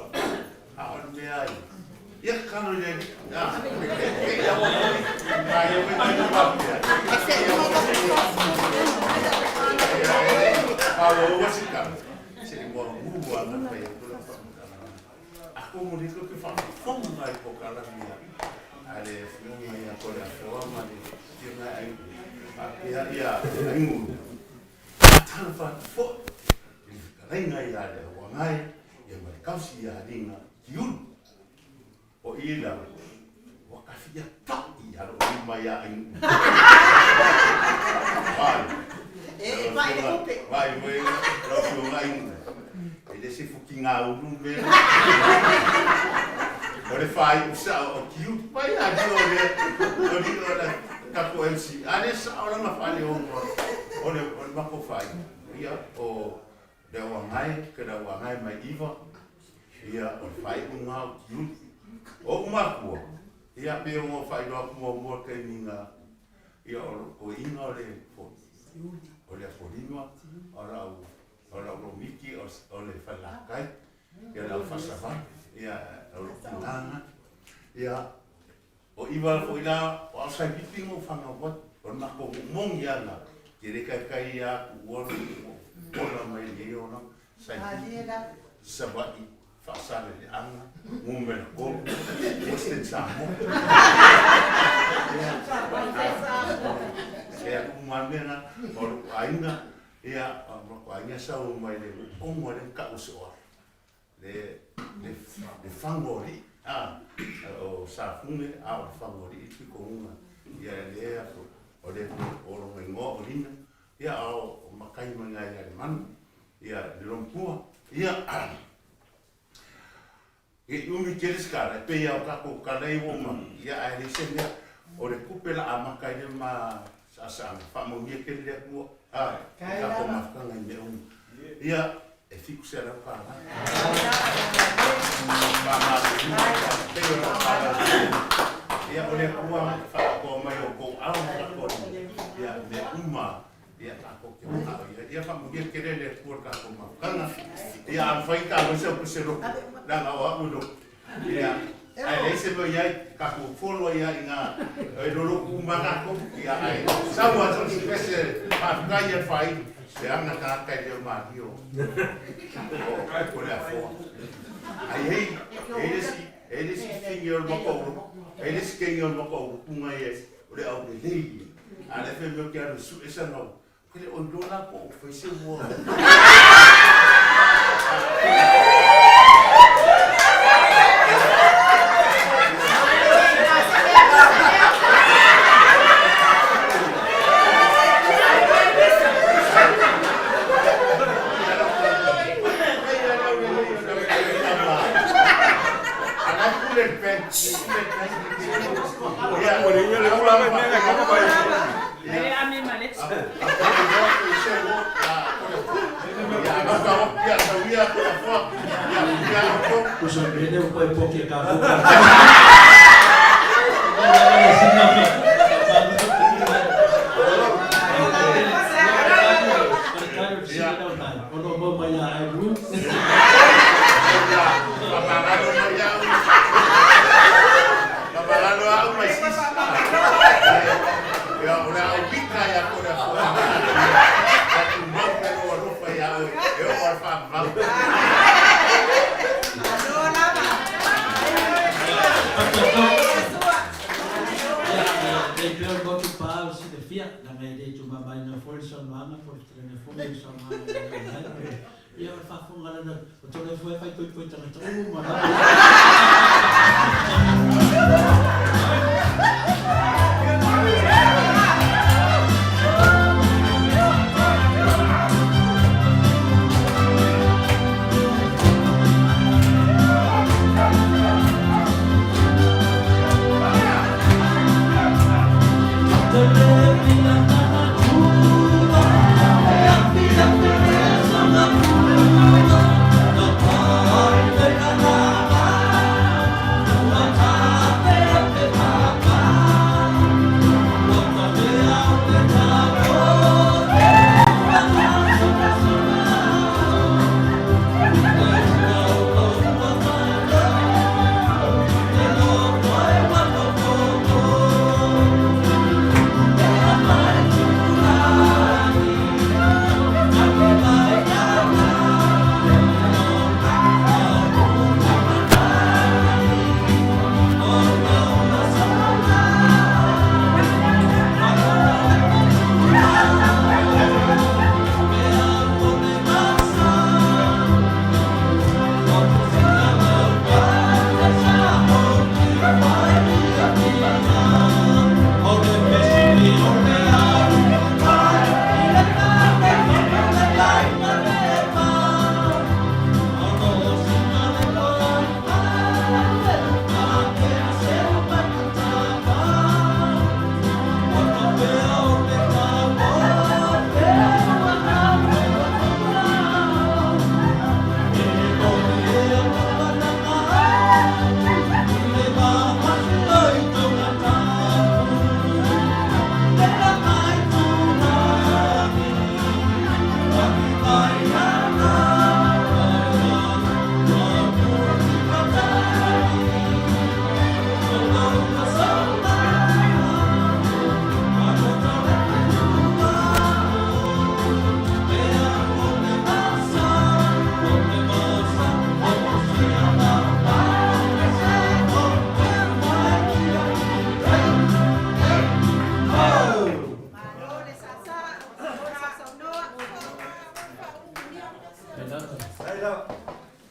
a o le mea ia. Ia tatalo i le Alii. E aua foi na ia foi mai no faapea. Ia e faaauau se tala. Se i muamua ona fai atu lau faamatalaga. Atonu o lea tou te faafofoga i polokalame a le Afioga ia Toleafoa ma le Afioga ia Ainuu, faapea ia Ainuu, faatalofa atu foi i le fetalaiga ia Leauagae ia ma le tausi ia Aliga Tiulu. O i la, ua tafia ta'i a lou lima ia Ainuu. Vai. E pai le kupe. Vai foi lau Afioga Ainuu. E le se fukigaulu mea. O le faaiu sao o Tiulu. Vai a lio o le o li o le tatou MC. A le sao lana faaleono o le o le matou faaiu. Ia o Leauagae, ke Leauagae mai Iva, ia, o le faaiuga o Tiuli. O ou matua, ia, pei ona ou faailoa atu muamua i le taimi na, ia, o lou toeaina o le o le Apolima, o lau, o lau Romiti o le Falelatai, ia, le au Faasavai, ia, o lou tina lena. Ia, o Iva foi la, o au saipipi na ou fanau ai, o le matou nuu moni lava lena, e le taitai lava tuua lou nuu ola mai lenei olaga, saipipi, Savaii, Faasaleleaga, Numera 3, Western Samoa. Ia, uma lava mea na, o lou aiga, ia, o lou aiga sau mai le nuu ogo lea na tau o Seoala. Le, le, le fagu o alii, a, o Safune, a o le fagu o alii le pitonuga, ia lea, o le, o lona igoa o Lina, ia, a o matai mai ina ia Lemanu, ia, le Lomatua, ia, e umi tele se tala, e pei lava o tatou tala ia ua uma, ia, ae leai se mea, o le tupe la amata ai le ma saasaaga, faamanuia tele le Atua, a, i tatou mafutaga i mea uma. Ia, e $700. Faamalo, pei o lau faaaloalo. Ia, o le Atua e faaatoa mai outou ao ma tatou alii, ia, mea uma, ia, tatou te manao i ai. Ia faamanuia tele le Atua i le tatou mafutaga. Ia, a mafai ta alu ai sau pese lotu, leaga o au e lotu. Ia, ae leai se mea o i ai, tatou fono ai lava i ina, e lolotu uma lava tatou. Ia, ae sau lava sau se pese, faafetai ia le faaili, leaga tagata e le o malie o, o le afoa. Ae i ai, e i ai le isi, e i ai le isi fini o le matou lotu, e i ai le isi teine o le matou lotu na i ai, o le aulelei ia. A o lea fai mai ou te alu e sue sana ou Ke le ʻoi loa la po o fai se ua. ia Toleafoa. Ia, ia outou. Tusa o le mea lea ua toe poke e tatou. Faamagalo mai au. Faamagalo au my sis. Ia, o le a ou mita ia Toleafoa. Ia tumau pea lou alofa ia oe, e oo lava i le faavavau. E pei o le motu pa o le silafia, leaga e le tuumamaina foi le saunoaga po o le fetalaiga foi i le saunoaga e i ai. Ia o le faafofoga lana, o Toleafoa e faaipoipo i tagata uma lava.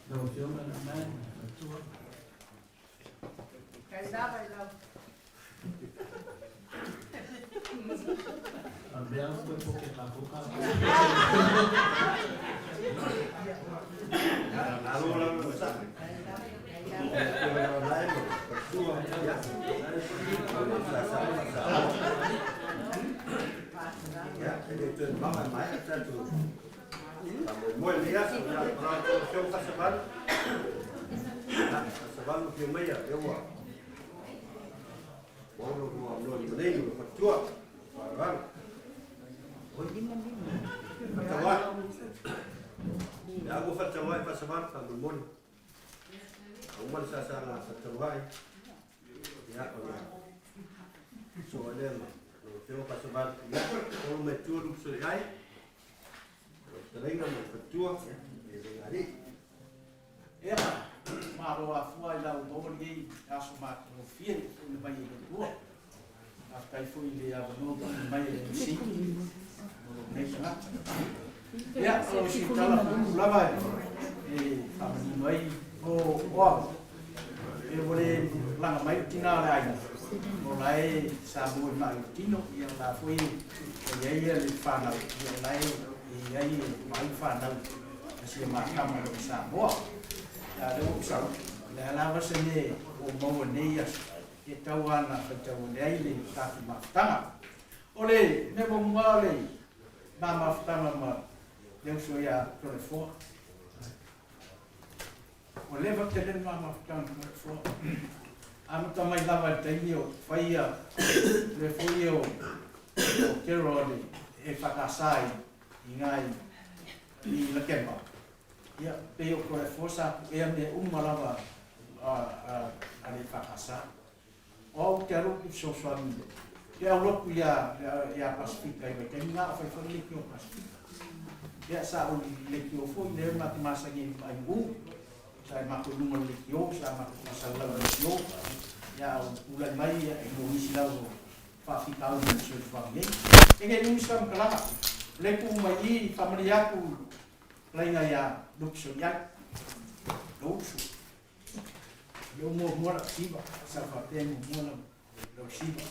Lau Afioga i le Maea, Matua. A mea ua toe poke tatou ka. Malo lau le sa. Ia, e le toe mama mai a tatou faamoemoe lenei aso. Ia, o la outou Afioga Fasavalu. Ia, Fasavalu afio maia, lea ua maua lo lua avanoa i lima nei, lou faletua. Faaaloalo. Faatauai. Ia, ua faatauai Fasavalu faamolemole. A uma le saasaga faatauai, ia, ona sosoo ai lea ma lau Afioga Fasavalu. Ia, tolo mai tua Lupe Soliai, lau fetalaiga ma le faletua, ia, le Alii. Ia, malo afua i lau maua lenei aso matagofie ua tuuina mai e le Atua. Faafetai foi i le avanoa ua tuuina mai e le MC mo lou nei tagata. Ia, o si tala puupuu lava e faamanino ai o o au, e ua le laga mai le tina o le aiga, o la e sa mua i mai o le tino, ia o la foi e i ai le fanau, ia o la e i ai e maai fanau a si a makama i Samoa. A lea ua ou sau, o le a lava se mea ua ou maua nei aso, e tau lava ina faitau ane ai le tatou mafutaga. O le mea muamua o le ma mafutaga ma le uso ia Toleafoa. Ua leva tele le ma mafutaga ma le Amata mai lava i le taimi o faia le foi o kero a le EFKS i ina i Lakemba, ia, pei o Toleafoa sa puea mea uma lava a le EFKS. O au ou te alu ou te fesoasoani i le au lotu ia Pasefika i vaitaimi na a o fai foi le leitio a Pasefika. Ia, sa ou leitio foi lea ma te masani ai ma Aiuu. Sa i matou i luma o le leitio, sa matou faasalalau i le leitio, ia a ua tulai mai ia e maua nisi lava o faafitauli o le soifuaga nei. E le umi se faamatalaga, o lea e tuu mai i i, faamalie atu i fetalaiga ia Luke Soliai, lou uso. O lea ua muamua lau siva, sa ou faapea e muamua lau siva.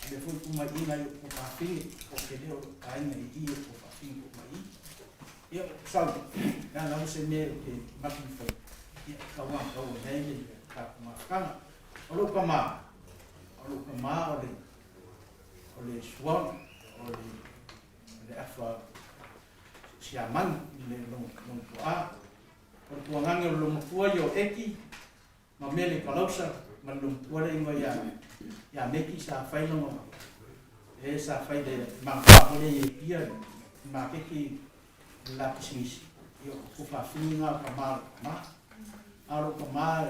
O lea foi ua tuu mai i i nai ou tuafafine, o le tele o lou aiga i i o tuafafine tuu mai i i. Ia, sau, o le a lava se mea ou te matamafai, ia, tau lava tau ai le tatou mafutaga. O lou tama, o lou tama o le, o le Swan, o le, o le afa siamani i le lona tuaa. O le tuagage o le lomatua ia o Eki, ma Mele Kalausa, ma le lomatua le igoa ia, ia Meki sa fai lona, e sa fai le magafā foi lea i Apia, le maketi i le la pisinisi, ia o tuafafine na o tama o lou tama. A o lou tama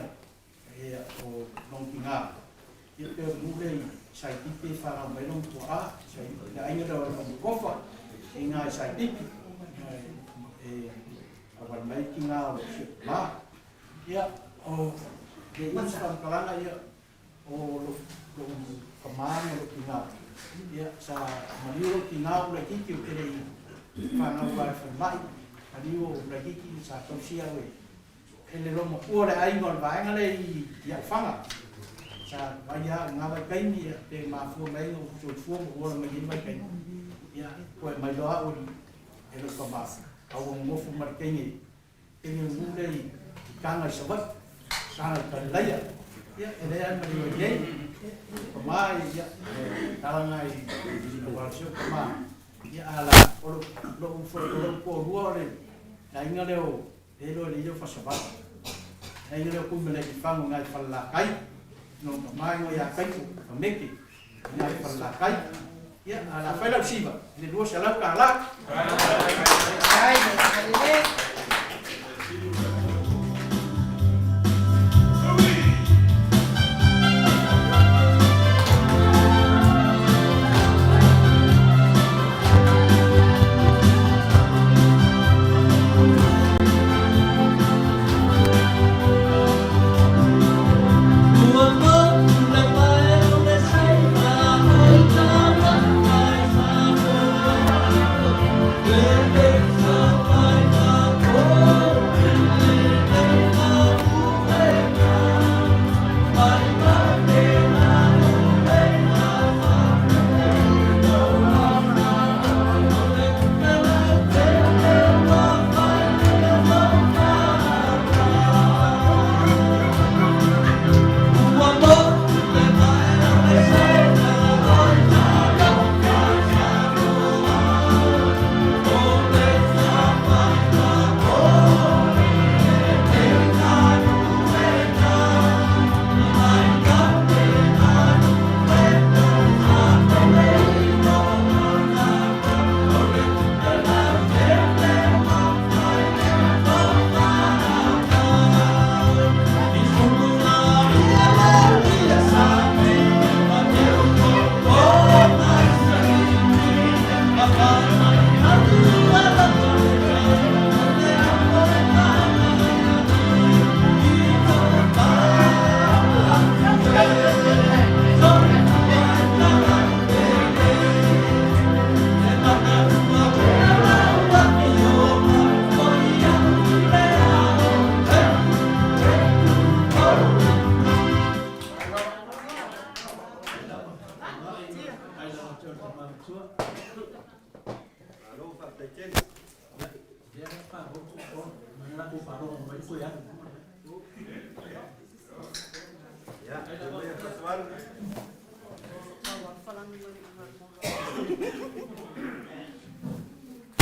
e, o lona tina, ia pei o le nuu lea i Saipipi e fanau mai ai lona tuaa, le aiga lea o Amukofa, i ina i Saipipi, e auala mai tina o si ou tama. Ia, o le isi faamatalaga, ia, o lou tama ma lou tina, ia, sa maliu lou tina o laitiiti ou te le i fanau lava i le falemai, maliu o laitiiti sa tausi au e e le loomatua o le aiga o le vaega lea i Aufaga. Sa vaai lava i lena vaitaimi, ia, pe mafua mai ai ona ou soifua ma ou ola mai i lenei vaitaimi, ia, toe aumai loa au e lou tama, a ua nonofo ma le teine Teine o le nuu lea i Taga i Savaii, Taga i Kalilaia, ia, e leai lava ma le i ai. Tama ia, tala na i aua si ou tama. Ia, a la, o lou, o lou toalua o le aiga lea o, e iloa e le ia o Fasavai. Le aiga lea o Tuimalealiifano i na i Falelatai, lona tama igoa ia Taito Kameke i na i Falelatai. Ia, a la fai lau siva i le $200.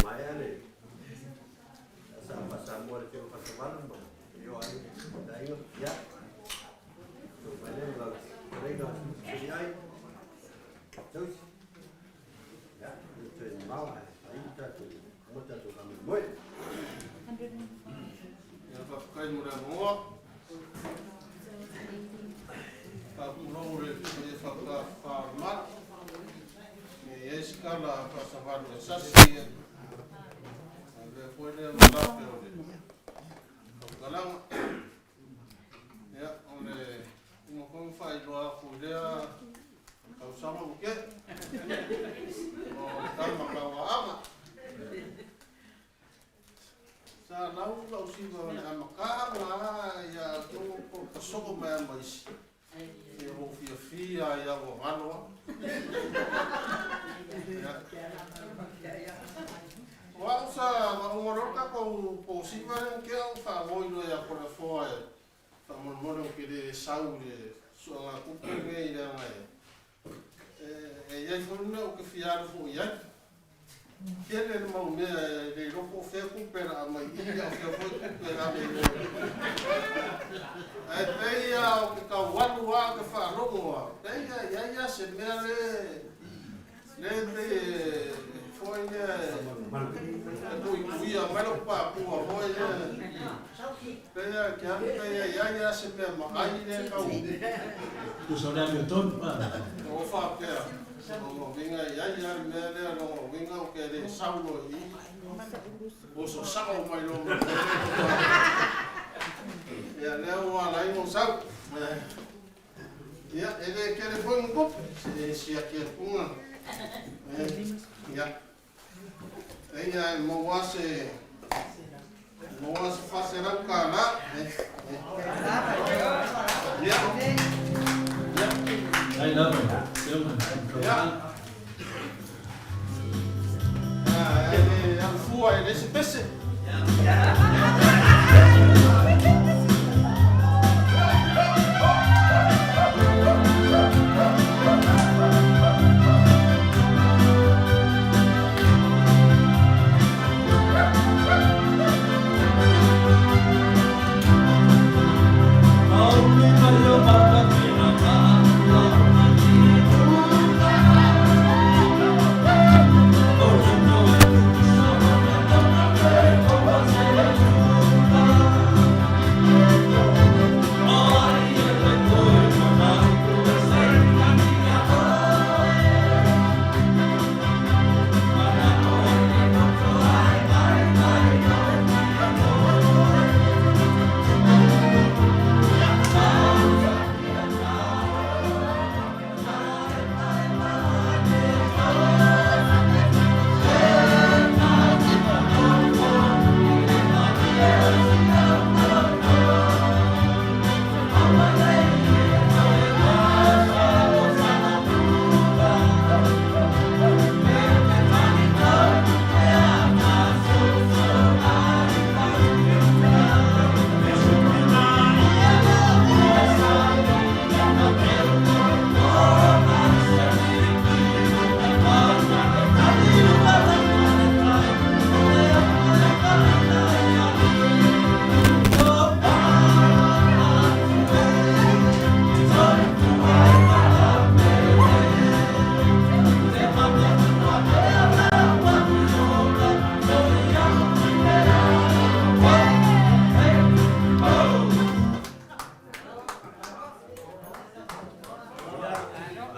Maea le sa faasamoa le teo faasavalu ma ioa ai. tatou mo tatou faamoemoe. Ia, faafetai mo le avanoa. Faapulou le paia faatafafa o le malu. Ia i ai se tala faasavalu e sasi, ia avea foi lea ma lape o le tautalaga. Ia, o le uma foi ona faailoa atu i lea tausaga ua tea, o le tama tauaaga. Sa lau lau siva o le amataga a ia outou po pasoo mai lava ma isi. Ia ua ou fiafia ai lava ua galo lava. Ia. O au sa maua loa le tatou posiva lea na tea ou faagoi loa ia Toleafoa e faamolemole ou te le sau i le suegatupe lenei leaga e i ai foi le mea ou te fia alu foi i ai. Tele le mau mea e le iloa po o fea tupe o le a aumai i i a o fea foi tupe e ave i o. Ae pei lava ou te tau alu lava ou te faalogo lava, pei lava e i ai lava se mea le le pei e foi lea e tuituia mai lou papua foi lea. Pei lava e te alu pei e i ai lava se mea maai lea e tau. Tusa o le amiotonu pa. O faapea. Lona uiga e i ai lava le mea lea, lona uiga ou te le sau loa i i, oso sao mai loa ma le mea lea. Ia lea ua ala ai ona sau. Ia, e le tele foi ni tupe, se siaki atuga. Ia, eia e maua se maua se $400. Ia. Ai lava, Ia. E alu fua e le se pese.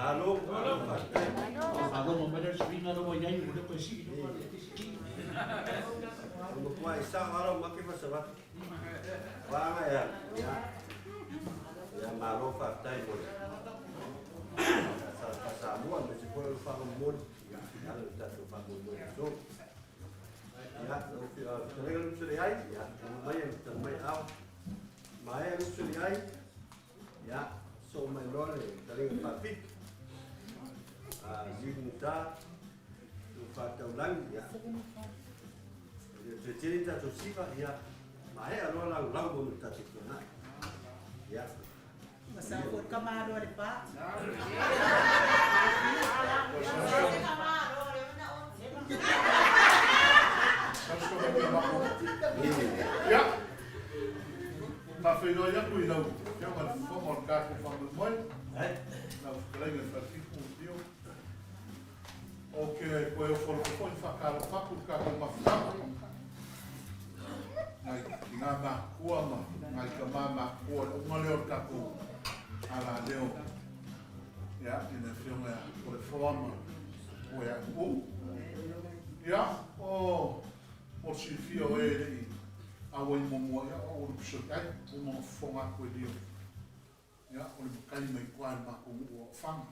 Malo, malo faafetai. Faalogo mai lea le suiga lea ua i ai, ua le toe sii i luga le eletise. O matua e sao lava lau make ma savatu. Vaga ia, ia. Ia malo faafetai mo le sa Samoa aemaise foi o le faamolemole. Ia, ala le tatou faamoemoe i aso. Ia, lau fetalaiga le uso leai, ia, mai e mai ao. Maea le uso leai, ia, soo mai loa le fetalaiga faapito. Zilugata, le faataulagi, ia. E le toe tele tatou siva, ia, maea loa laulau mo le tatou tuanai. Ia. Masao foi ka malo le pa. Ia, faafeiloai atu i lau Afioga i le Fofoga o le tatou faamoemoe, lau fetalaiga i le Falefitu Tio. Ou te toe ofo alofa foi ma faatalofa. Faatalofa atu i le tatou mafutaga, nai tina matutua ma nai tama matutua i le auga lea o le tatou alaleo ia, i le afioga ia Toleafoa ma Moeanu'u. Ia, o mo le silafia o e e le i auai muamua, ia, o au o Lupesoliai, ua uma ona fofoga atu e lio, ia, o le matai mai tua i le matou nuu o Aofaga.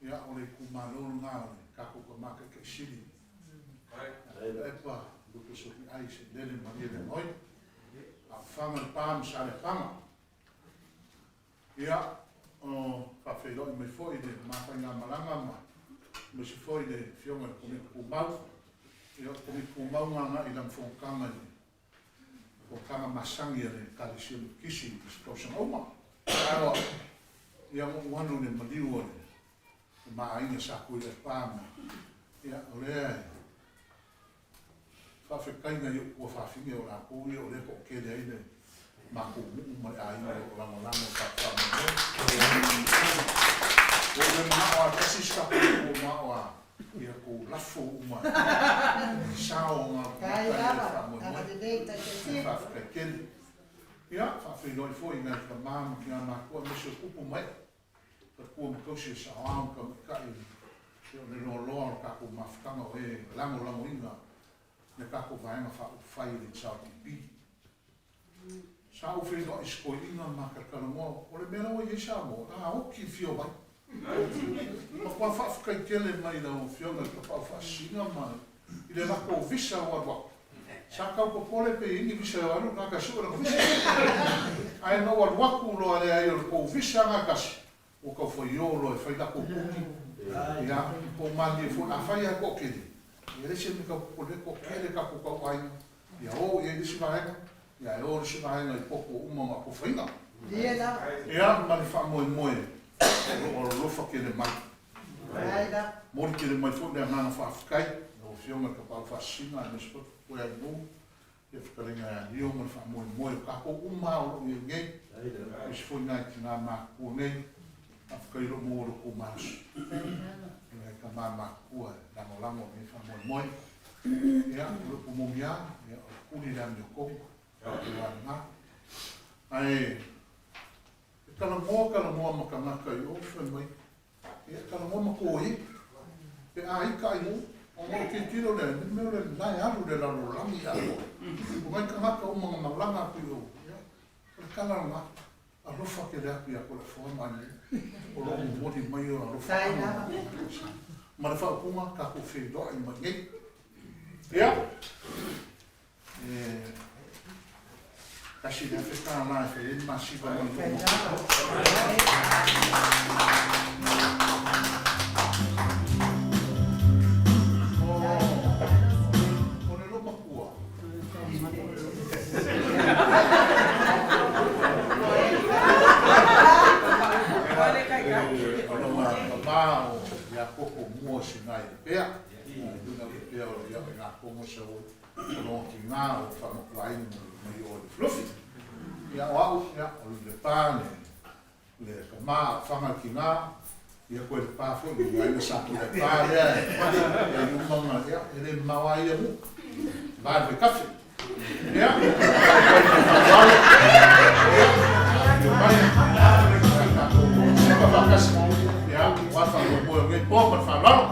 Ia, o le itumalo lena o le tatou Tama Taitai Sili, Tuilaepa Lupesoliai Sailele Malielegaoi, Aofaga, Lepa ma Saleapaga. Ia, o faafeiloai mai foi le ma faigamalaga ma aemaise foi le Afioga i le Komiti Tumau. Ia, o le Komiti Tumau na agai i lana fonotaga i le fonotaga masani a le Ekalesia Metotisi i isi tausaga uma. Ae o au, ia na ou alu i le maliu a le ma aiga Sa Tuilaepa ma, ia, o lea e faafetaiga i ou tuafafine o latou ia o lea e toatele ai le matou nuu ma le aiga o lo o lagolago i le tatou faamoemoe. Ua ou le manao lava e tasi se tatou nuu, ua ou manao lava ia tou lafo uma i sao o galulue i le faamoemoe. Faafetai tele. Ia, faafeiloai foi i nai tama ma tina matutua aemaise o tupu ma ee, faletua ma tausi o saoao ma tamaitai o le loaloa o le tatou mafutaga o e lagolagoina le tatou Vaega Faaupufai i le HRPP. Sa ou feiloai i si toeaina ma talatalanoa, o le mea la ua i ai Samoa, a oti le fia omai. Matua faafetai tele mai i lau Afioga i le Tapaau Faasisina ma i le latou visa ua alu atu. Sa tau popole pe i ai ni visa e o alu le tagata e sue lana visa. Ae na ou alu atu loa leai o le tou visa lena e tasi, ua tau faio loa e fai latou puki. Ia, po o malilie foi, afai lava e toatele, ia leai se mea e tau popole ai, toatele tatou tauaiga, ia o i ai le isi vaega, ia ae o le isi vaega i potu ua uma ona atofaina. Ia, ma le faamoemoe o lo o alolofa tele mai. Momoli tele mai foi le agaga faafetai i lau Afioga i le Tapaau Faasisina aemaise foi le Faletupe Alinuu, ia fetalaiga ia Lio ma le faamoemoe o tatou uma lava o lo o i ai nei, aemaise foi nai tina matutua nei, faafetai o lo o maua lo outou malosi i nai tama matutua e lagolago i lenei faamoemoe. Ia, o le upu moni lava, ia, o le tuli le amiotonu, o lena. Ae e talanoa talanoa ma tagata i o, fai mai, Ia talanoa ma koe pe a ita ai nuu, ona o tilotilo lea, i mea o le la e alu i le lalolagi atoa. O nai tagata uma na malaga atu i o, ia, o le tala lena, alofa tele atu ia Toleafoa ma Ainuu, o lo o momoli mai o alofaaga ma le faaupuga, tatou feiloai mai nei. Ia, e $1,000 e fai ai le masiva mai luma. O le loomatua. O lona tama o Iakopo mua Sinai Lepea. I luna o Lepea o ia o ina togo sa oi. O lona tina o faamapuaina mai o i Lufilufi. Ia o au, ia, o le Lepa le, le tama a Ofaga le tina, ia koe Lepa foi, le aiga sa koe Lepa lea e, e i uma ma, ia, e le mamao a ia nuu, va i le vaitafe. Ia, koe le faaaloalo, ia, afio mai, ia, tatou sipa faatasi, ia, aua le faamoemoe o lenei po ma le faaaloalo.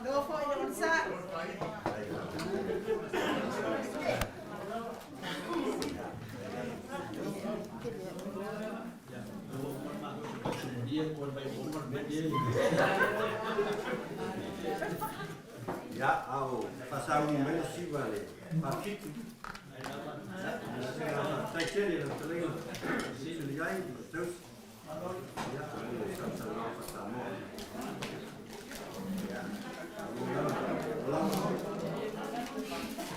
Nofo i le onosai. Ia, a o faasauni mai le siva le faafitu. Ia, faafetai tele i lau fetalaiga Siliai ma tausi. Ia, mo le sausaunoaga faa-Samoa. Ia, malo lava.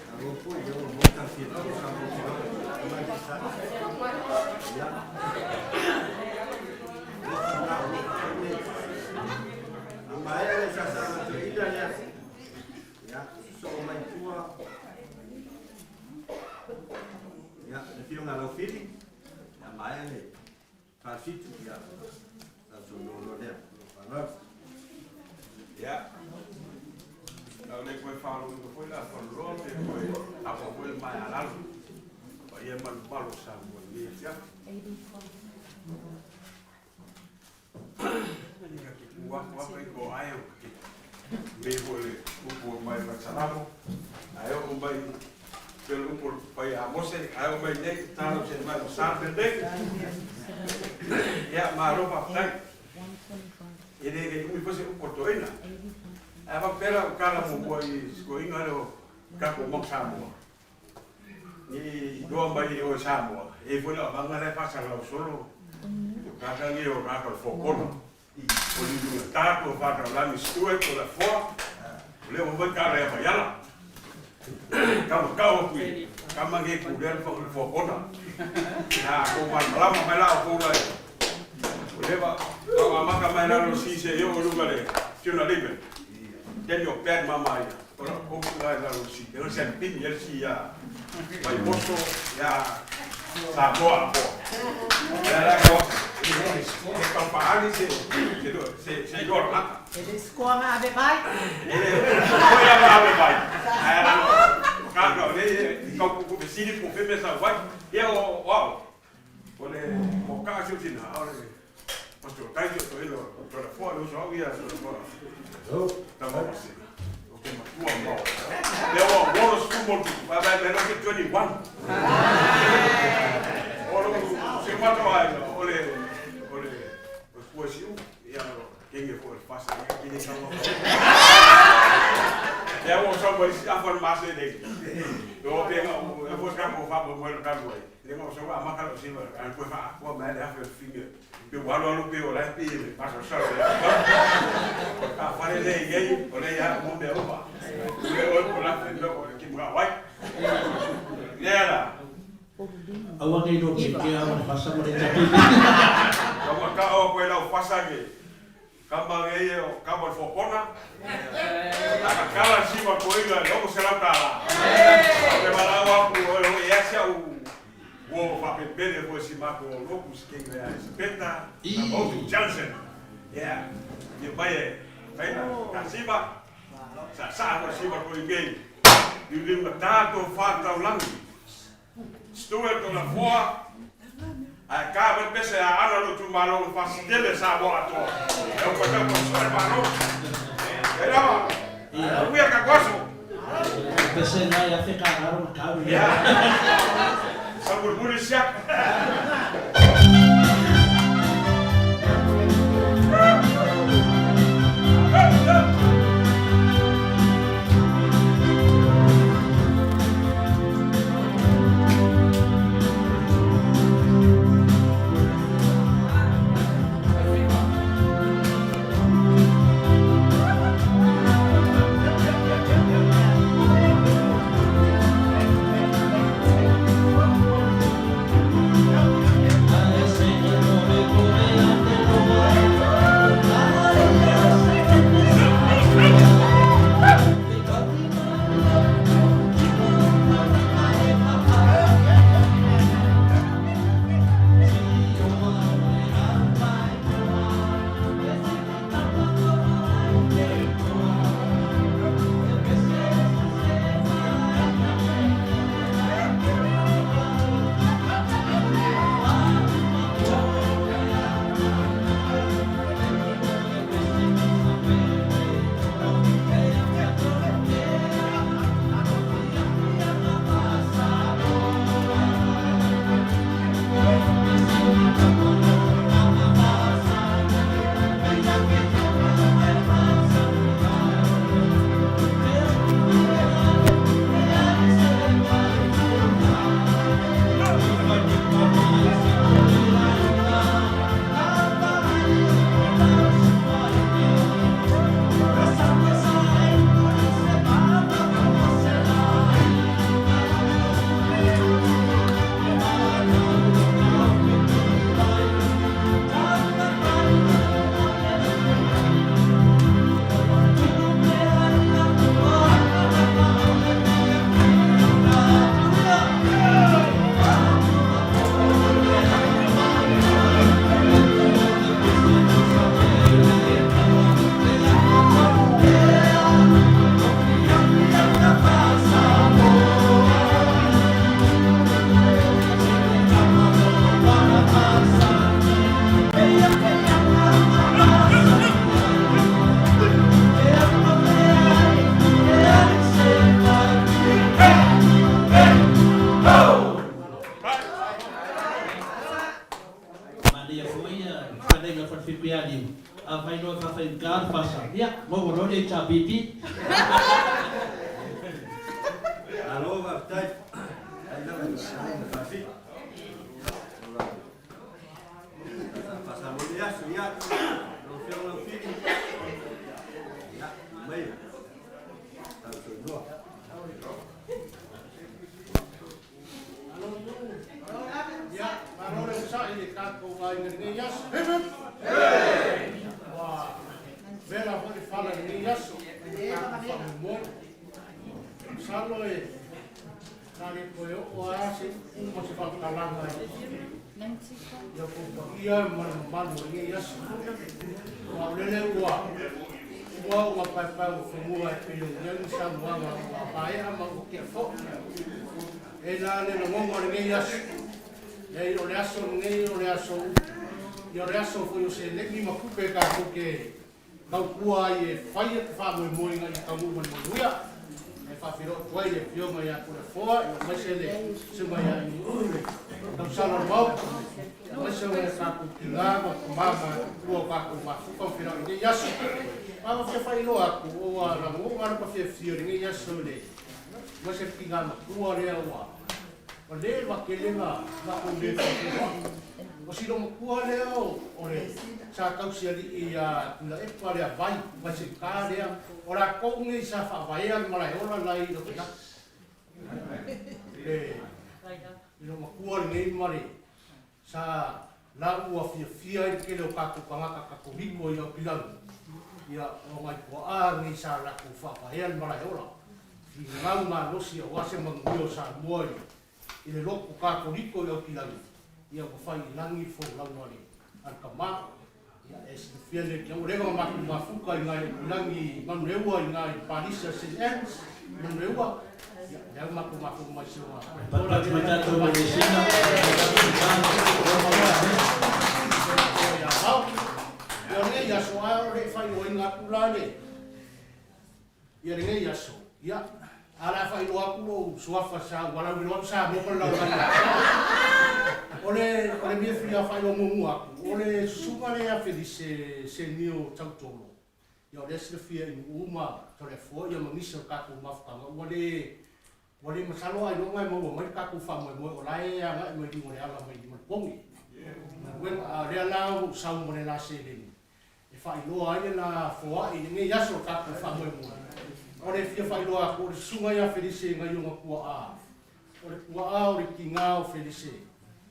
Malo foi, ia ua maua tala fiafia Samoa i sa. Ia. Alofa na, alofa foi le. A maea le saasaga toeaina lea. Ia, sosoo mai tua. Ia, le afioga Laufili. Ia, maea le faafitu. Ia, sausaunoa loa lea. Faaaloalo. Ia, lau le koe whālunga foi la whanroa pe koe apo koe le mai alalo. Pa ia malu malo sa mua i mea tia. Ia ki ku aku aku i ko ai o ki me foi le upu o mai salamo. Ai o mai pe le upu pai a mose ai o mai nei talo se mai o sa pe te. Ia ma ro pa tai. E le ke umi fose upu toina. Ai va pera o kala mo mo i skoinga le o kako mo Samoa. Ni doa mai o Samoa. E foi la vanga le pasa la solo. O kaka ni o kaka fo kono. O ni lu ta ko fa ta la mi stue ko la fo. O le o mai kala ya yala. Ka ka o kui. Ka mange ku le fo fo kono. Na ko ma la ma la o la. O le va o maka mai la lo si se yo o lu le. Tuna libe. Den yo perd mama ya. Ora ko la la lo si. E se pin yel si ya. Mai moso ya sa boa boa. Ya la ko. E ka paali se se do se se do la. E le skoanga ave mai. E ko ya ma ave mai. Ai la ka ka le ka ku ku sini po fe me sa vai. Ya o wow. O le mo ka se tina o le Pastor tai to ilo to la fo lo so ya so fo. Ta mo se. O ke matua mo. Le o o school mo ba ba ba no ke 21. O lo se mato ai o le o le o fo si u ya lo kenge fo el fasa ya kenge sa mo. Ya o so mo si afon ma se de. O pe nga o fo ka mo fa mo mo lo ka mo. Le ngo so a maka lo si ba an ko fa ko ma le afa finger. Pe wa lo pe o la pe le pa so so. Ka fa le le ye o le ya mo me o ba. Le o ko la fe lo ki mo wai. Le la. Aua nei ro ke ke au fasa mo le tapi. Ka ma ka o ko la fasa ke. Ka ma nge o ka mo fo kona. Ka kala si ma ko ila lo se la ta la. Ke ma la wa ku o ya sia u wo fa pe bele fo si ma ko lo ku ske le a speta na mo Johnson. Yeah. Ye ba ye. Kai na ka si ma sa sa ko si ma ko nge. Ni le ma ta to fa ta langi. Stuart o la foa. A ka ba pese a ana lo tu malo fa stele sa bo ato. E o ko ta ko so malo. E la ba. Ui ka kwaso. Pese na ya fe ka raro ka. Ya. Sa murmuri siak. faigata le FASA, ia, maua loa le HRPP. Malo faafetai. Faafetai lava i le faafita. Faasamo le aso, ia. Lau Afioga Laufili, ia, mai. Tausoinoa. Ia, malo le onosai i le tatou aiga i lenei aso. Hip hip! Ua vela foi le fala i lenei aso i le tatou faamoemoe. Masalo e na le toe oo lava se upu ma se faamatalaga i outou paia ma le mamalu o lenei aso. Aua o lele ua uma ona paepae o fanua e pei ona i ai ni saunoaga ua maea ma ua tea foi. E la le lagona o lenei aso. Leai, o le aso lenei o le aso ia o le aso foi o seleni ma tupe tatou te tautua ai e fai te faamoemoe ina ia taunuu ma le manuia. E faafeiloai atu ai le Afioga ia Toleafoa, aemaise le Susuga ia Iniuu le tausala o le Maota, aemaise o le tatou tina ma tama ma matua o tatou mafuta ma feiloai i lenei aso. Ma ua fia faailoa atu, ua lagona le fiafia i lenei aso i le aemaise le tina matua lea ua ua leva tele na matou le faafeiloai. O si loomatua lea o le sa tausialii ia Tuilaepa le Avai mai Seitā lea, o latou nei sa faavaea le malaeola la i Lotoifale. Le loomatua lenei ma le sa la ua fiafia ai le tele o tatou tagata Katoliko i Aukilani, ia o nai puaa nei sa latou faavaea le malaeola, finau malosi aua se manuia o Samoa i le lotu Katoliko i Aukilani, ia ua fai i lagi le folauga a le tama. Ia e silafia le ua leva ona matou mafuta i nai Aukilani i Manureua i nai Palisi a St Anne's i Manureua, ia lea ua matou mafuta mai si ona Patupatu mai tatou ma le sina. Ia o lenei aso, a o le i faailoaina atu la le ia lenei aso, ia, a o le a faailoa atu lou suafa sa ua lauiloa atu Samoa ma le lalolagi atoa. O le, o le mea fia faailoa muamua atu, o le susuga lea ia Felise Senio Tautolo, ia o lea e silafia i Nu'u ma Toleafoa ia ma nisi o le tatou mafutaga, ua le, ua le masalo ailoga e maua mai le tatou faamoemoe o la e agai mai luga o le ala mai le poge. Galuega, a o lea la ua ou sau ma le la seleni, e faailoa ai le la foai i lenei aso o tatou faamoemoe. O le fia faailoa atu, o le susuga ia Felise Gaioga Puaa, o le puaa o le tiga o Felise,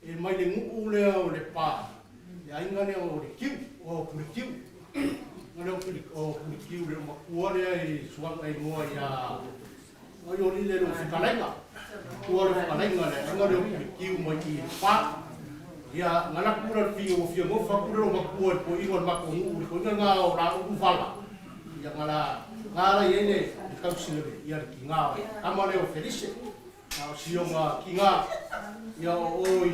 e mai le nuu lea o Lepa, le aiga lea o le Tiu, o Puletiu. O le o Puletiu le matua lea i suaga igoa ia o i le lo fetalaiga. Tua le fetalaiga le aiga lea o Puletiu mai i Lepa. Ia, nga la kura le pio o fia ngofa kura lo makua le poiga le mako nuu le poiga nga o la ulu vala. Ia nga la, nga la i le tausi le ia le kinga o kama leo Felise. A o sioga kinga ia o oi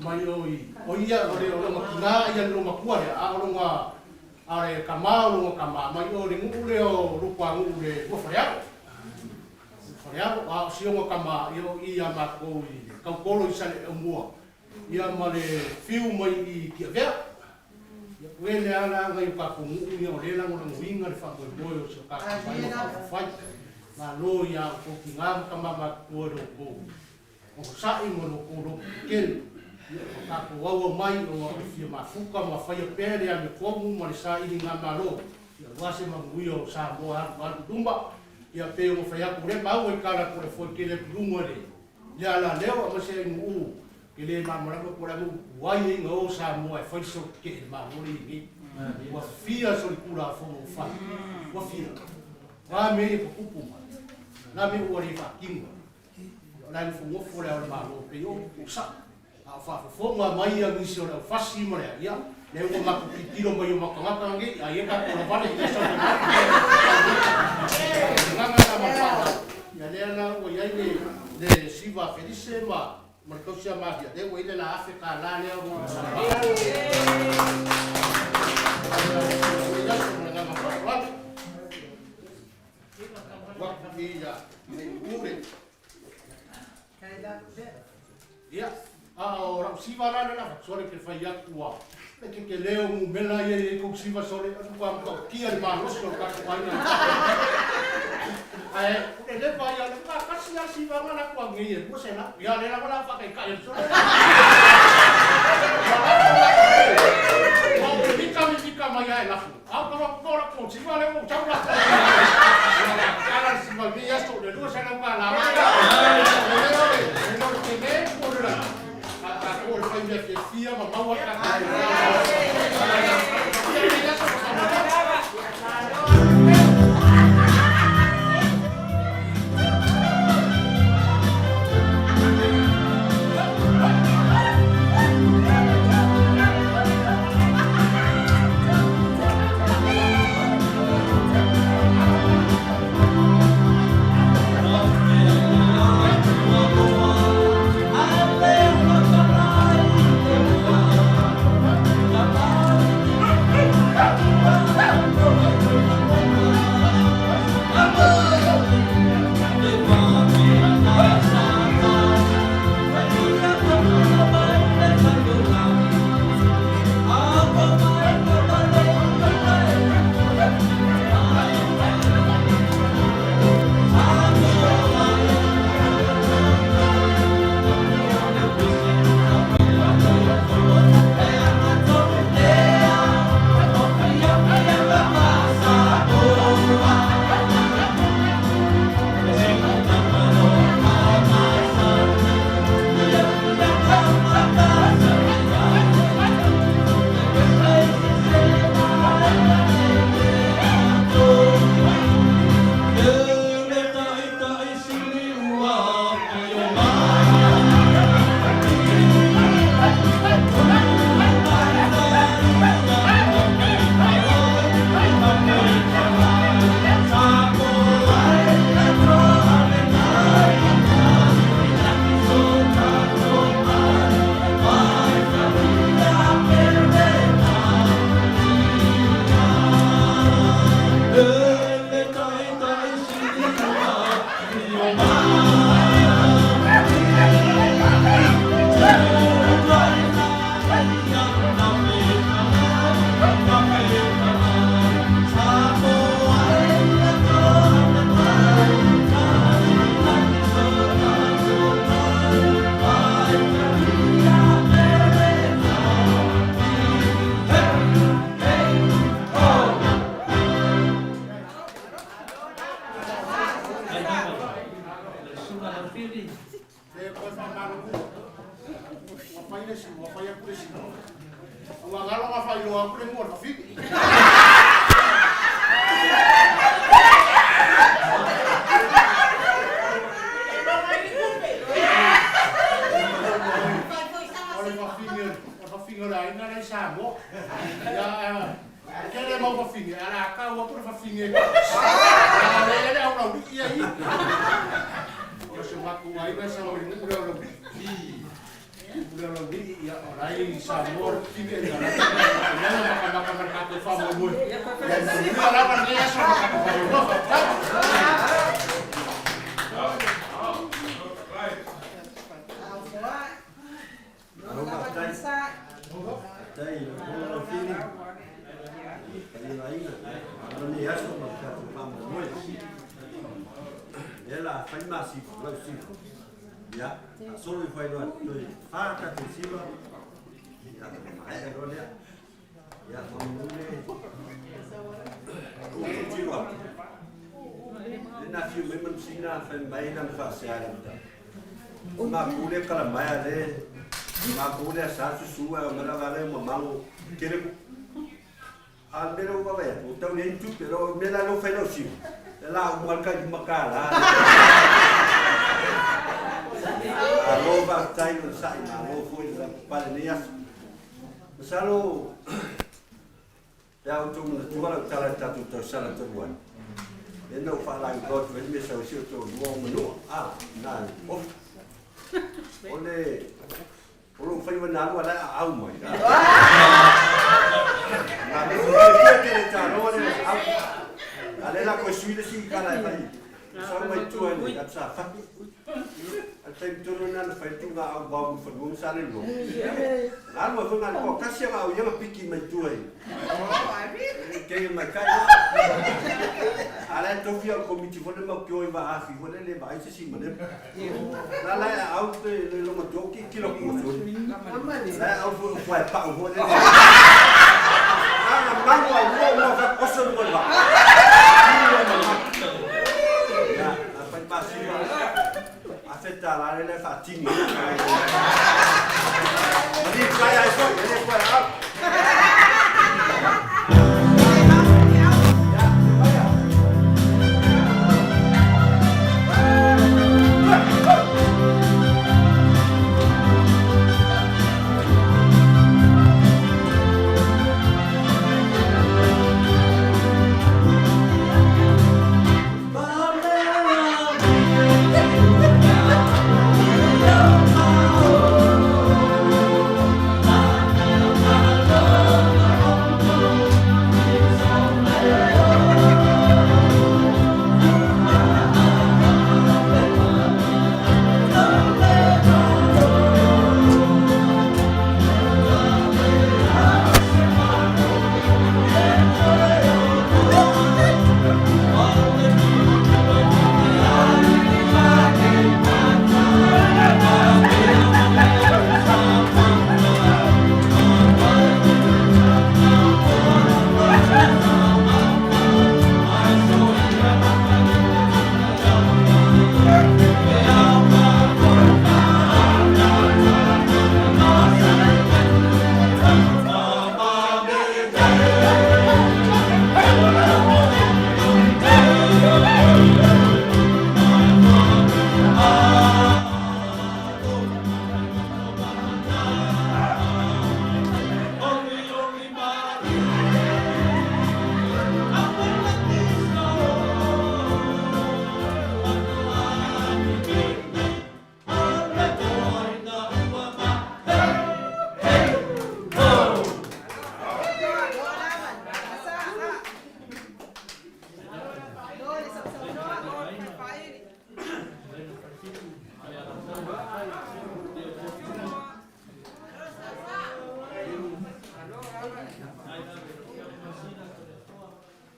mai oi o ia o le o longa kinga ia le makua le a o longa a le kama o longa kama mai o le nuu le o lupa nuu le ua whare alo a o sioga kama ia o ia makou i le kaukolo i sale o mua ia ma le fiu mai i Tiavea. Ia koe le ala ngai o kākou nuu ia o le lagolagoina le faamoemoe o si o kākou mai o faafafai. Malo ia outou tigā ma tama matutua i lo outou onosai ma lo outou loto tetele. Ia o kākou auau mai ona o le fia mafuta ma faia pea le amiotonu ma le saili ngā malo. Ia aua se manuia o Samoa alu alu i luma. Ia pei ona fai atu le maua i kala po le foi tele atu luga le le ala leo aemaise ai nuu ke le malamalama po o le a mo upu ai ai na o Samoa e fai so ke e malo le nei. Ua fia so le Tulafono ua fai. Ua fia. Ngā mea ia tutupu mai. Ngā mea ua le faatino. O la e nofonofo le ao le Malo pei o upu saʻo. A o faafofoga mai ia nisi o le aufasi ma le ia, lea ua matou tilotilo mai o matagata nei, a ia tatou lavale ia sau mai. Agaga na ma le faaaloalo. Ia lea la ua i ai le siva a Felise ma le tausi a Maria, lea ua i ai le la $1,000 lea ua Ia, a o lau siva la le lava, sole ke fai atu a. Le tetele o numera ia e i ai kou siva sole, o le matua matautia le malosi o le tatou aiga. Ae o le leva ia, o le matua tasi lava le sivaga la atu anei e 200, ia o lea lava o le a faataitai atu sole. Ua ou mimita mimita mai lava e lafo, a o tau atu la siva lea ua ou sau la. Ia o le a tatala le siva i lenei aso, o le $200. E le o le tele po o le laitiiti. A tatou o le fai mea fiafia ma maua le tatou. E koe faamalo ua fai le ua fai atu le siva. Ua galo na faailoa atu le nuu o le fafine. O le fafine, o le fafine o le aiga la i Samoa. Ia, e tele mau fafine, ae o le a tau atu le fafine e tasi. Leaga o lea e i ai le aulaulii ia i i. O si o matou aiga e sau ai le nuu lea o Laulii. Nuu lea o Laulii, ia, o la e i Samoa le fafine, ia, o la e matamata ma le tatou faamoemoe. Ia manuia lava lenei aso ma le tatou faamoemoe. Faafetai. Faafetai i lau Afioga Laufili, paia o aiga, malo lenei aso ma le tatou faamoemoe. Lea la fai ma siva, lau siva. Ia, faasolo ifo ai loa toe fa tatou siva. Ia, maea loa lea. Ia, mamanu le ou tilotilo atu. Le na afio mai Manusina fai mai lana faasea i lamata. O makou le kalamaea le makou le asa susu ae omai lava le mamago tele ku. A le mea lea ua vaavaai atu, ua tau leai ni tupe. O le mea la lea ua fai lau siva, le la uma le tai $5. Malo faafetai le onosai, malo foi le lavapapale i lenei aso. Masalo Pe a outou manatua lau tala i le tatou tausaga talu ai, lea na ou faalagikoa atu ai le mea sau ai si ou toalua o Manua, a, na ofi. O le, o lou faiva na alu a la e aau mai. Na me fiafia tele taloa le aau. A lea la koe sui le si kala e fai, sau mai tua i le atu sa fati. A le taimi tonu lena na fai ai le tuuga au vao Mulifanua ma Salelologa. Na alu ai foi na o le toatasi a au ia na piki mai tua i kei mai kai la. A la e tofi au i le komiti foi lea mau tio i vaafi foi lea le vaai se isi ma lea. La la e aau te le longa tio ki kilo ku soli. La e aau foi o pae pau foi lea. Na na malu au mua mua fa oso luga le vaa. Ya, na fai pasima. Afe tala le le faatini. Mali kai ai foi, ele koe au.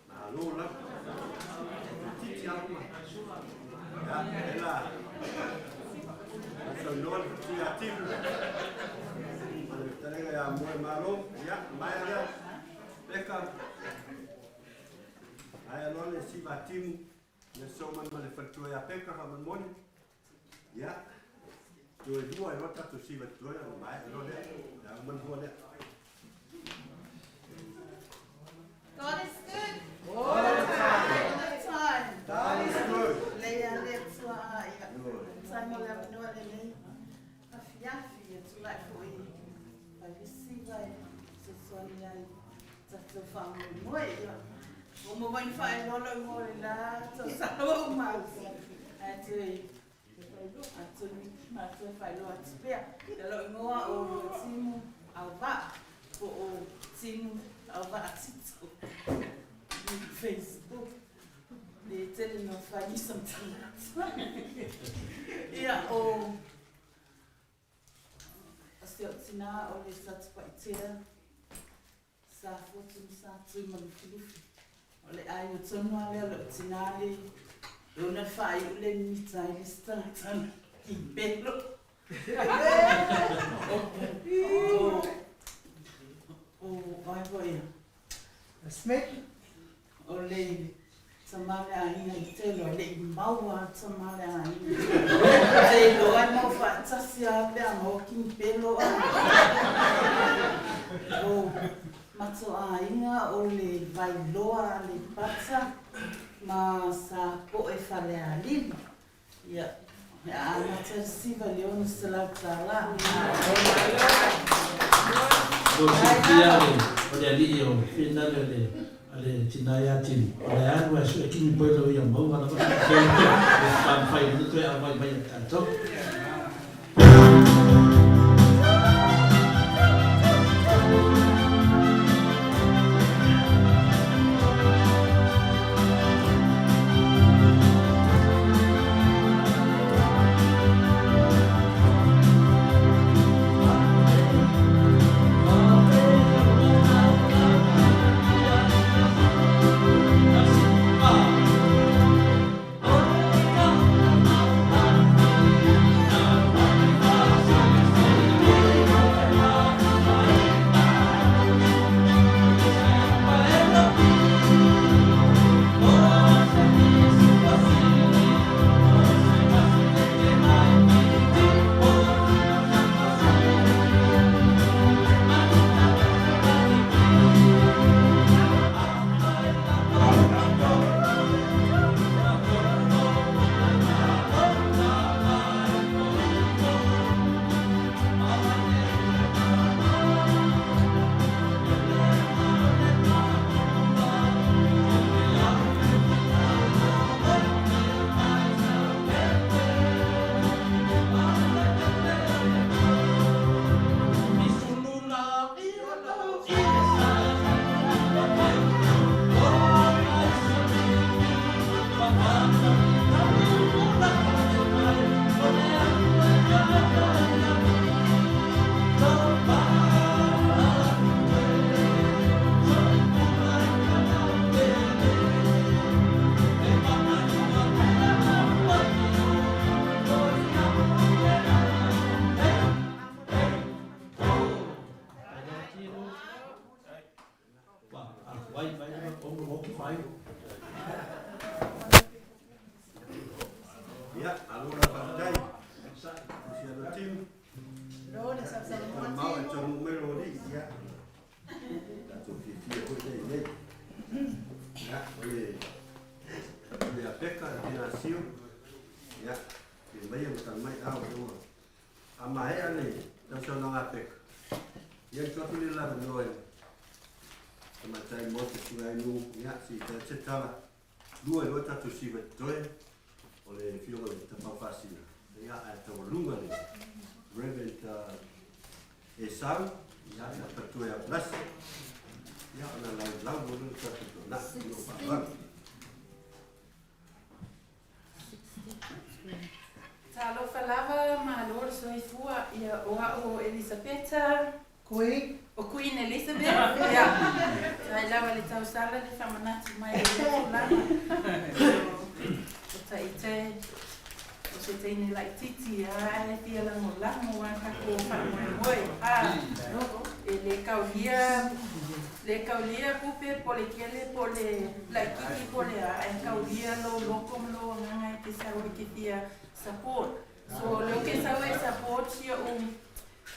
Malo lava. Titi lava ma. Ya, ela. Saunoa le ia Timu. Ma le fetalaiga ia Moe Malo. Ia, maea lea. Peka. Aia loa le siva a Timu. Ia so mai ma le faletua ia Peka faamolemole. Ia, toe lua ai loa tatou siva totoe ona maea loa lea. Ia uma le lua lea. God is good. All the time. All the time. God is good. Lei a le Atua a ia. Faafetai mo le avanoa lenei afiafi e tulai foi fai le siva e fesoasoani ai tatou faamoemoe. Ia, ua maua ai ni faailoa lou igoa o le la tausaga ua uma atu. Ae toe atonu matou e faailoa atu pea. Ia lou igoa o Timu Auvaa po o Timu Auvaa Tito i Facebook. Le tele no fai sometimes. Ia o si au tinā o le Satupaitea, Sa Fotu ma Sa Tui ma Lufilufi. O le aiga tonu lava lea o lou tinā le e ona le faaiu le mimita ai le isi tagata na kipelo. O, o, o ai foi ia. Smith. O le tama le aiga i tele, o le i maua a tama le aiga. Te iloa e mau faatasi a pe a maua kinipelo a. O mato aiga o le Vailoa a Aleipata ma Sapoe Falealili. Ia, e amata le $690. Mo silafia le o le alii o Finale o le a le tina ia Timu, o le alu ae sue kini boiler ia maua lava sa toe mafai ona toe aumai mai ia tatou. Ia, malo la faafetai. Sia lo timu. Mau e taunuu mai lo alii, ia. Tatou fiafia foi lea i nei. Ia, o le o le apeka e Venasio. Ia, e maia ma tala mai au ua. A maea le tausaunoaga a Peka, ia tuu atu le lavanoa i le tamaitai Maota Sugainu, ia, se i fai atu se tala. Lua i loa tatou siva i totoe o le Afioga i le Tapaau Faasina, ia, ae taualuga le Reverend Esau, ia, ia Patoe Apelasi, ia, ona laulau loa lea o le tatou toanai, i lou faaaloalo. Talofa lava, malo le soifua, ia o a'u o Elisapeta, Queen. O Queen Elizabeth, ia. Sai lava le tausala le faamanatu mai i lea tulaga. O Taite, o se teine laitiiti a e fia lagolago a tatou faamoemoe. A, e le kaulia, le kaulia tupe po le tele po le laitiiti po le a, ae kaulia lou loko ma lou agaga e te sau e te fia support. So, lea ou te sau e support si o'u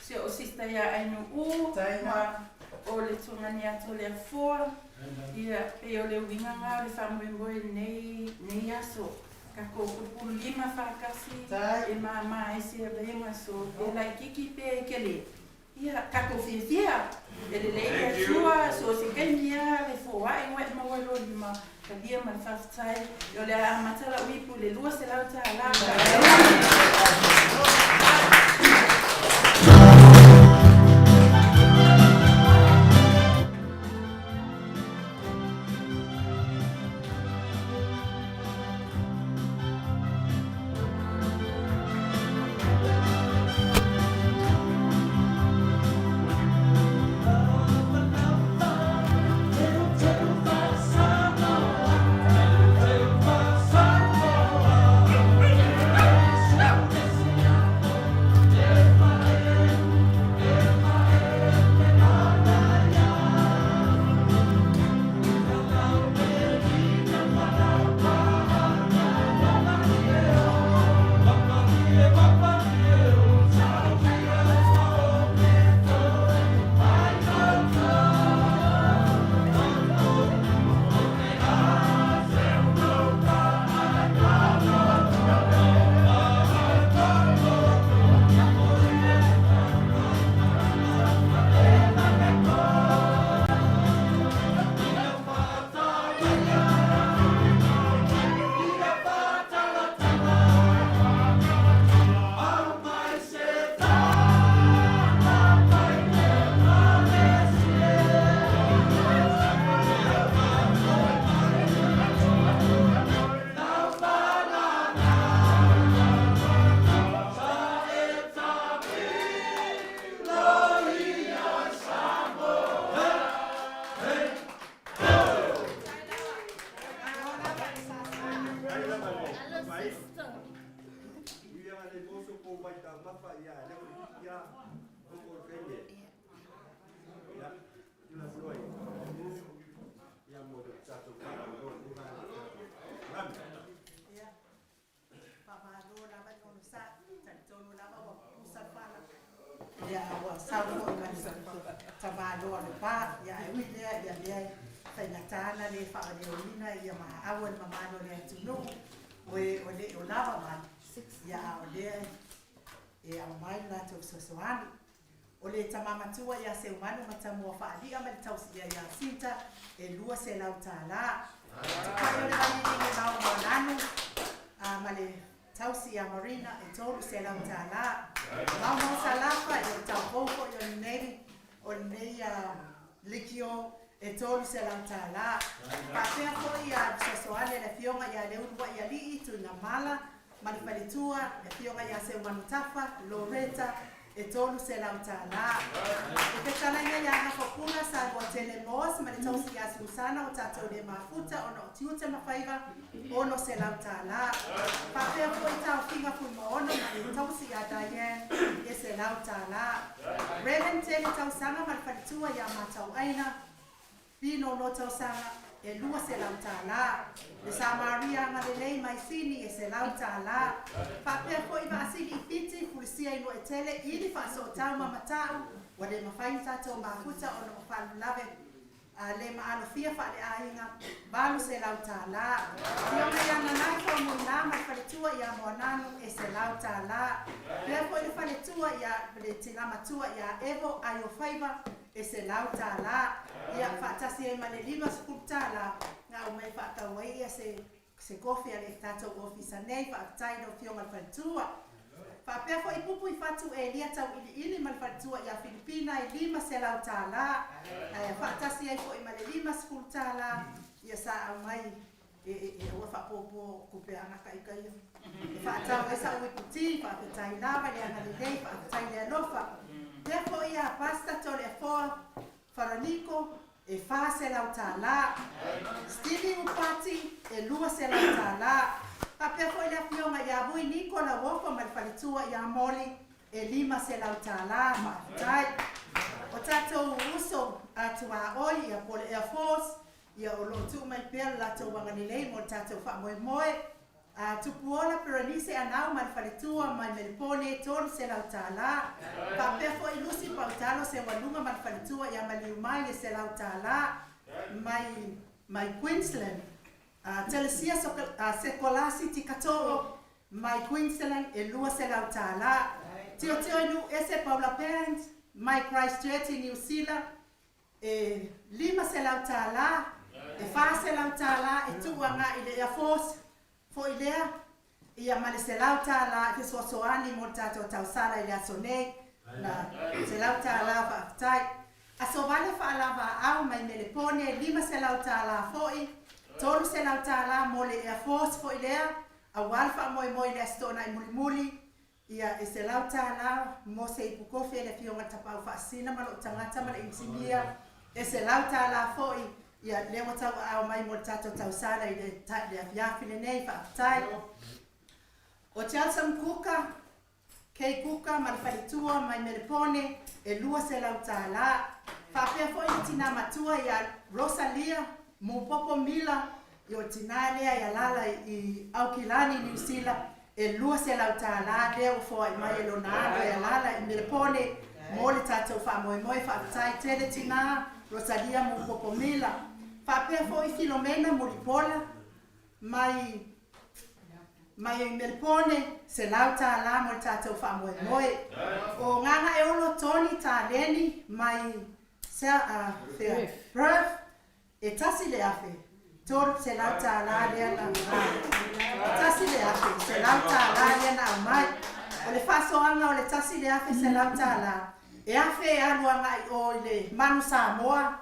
Si o'u sister ia Ainu'u ma o le tugani atu o le afoa, ia, pei o le uiga na o le faamoemoe i lenei, nei aso. Tatou pulupulu lima faatasi e māmā ai se avega so pe laitiiti pe kele. Ia, tatou fiafia, e lelei le Atua, so se taimi a le foai ua e maua lou lima, talia ma le faafetai. O le a amata la'u ipu i le $200. Faamalo lava le onosai, talitonu lava ua pusa le fala. Ia ua sau foi ma le tamaloa o le pa, ia ae ui lea ia lea e faigata ona le faaleoina ia maau e le mamalu o le atunuu o e o le o lava mai, ia a o lea e aumai le latou fesoasoani. O le tama matua ia Seumanu Matamua Faali'a ma le tausi'a ia Sita e $200. Tupai o le Valiligi Mao Moananu a ma le tausi ia Marina e $300. Maumau Salafa, ia o le taupou foi o lenei o lenei likio e $300. Faapea foi ia fesoasoani a le Afioga ia Leuluaialii Tuigamala ma le faletua, le Afioga ia Seumanutafa Loretta e $300. Le fetalaiga ia Gafapuna Saluatele Moss ma le tausi ia Susana ua tatou le mafuta ona o tiute ma faiva $600. Faapea foi taofiga Fuimaono ma le tausi ia Diane e $100. Reverend Tele Tausaga ma le faletua ia Matauaina Pino no tausaga e $200. Le Samaria agalelei mai Sini e $100. Faapea foi Vaasili i Fiti, Fulisia i Nuuaetele, ili faasootau ma matau, ua le mafai ona tatou mafuta ona o faalavelave le maalofia faaleaiga $800. Afioga ia Nanai Faumuina ma le faletua ia Moananu e $100. Pea foi le faletua ia le tina matua ia Evo Aiofaiva e $100. Ia faatasi ai ma le $50 na aumai faatau ai ia se kofi a le tatou ofisa nei. Faafetai i lau Afioga i le faletua. Faapea foi Pupu i Fatu Elia Tauiliili ma le faletua ia Filipina e $500. Ae faatasi ai foi ma le $50 ia sa aumai e aua faapopo tupe agata i tai e faatau ai sa'u iputi. Faafetai lava le agalelei, faafetai le alofa. Lea foi ia Pasta Toleafoa Faraniko e $400. Stevie Upati e $200. Faapea foi le Afioga ia Vui Niko Lauofo ma le faletua ia Moli e $500. Faafetai. O tatou uso a tuaoi ia po le Air Force ia o loo tuu mai pea le latou agalelei mo le tatou faamoemoe. A Tupuola Perenise Anau ma le faletua mai Melepone $300. Faapea foi Lusi Pautalo Seualuga ma le faletua ia Maliu mai e $100 mai Queensland. Telesia Sekolasi Tikatoo mai Queensland e $200. Tiotio i Nuuese Paula Pant mai Christchurch i Niu Sila e $500, e $400 e tuu agai i le Air Force foi lea, ia ma le $100 e fesoasoani mo le tatou tausala i le aso nei, na $100 faafetai. Aso Vale Faalavaau mai Melepone $500 foi, $300 mo le Air Force foi lea, aua le faamoemoe i le Aso Toonai mulimuli, ia e $100 mo se ipu kofi a le Afioga i le Tapaau Faasisina ma lou tagata ma le inisinia, e $100 foi, ia lea ua tauaao mai mo le tatou tausala i le afiafi lenei. Faafetai. O Chelsom Kuka, Kay Kuka ma le faletua mai Melepone e $200. Faapea foi le tina matua ia Rosalia Mupopo Mila, i o le tina lea e alaala i Aukilani, Niu Sila, e $200 lea ua foai mai e lona alo e alaala i Melepone mo le tatou faamoemoe. Faafetai tele tina Rosalia Mupopo Mila. Faapea foi Filomena Mulipola mai Melepone, $100 mo le tatou faamoemoe. O Gagaeolo Tony Taleni mai Perth e $1,300 lea na $1,100 lea na aumai. O le faasoaga o le $1,100 e 1,000 e alu agai o i le Manu Samoa.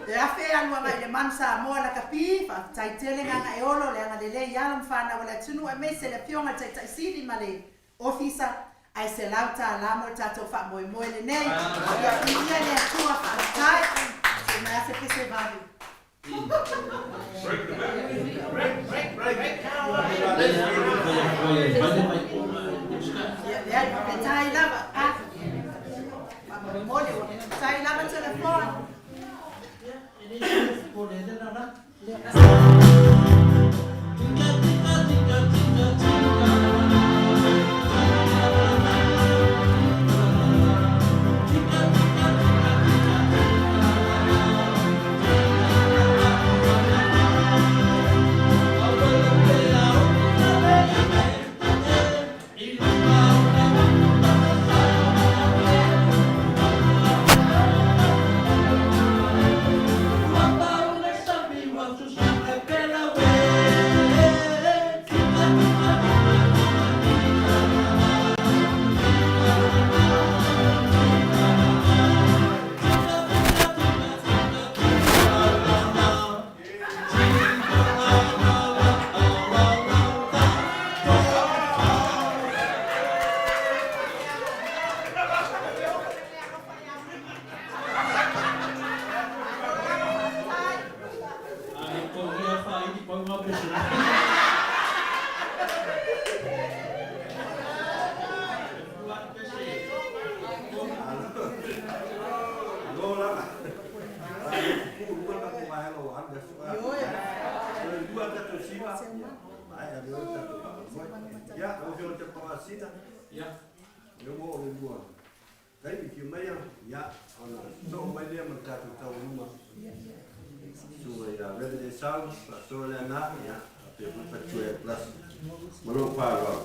E 1,000 e alu agai i le Manu Samoa lakapi. Faafetai tele Gagaeolo le agalelei i alo ma fanau o le atunuu aemaise le Afioga i le Taitai Sili ma le Ofisa, ae $100 mo le tatou faamoemoe lenei. Ia viia le Atua, faafetai. Se mai a se pese vave. Ia leai, faafetai lava. Faamolemole ua faafetai lava Toleafoa. Ia, e le se popole lena la. pau ngā pese. Taimi ki mai ia ona so mai lea ma tatou taualuma suga ia vele le sau faasoa le ana ia pe foi fatua e plus ma lou faaaloalo.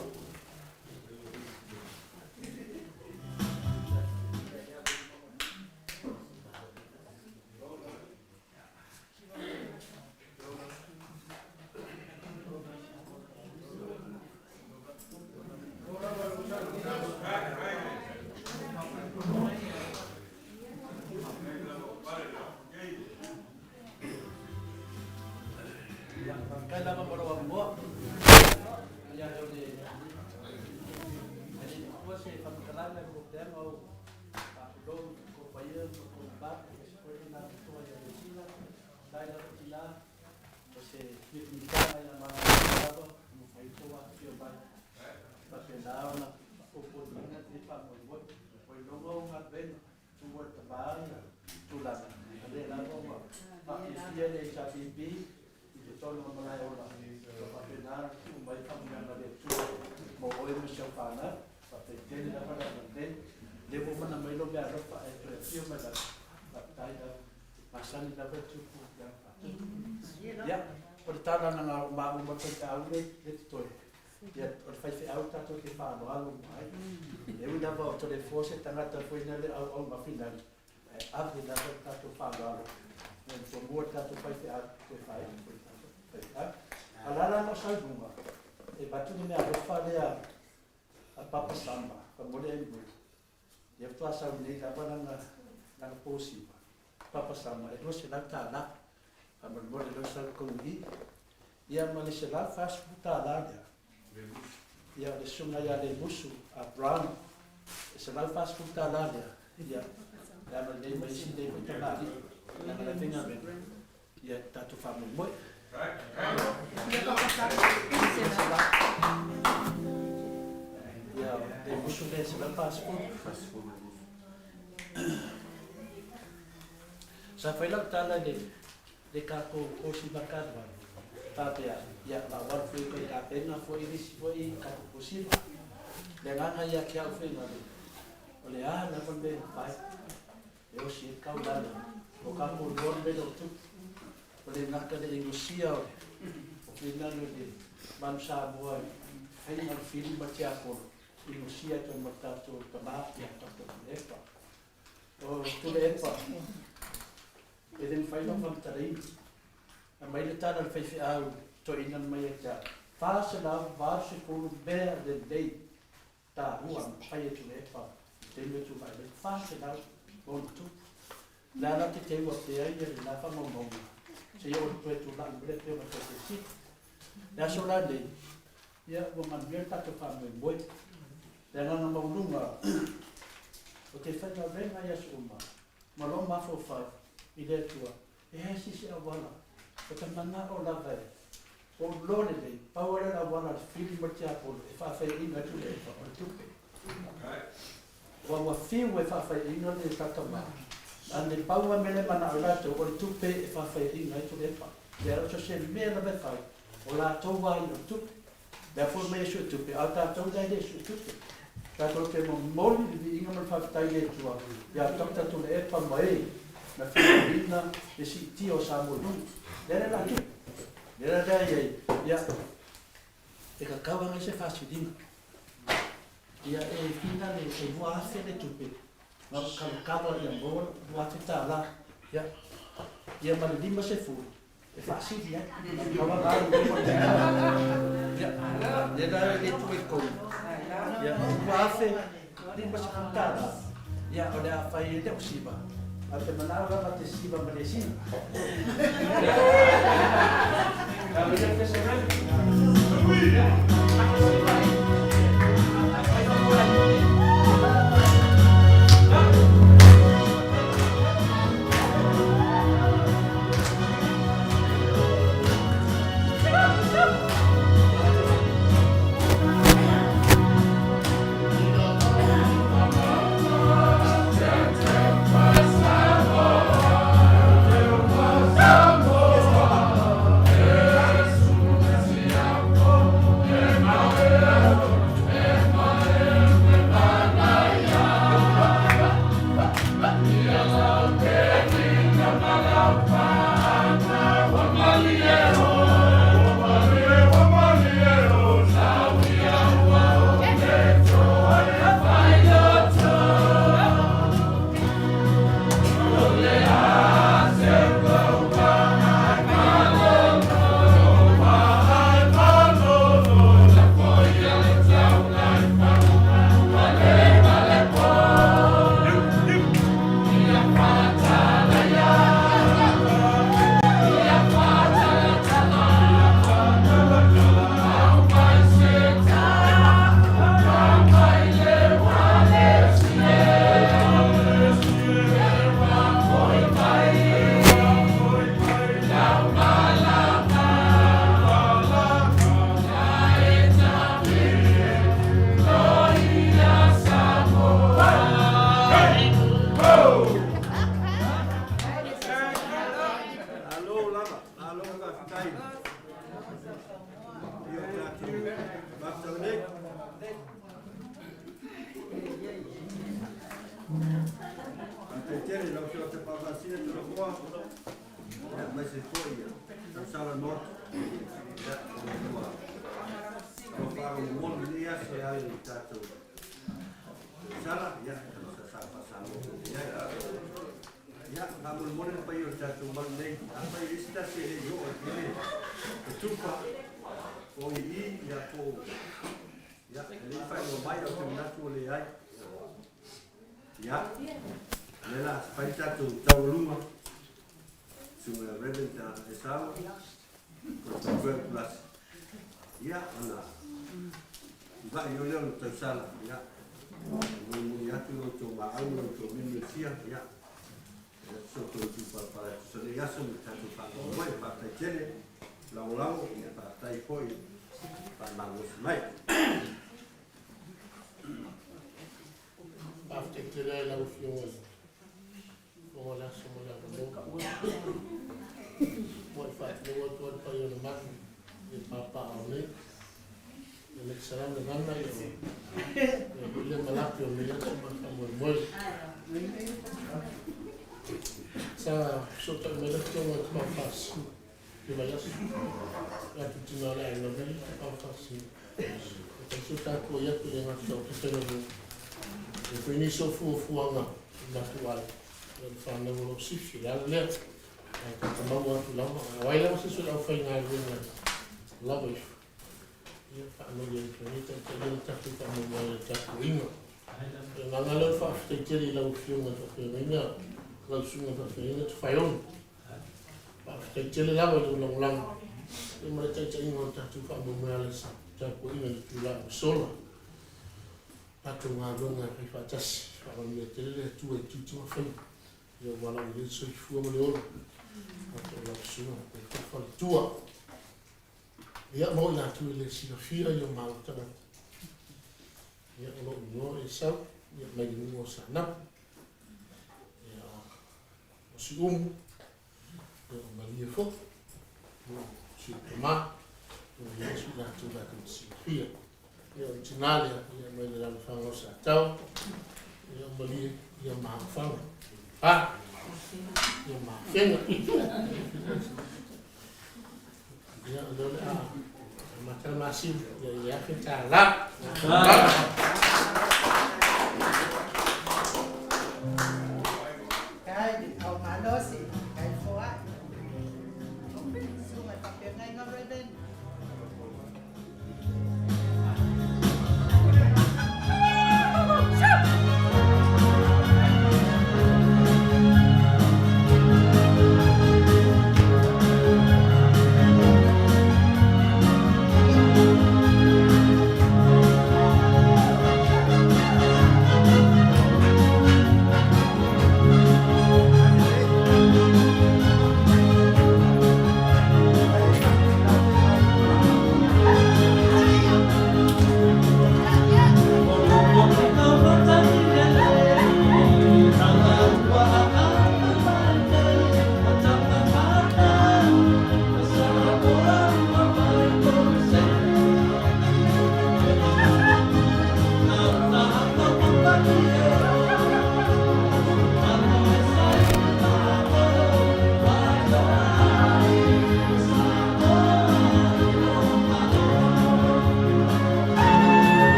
Faafetai lava mo lou avanoa. Ia o le e le tuua se faamatalaga i lou leaga o faatulou i kou paia ma kou mamalu, aemaise foi le nafotoa ia Lesina, faafetai lava tina o se mitaga ia malamalama lava ua mafai tou afifio mai. Faapena ona faaopoopoina lenei faamoemoe. Ua iloga o galuega, tuua e tama ia tulaga, a lea lava ua faafiafia le HRPP i totonu o Malaeola, ua faapena ona tuu mai faamanuiaga a le Atua mo oe ma si au fanau. Faafetai tele lava le agalelei. O lea ua mana mai lou meaalofa ae toe afio mai lava. Faafetai lava. Masani lava le tupu i ana faatupu. Ia, o le tala na gao maua ma le faifeau le totoe, ia, o le faifeau tatou te faaaloalo uma ai. E ui lava o Toleafoa se tagata foi na le auau mafinali, ae ave lava le tatou faaaloalo. Ia tomua le tatou faifeau, toe faaiu foi le tatou faifeau. A o le a la lou saunoaga, e avatu le meaalofa lea a Papa Sama, famole ai muli. Lea faatoa sau nei lava lana lana posiva, Papa Sama, e $200. Faamolemole lea ua sau tonu i i. Ia ma le $140 lea. Ia o le susuga ia Lemusu a Brown, e $140 lea. Ia, le agalelei mai isi nei foi tamalii, leaga la e faigaluega. Ia tatou faamoemoe. Ia, Lemusu lea e 140. Sa fai lau tala i le tatou kosi makalualu, faapea, ia, la ua alu foi i tapena foi nisi foi tatou kosiva. Le agaga ia te au foi le, o le a lava le mea e mafai e osi ai le taulaga o tatou iloa le mea lea o tupu. O le gata le inosia o le finagalo i le Manu Samoa i faiga o le fili ma le tiapolo, inosia ai toe ma le tatou tama ia tatou Tuilaepa. O Tuilaepa, e le mafai ona faamatalaina. Aumai le tala a le faifeau toeaina na mai ia te au, 480 mea lelei taua na fai e Tuilaepa i le taimi o tulai mai, 400 ma ona tupu. O le a la te teua pea ia lena faamaumauga seia oo ina toe tulai mai le Afioga i le Taitaifono. O le aso la lenei, ia ua manuia le tatou faamoemoe. Le agaga maualuga o te faigaluega i aso uma ma lou mafaufau i le Atua, e leai se isi auala, o ta manao lava e ou loa lelei, pau lava lea o le auala a le fili ma le tiapolo e faafaiaina atu le efa o le tupe. Ua ua fiu e faafaiaina le tatama, a ne pau lava mea lea e manao ai latou, o le tupe e faafaiaina ai Tulepa. Lea o so se mea lava e fai, o latou lava ia o le tupe. Lea foi mai e suetupe, a o tatou la e le suetupe. Tatou te momoli le viiga ma le faafetai i le Atua ia Doctor Tuleepa ma e na filifiliina le siitia o Samoa i luga. Lea la la tupe. Lea la lea i ai, ia, e tatau lava se faasiliga. Ia e fina le e 2000 le tupe, na o kalokalo ia maua $2000. Ia, ia ma le 50 e faasili ai. Tau aga alu i luma. Ia, lea la e le tuu i totonu. Ia, $2050. Ia, o le a fai ai le siva. Ae ou te manao lava te siva ma le sina. Ia, ia pese mai. Ia, siva. Fai fa faamolemole lenei aso e ala i le tatou tausala, ia, sa sa faasamoa foi i ai. Ia, faamolemole le paia o le tatou malu nei, afai e i ai se tasi e le i oo i le tufa o i i, ia, po o, ia, e le i faailoa mai, ae ou te manatu ua leai. Ia, o lea o le a fai le tatou taualuga, Susuga Reverend Esau, po o le Tulasi. Ia, ona vaai o lea o le tausala, ia, mulimuli atu lo outou maau ma lo outou minusia, ia, so outou itu palapala e tusa nei aso ma le tatou faamoemoe. Faafetai tele, lagolago, ia, faafetai foi faamalosi mai. Faafetai tele ai lau Afioga i le Fofoga o le Aso mo le avanoa. Ua i faatulou atu ai le paia o le malu i le papaaao nei. Ia le salau le gana ia o le malape o lenei aso ma le faamoemoe. Sa fesootai mai le Afioga i le Tapaau Faasisina i le vaiaso. Le atu tina o le aiga Vili Tapaau Faasisina. E fai so tatou ai atu le gata o Tupelavou. E foi nisi o fuafuaga i matou aiga. Ia le fanau o lou sifi, o le ala lea. Ae tatou maua atu lava. A o ai lava se isi o le aufaigaluega lava ifo. Ia faanoi ai foi nei taitaia le tatou faamoemoe i le tapuaiga. O le agaga lea o le faafetai tele i lau Afioga i le faafeagaiga, lau Susuga i le Faafeagaiga Tofaeono. Faafetai tele lava i lou lagolago ia ma le taitaiga o le tatou faamoemoe ala i se tapuaiga i le itula ua sola. Tatou galuega e fai faatasi, faamanuia tele le Atua i tiute ma faiva ia ua valaaulia le soifua ma le ola. Tatou lau susuga ma le faletua. Ia mo i latou e le silafia i o maua tagata. Ia o lou igoa o Esau, ia mai le nuu o Saanapu. Ia o Siumu, ia o Malie foi, o Siutamā, o Iesu i latou latou te silafia. Ia o le tinā lea, ia mai le alaalafaga o Sataoa, ia o Malie, ia Maofaga. Pa, ia Mafega. Ia o lea o le a amata le masina, ia i le $1,000. Kai au malosi, kai foai. Susuga i faafeagaiga Reverend.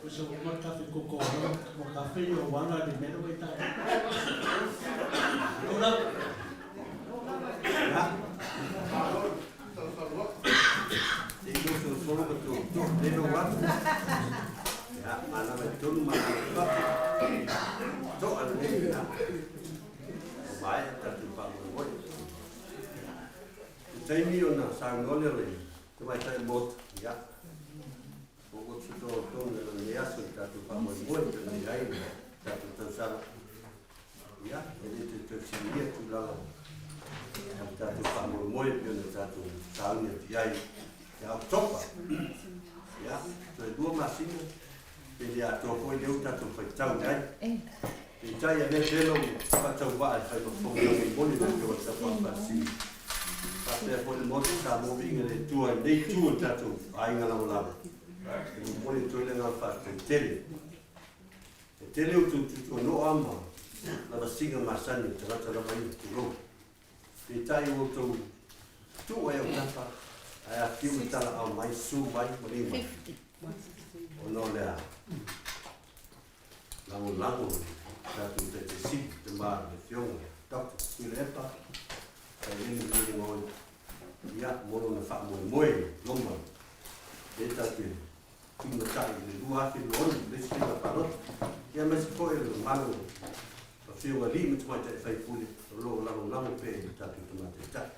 O se uma le kafe koko mo kafe i o wala le mea ua i tātou. Lou lava. Ya. Te ilo solosolo ma to to le lo atu. Ya, manava i tonu manava i fafo. To'a lenei ya. Ua maea tatou faamoemoe. I taimi ona saunoa lea o le tamaitai o le Maota, ia, ua ou tutoa tonu i lenei aso i le tatou faamoemoe pei ona i ai le tatou tausaga. Ia, e le toe tausiligia tulaga o le tatou faamoemoe pei ona tatou sauni atu i ai ia Oketopa. Ia, toe 2 masina, pe le atoa foi lea ua tatou faitau i ai. Peitai, avea pea lou faatauvaa e fai ma fofoga moni i le Afioga i le Tapaau Faasisina. Faapea foi le Maota Samoa Viiga i le Atua i lenei itu o le tatou aiga lagolago. E momoli atu ai le agaga faafetai tele. E tele outou tutuanoa ma lavasiga masani o tagata lava ia, tulou. Peitai ua outou tuu ai autafa ae afifio mai talaau mai, susu mai, maliu mai. Ona o le a? Lagolago le tatou Taitai Sili, Tama le Afioga Doctor Tuilaepa Sailele Malielegaoi, ia, mo lona faamoemoe i loma lea tatou te tulimatai i le 2026 le isi faiga palota. Ia aemaise foi o le mamalu o Afioga i alii ma tamaitai sui usufono o lo o lagolago pea i le tatou Tama Taitai.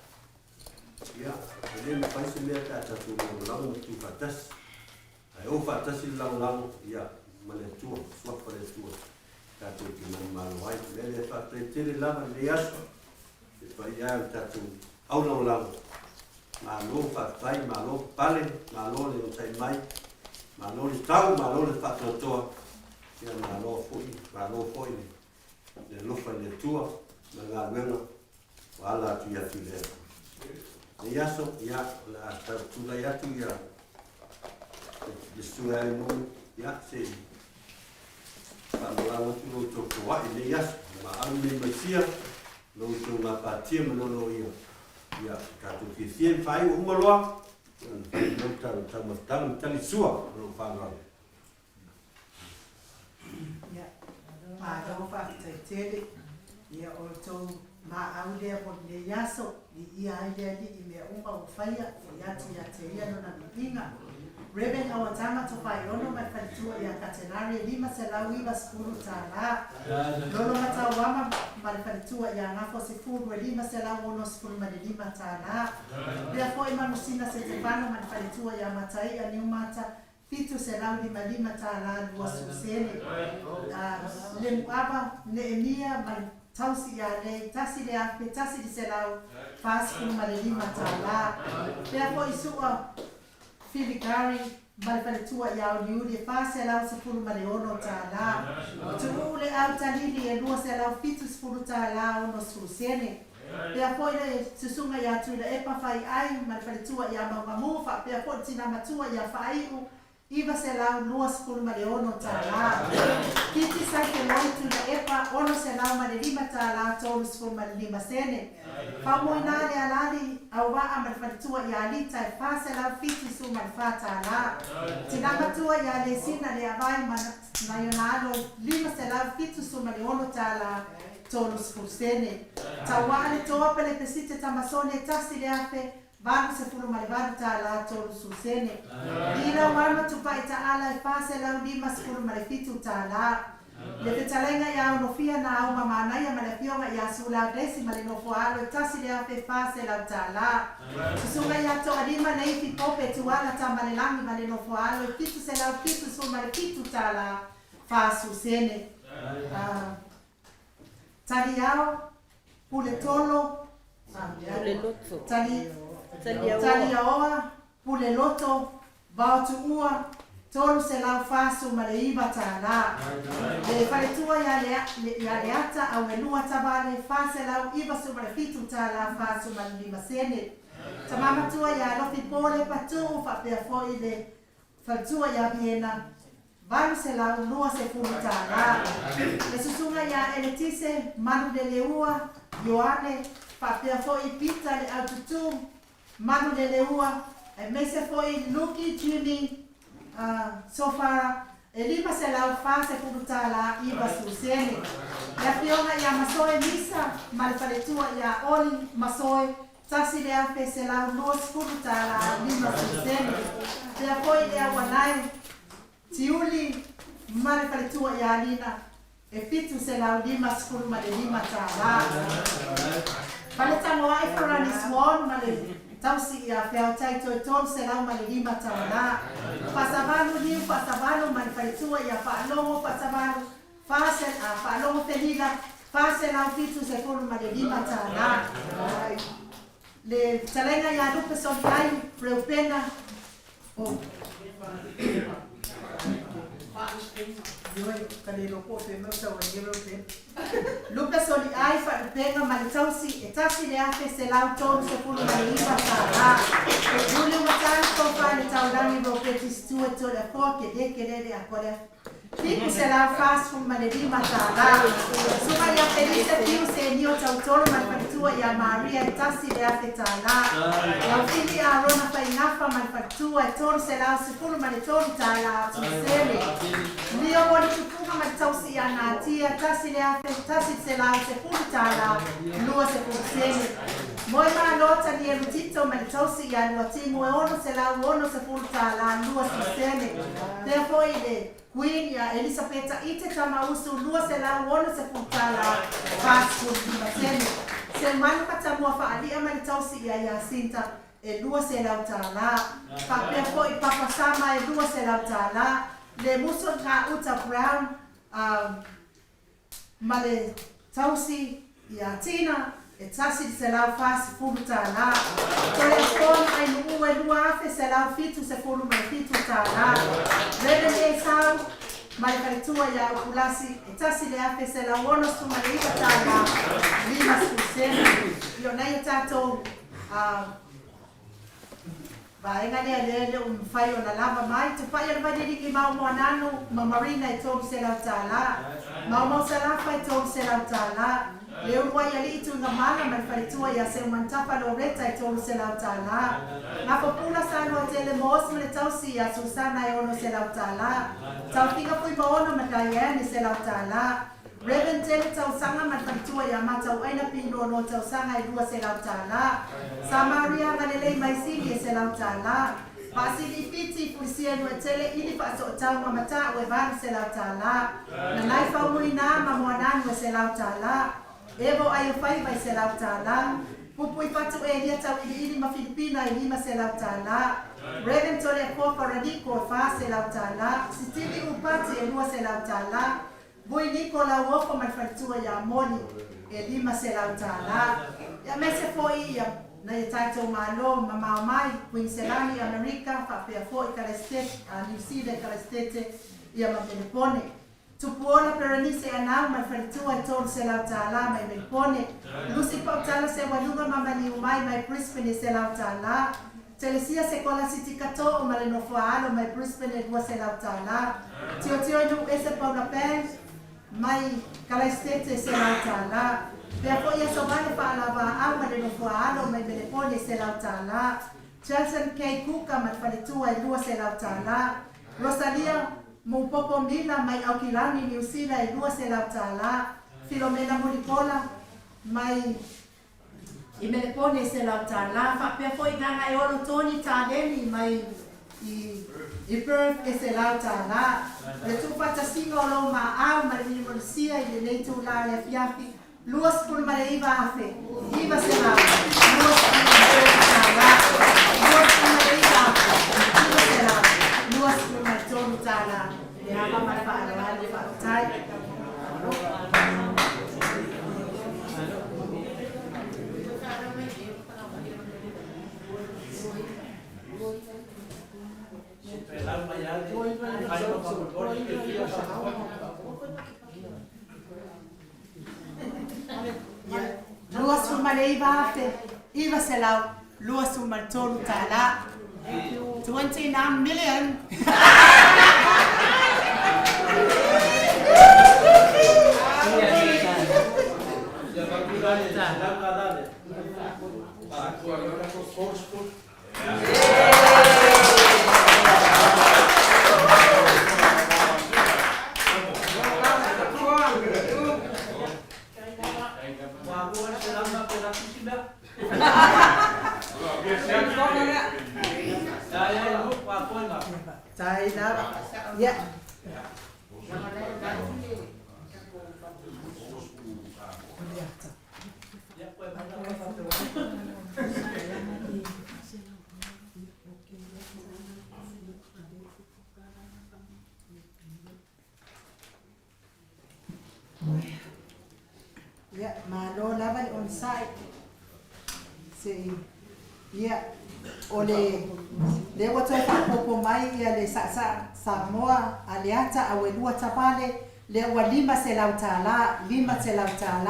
Ia, e le mafai se mea pe a tatou lagolago ma tuufaatasi. Ae o faatasi le lagolago, ia, ma le Atua, Suafa le Atua, tatou te manumalo ai. O le mea lea, faafetai tele lava i lenei aso, le paia e o le tatou au lagolago. Malo faafetai, malo pale, malo le onosai mai, malo le tau, malo le faatoatoa, ia malo foi, malo foi le, le alofa i le Atua ma le galuega ua ala atu ia Tuilaepa. Lenei aso, ia, o le a tau tulai atu ia le susuga ia Nuu, ia, se i faamalaga atu lo outou foai i lenei aso. Maau nei mai sia, lo outou gapatia ma nonoia, ia, tatou fiafia ma faaiu uma loa, ia, ona fai lau taumafataga ma tali sua o lou faaaloalo. Ia, malo faafetai tele. Ia, o le tou maau lea mo lenei aso, viia ai le Alii i mea uma ua faia, foi atu ia te Ia lona viiga. Rev. Auatama Tofaeono mai Faletua ia Katenari e $590. Lolo Matauama ma le Faletua ia Gafo Sefulu e $565. Lea foi Manusina Setefano ma le Faletua ia Mataia Niumata $755 tala 20 sene. Lemuava Neemia ma le tausi ia Lei $1,145 tala. Pea foi Su'a Filigari ma le faletua ia Oliuli e $416 tala. Tuuu le au talili e $270 tala 60 sene. Pea foi le susuga ia Tuilaepa Faiai ma le faletua ia Maugamu faapea foi le tina matua ia Faaiu $926. Kiti Saifeloi Tuilaepa $605 tala 35 sene. Faumoina le alali Auvaa ma le faletua ia Alita e $474 tala. Tina matua ia Lesina Leavai ma nai ona alo $576 tala 30 sene. Tauaa le toa pelepesite Tamasone e $1,088 tala 30 sene. I lau ama tupai taala e $457 tala. Le fetalaiga ia Onofia na Auma Manaia ma le afioga ia Sulau Daisy ma le nofo alo e $1,400 tala. Susuga ia Toalima Leifi Pope Tuala Tamalelagi ma le nofo alo e $777 tala 40 sene. Taliao, Pule Tolo, Taliaoa, Pule Loto, Vao Tuua, $349. Le faletua ia Leata Auelua Tavale, $497 45 sene. Tama matua ia Alofi Pole Patuu faapea foi le faletua ia Viena, $820. Le susuga ia Eletise Manuleleua Ioane faapea foi Pita Le Aututu Manuleleua aemaise foi Luki Jimmy Sofara. e $540 90 sene. Le afioga ia Masoe Misa ma le faletua ia Oli Masoe, $1,120 50 sene. Pea foi le auanae Tiuli ma le faletua ia Alina, e $755. Faletagoa'i Farani Swan ma le tausi ia Feautai Toe $305. Faasavalu Niu Faasavalu ma le faletua ia Faalogo Faasavalu Faalogo Felila, $475. Le fetalaiga ia Lupe Soliai Reupena o Lupe Soliai Faalupega ma le tausi e $1,139. Iuli Matani Tofa le Taulagi Ropeti Stewart Toleafoa Kelekele le Akoa $745. Susuga ia Felise Fiu Senio Tautolo ma le faletua ia Maria e $1,000. Laufili Arona Faigafa ma le faletua e $313 tusele. Lio mo le Tupuga ma le tausi ia Natia $1,110 20 sene. Moe Malo Tanielu Tito ma le tausi ia Luatimu e $660 20 sene. Pea foi le Queen ia Elisapeta Ite Tamausu $260 45 sene. Seumanu Matamua Faalia ma le tausi ia Iasinta e $200. Faapea foi Papa Sama e $200. Le Muso Gauta Brown ma le tausi ia Tina e $140. Toleafoa ma Ainu'u e $2,177. Reverend Esau ma le faletua ia Upulasi e $1,169 50 sene. I o nai o tatou vaega lea lea e le o mafai ona lava mai. Tupai o le Vaileligi Mao Moananu ma Marina e $300. Maumau Salafa e $300. Le Uluai Alii Tuigamala ma le faletua ia Seumanutafa Loreta e $300. Gafopula Saluatele Moos ma le tausi ia Susana e $600. Taufiga Fuimaono ma Diane e $100. Reverend Tele Tausaga ma le faletua ia Matauaina Pilono Tausaga e $200. Samaria Galelei Maisili e $100. Faasili Fiti Fulisia Nuetele ili Faasootauga Mata'u e $800. Nanai Faumuina ma Moananu e $100. Evo Aiofaiva e $100. Pupui Fatu Elia Tauiliili ma Filipina e $500. Reverend Toleafoa Faraniko e $400. Sitili Upati e $200. Vui Niko Lauofo ma le faletua ia Moli e $500. Ia aemaise foi ia nai o tatou malo mamao mai, Kuiniselani, Amerika, faapea foi Kalaisitete, Niu Sila i Kalaisitete ia ma Melepone. Tupuola Perenise Anau ma le faletua e $300 mai Melepone. Lusi Pautala Seualuga ma Maliu Mai mai Brisbane e $100. Telesia Sekola Siti Kato'o ma le nofoa alo mai Brisbane e $200. Tiotio i Nu'u Ese Paula Banks mai Kalaisitete e $100. Pea foi Aso Vale Faalavaau ma le nofoa alo mai Melepone e $100. Chelson K Kuka ma le faletua e $200. Rosalia Moupopo Mila mai Aukilani Niu Sila e $200. Filomena Mulipola mai i Melepone e $100. Faapea foi Gagaeolo Tony Taleni mai i Perth e $100. Le tuufaatasiga o lou maau ma le milimolisia i lenei itulā le afiafi, 29,923 tala. 29,923 tala. Le ava ma le faaaloalo, faafetai. 29,923 tala. 29 million. Ia. Ia, malo lava le onosai. Se'i, ia, o le, lea ua toe faaopoopo mai ia le saasaa Samoa a Leata Auelua Tavale, lea ua $500, $500,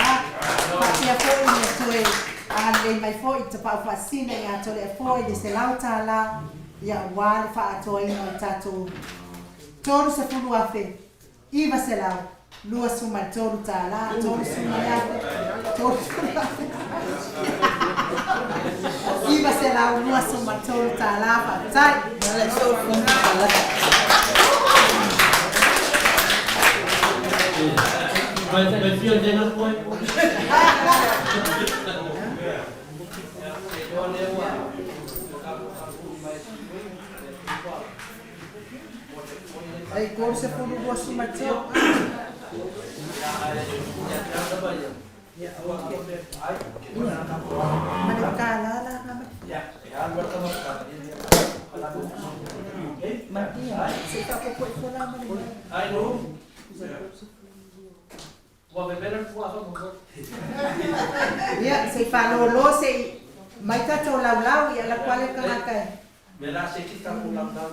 faapea foi le toe agalelei mai foi i Tapaau Faasisina ia Toleafoa i le $100, ia aua le faaatoaina o le tatou 30,000 $923, 30,000, $923, faafetai. Vai fia nena koe. Ai 32. Ma le tala la nga ma. Se ka po po fo la ma le. Ai no. Ua vevela le fua mo. Ia, se faalōlō se'i mai tatou laulau ia la kuale tagata e. Me la se ki ta ko lau lau.